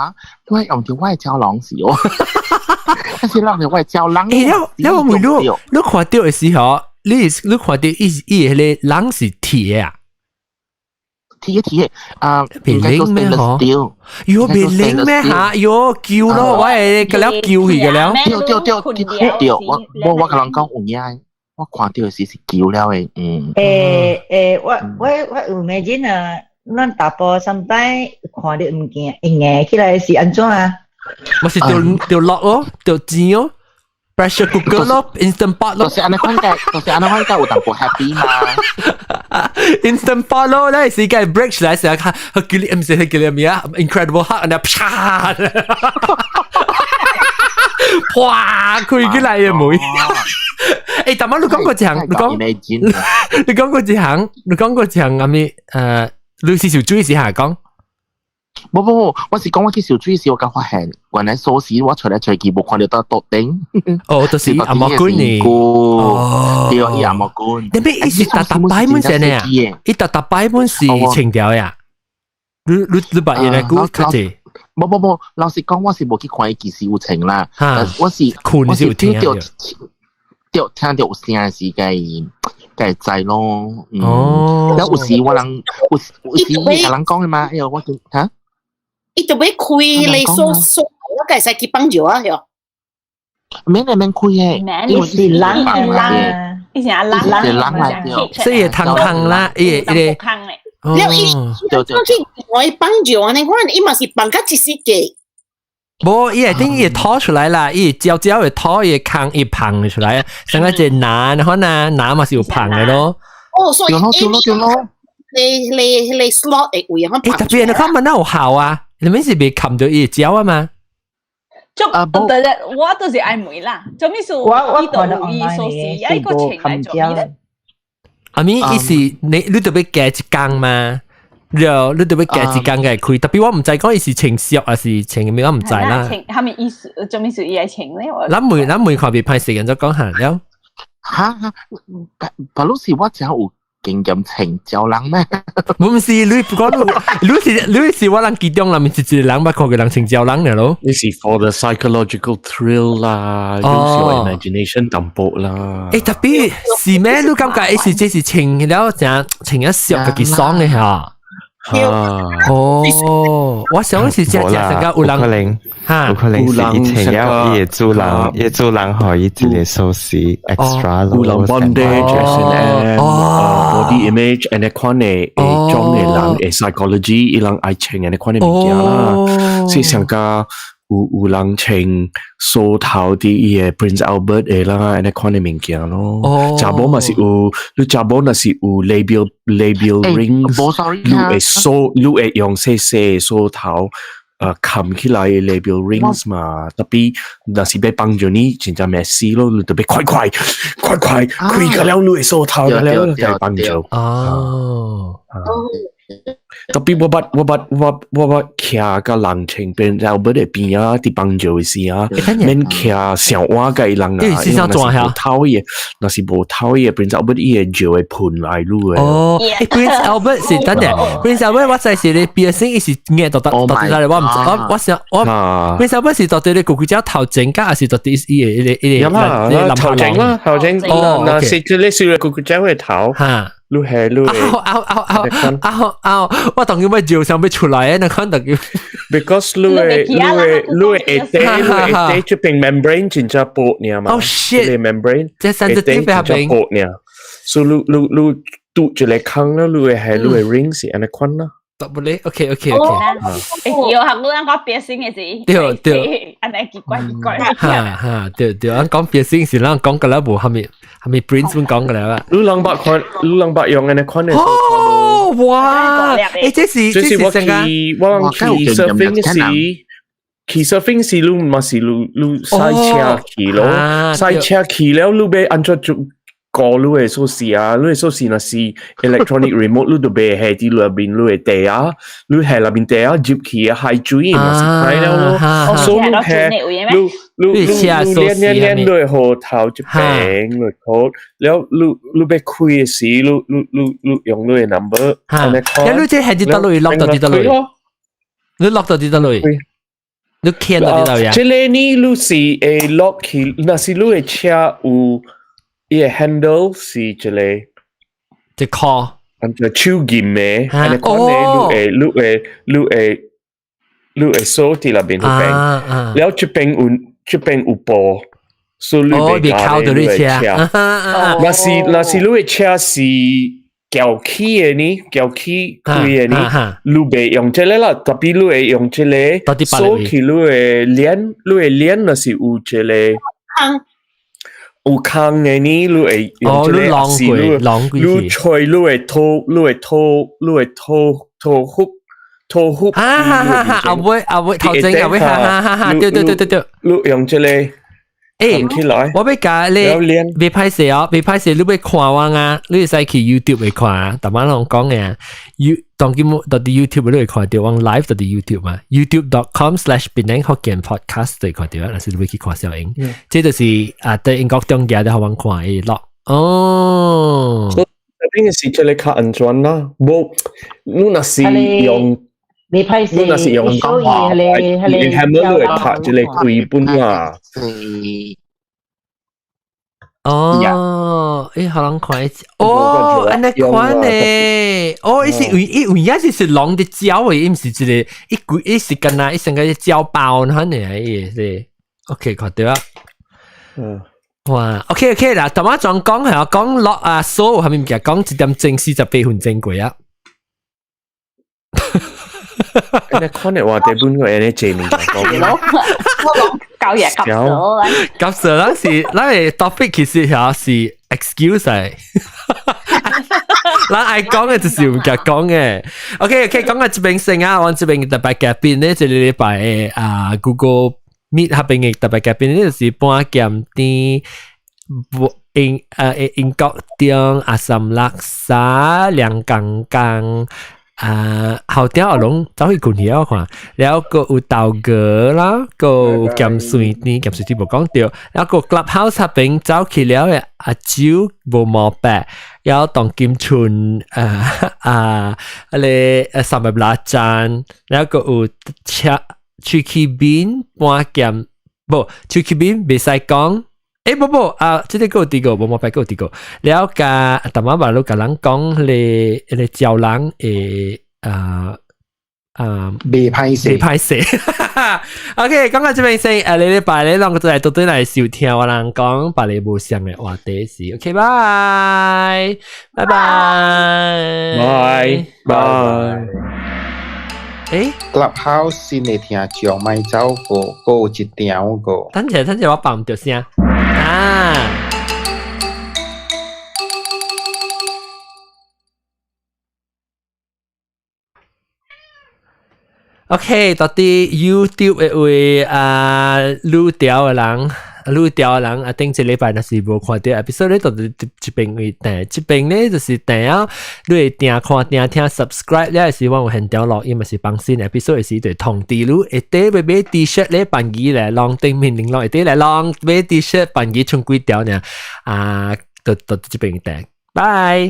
都係用著我的膠囊時哦，但是讓著我的膠囊。欸，了了我問你，你看著的時候，你看著伊伊彼个人是鐵的啊？鐵鐵啊，袂冷咩嗬？喲，袂冷咩嚇？喲，救咯，我會個了救去個了。對對對對對，我我我共人講有影，我看著時是救了的，嗯。欸欸，我我我有imagine 啊，咱查埔 sometimes 看著物件硬起來是按怎啊？我是著著落哦，著煎哦。pressure cooker 咯，instant pot 咯。就是按呢款嘅，就是按呢款嘅有淡薄 happy 嘛。 instant pot 咯，咧時間 break 起來時，佢佢叫你唔是佢叫你咩啊？Incredible Hulk，然後啪，啪開起來嘅門。欸，但係你講過一項，你講你講過一項，你講過一項阿咩？你是游水時下講。無無無，我是講我去游水時，我剛發現原來鎖匙我揣來揣去，無看著到桌頂。哦，就是紅毛棍呢。哦，對，伊紅毛棍。你咩？伊是逐逐擺本身呢？伊逐逐擺本是清掉呀？你你你捌伊來估較濟？無無無，老實講，我是無去看伊幾時有穿啦。我是我是聽著聽著有聲時，該該知咯。哦。了有時我人有有時伊共人講的嘛，哎喲，我嚇。伊就欲開咧鎖鎖，我該使去幫助啊，喲。免咧免開的，因為是人啦，伊是阿人，是人來著，所以通空啦，伊個伊個。了伊，我去我幫助啊，你看伊嘛是幫甲一絲個。無，伊會等伊會拖出來啦，伊會焦焦會拖，伊會空伊膨出來，像個一個拿，然後呢拿嘛是有膨的咯。哦，所以對咯對咯對咯。你你你 slot 會位啊？欸，特別你看嘛，那有效啊？你們是袂冚著伊會焦啊嘛？就對對，我都是愛問啦。做咩事？我我伊都有伊鎖匙，伊個穿來做咩咧？阿咪伊是你你著欲加一工嘛？了，你著欲加一工共開，特別我毋知講伊是穿俗還是穿咩，我毋知啦。穿啥物意思？做咩事伊愛穿咧？咱問咱問看袂歹勢，人就講下了。哈哈，白老師我真有經驗穿招人咩？毋是你講你，你是你是我人其中內面一個人捌看過人穿招人了咯。你是 for the psychological thrill 啦，用 imagination 淡薄啦。欸，特別是咩？你感覺伊是這是穿了誠穿一俗家己爽的嚇？哦，我想是這這成個有人可能，有可能是伊穿了伊會主人，伊主人予伊一个鎖匙 extra 有人 bondage S&M body image 按呢款的種的人的 psychology，伊人愛穿按呢款的物件啦，所以上加有有人穿鎖頭佇伊的 Prince Albert 的啦，按呢款的物件咯。查某嘛是有，你查某若是有 labial labial rings，你會鎖，你會用細細的鎖頭。冚起來的 labial rings 嘛，特別若是欲幫助你，真正 messy 咯，你特別快快快快開個了你的鎖頭了，就幫助。哦。特別我捌我捌我我捌徛佮人穿 Prince Albert 的邊仔，佇幫助的時啊，免徛上碗佮伊人啊，因為若是無頭伊，若是無頭伊的 Prince Albert 伊會尿會噴來愈的。哦，Prince Albert 是等下，Prince Albert 我知是咧piercing 伊是硬到到到底嚟，我毋知，我我想我 Prince Albert 是到底咧規規隻頭前甲，還是到底伊個伊個伊個？啦，頭前啦，頭前。哦，若是這個是規規隻的頭。哈。你係你係，啊啊啊啊啊！我當佢欲尿想欲出來，那看到佢。 Because 你的你的你的下底你的下底這邊 membrane 真正薄爾嘛。 Oh shit！ membrane 這三隻點真正薄爾，所以你你你拄一個空啦，你會係你的 ring 是按呢款啦。得不咧？OK OK OK。會學你人講piercing 的是。對對。按呢奇怪奇怪。哈哈，對對，咱講piercing 是咱講個了無，蝦米蝦米 Prince 本講個了啊。你人捌看，你人捌用按呢款的。哦，哦，哇！誒，這是這是我去我去 surfing 時，去 surfing 時，你嘛是你駛車去咯，駛車去了，你欲按怎做？過你的鎖匙啊，你的鎖匙若是 electronic remote，你就袂係佇內面你的地啊，你係內面地啊入去啊海水嘛是歹了咯，所以你係你你你你連連連你的戶頭這邊你 code，了你你欲開的時，你你你你用你的 number，哈，你這係佇佗落 lock 到佇佗落，你 lock 到佇佗落，你牽到佇佗呀？這個呢，你是會 lock 去，若是你的車有。伊個 handle 是一個一箍，按照手撳的，按呢款呢，你會你會你會你會鎖佇內面彼邊，了這邊有這邊有布，所以你袂靠著你車。若是若是你的車是撬起的呢，撬起開的呢，你袂用這個啦，特別你會用這個鎖起你的鏈，你的鏈若是有這個。有空的呢，你會用這個，是你你揣你會拖，你會拖，你會拖拖幅拖幅。啊哈哈哈！阿妹阿妹頭前阿妹，哈哈哈哈！對對對對對，你用這個。欸，我欲共你，袂歹勢哦，袂歹勢，你欲看我啊，你會使去 YouTube 去看啊，逐擺攏講的啊，You 當今到佇 YouTube 你會看著，我 live 到佇 YouTube 嘛，YouTube.com/Penang Hokkien Podcast 就會看著啊，若是你欲去看小英，這就是啊，佇英國中間咧，予阮看伊錄哦。這邊是這個較安全啦，無你若是用。你歹勢，你若是用講話，你係咪你會拍這個規本啊？哦，欸，予人看一下，哦，按呢款呢，哦，伊是為伊有影是是攏佇膠的，伊毋是一個，伊規伊是敢若伊成個膠包款的伊是，OK，看著啊，嗯，哇，OK OK 啦，頭仔轉講係講落啊，所有啥物物件講一點鐘48分鐘過啊。你看你話地本個呢這物件講，教嘢夾咗，夾咗咱是咱的 topic 其實遐是 excuse 嚟，咱愛講的就是有物件講的。OK OK，講到這邊先啊，阮這邊特別嘉賓呢，這個禮拜的啊 Google Meet 彼邊的特別嘉賓呢，就是半鹹甜英英國中阿三拉沙梁剛剛。啊，後頂後攏走去困去我看，了閣有豆哥啦，閣有鹹水甜，鹹水甜無講著，了閣 Clubhouse 彼邊走去了的阿周無毛白，了當金春啊啊，彼個三百拉贊，了閣有車喙齒面半鹹，無喙齒面袂使講。欸，無無啊，這個閣有第個，無毛白閣有第個，了共淡仔嘛，你共人講彼個彼個招人會啊啊，袂歹勢，袂歹勢。OK，講到這邊先，啊，禮拜咧，攏再來倒轉來收聽我人講別个無相的話題是，OK，拜，拜拜，拜拜。欸，Clubhouse 新的聽眾莫走過，閣有一條個。等下，等下，我放毋著聲。啊！OK，到底 YouTube 的位啊，愈調的人，愈調的人啊，頂一禮拜若是無看著 episode 咧，就佇這邊位訂，這邊咧就是訂啊，你會訂看訂聽 subscribe 了時，我有現場錄音嘛是放新 episode 的時，就會通知你。會得欲買 T-shirt 咧，辦機來攏頂面玲瓏會得來攏買 T-shirt 辦機剩幾條爾啊，就就這邊訂，拜。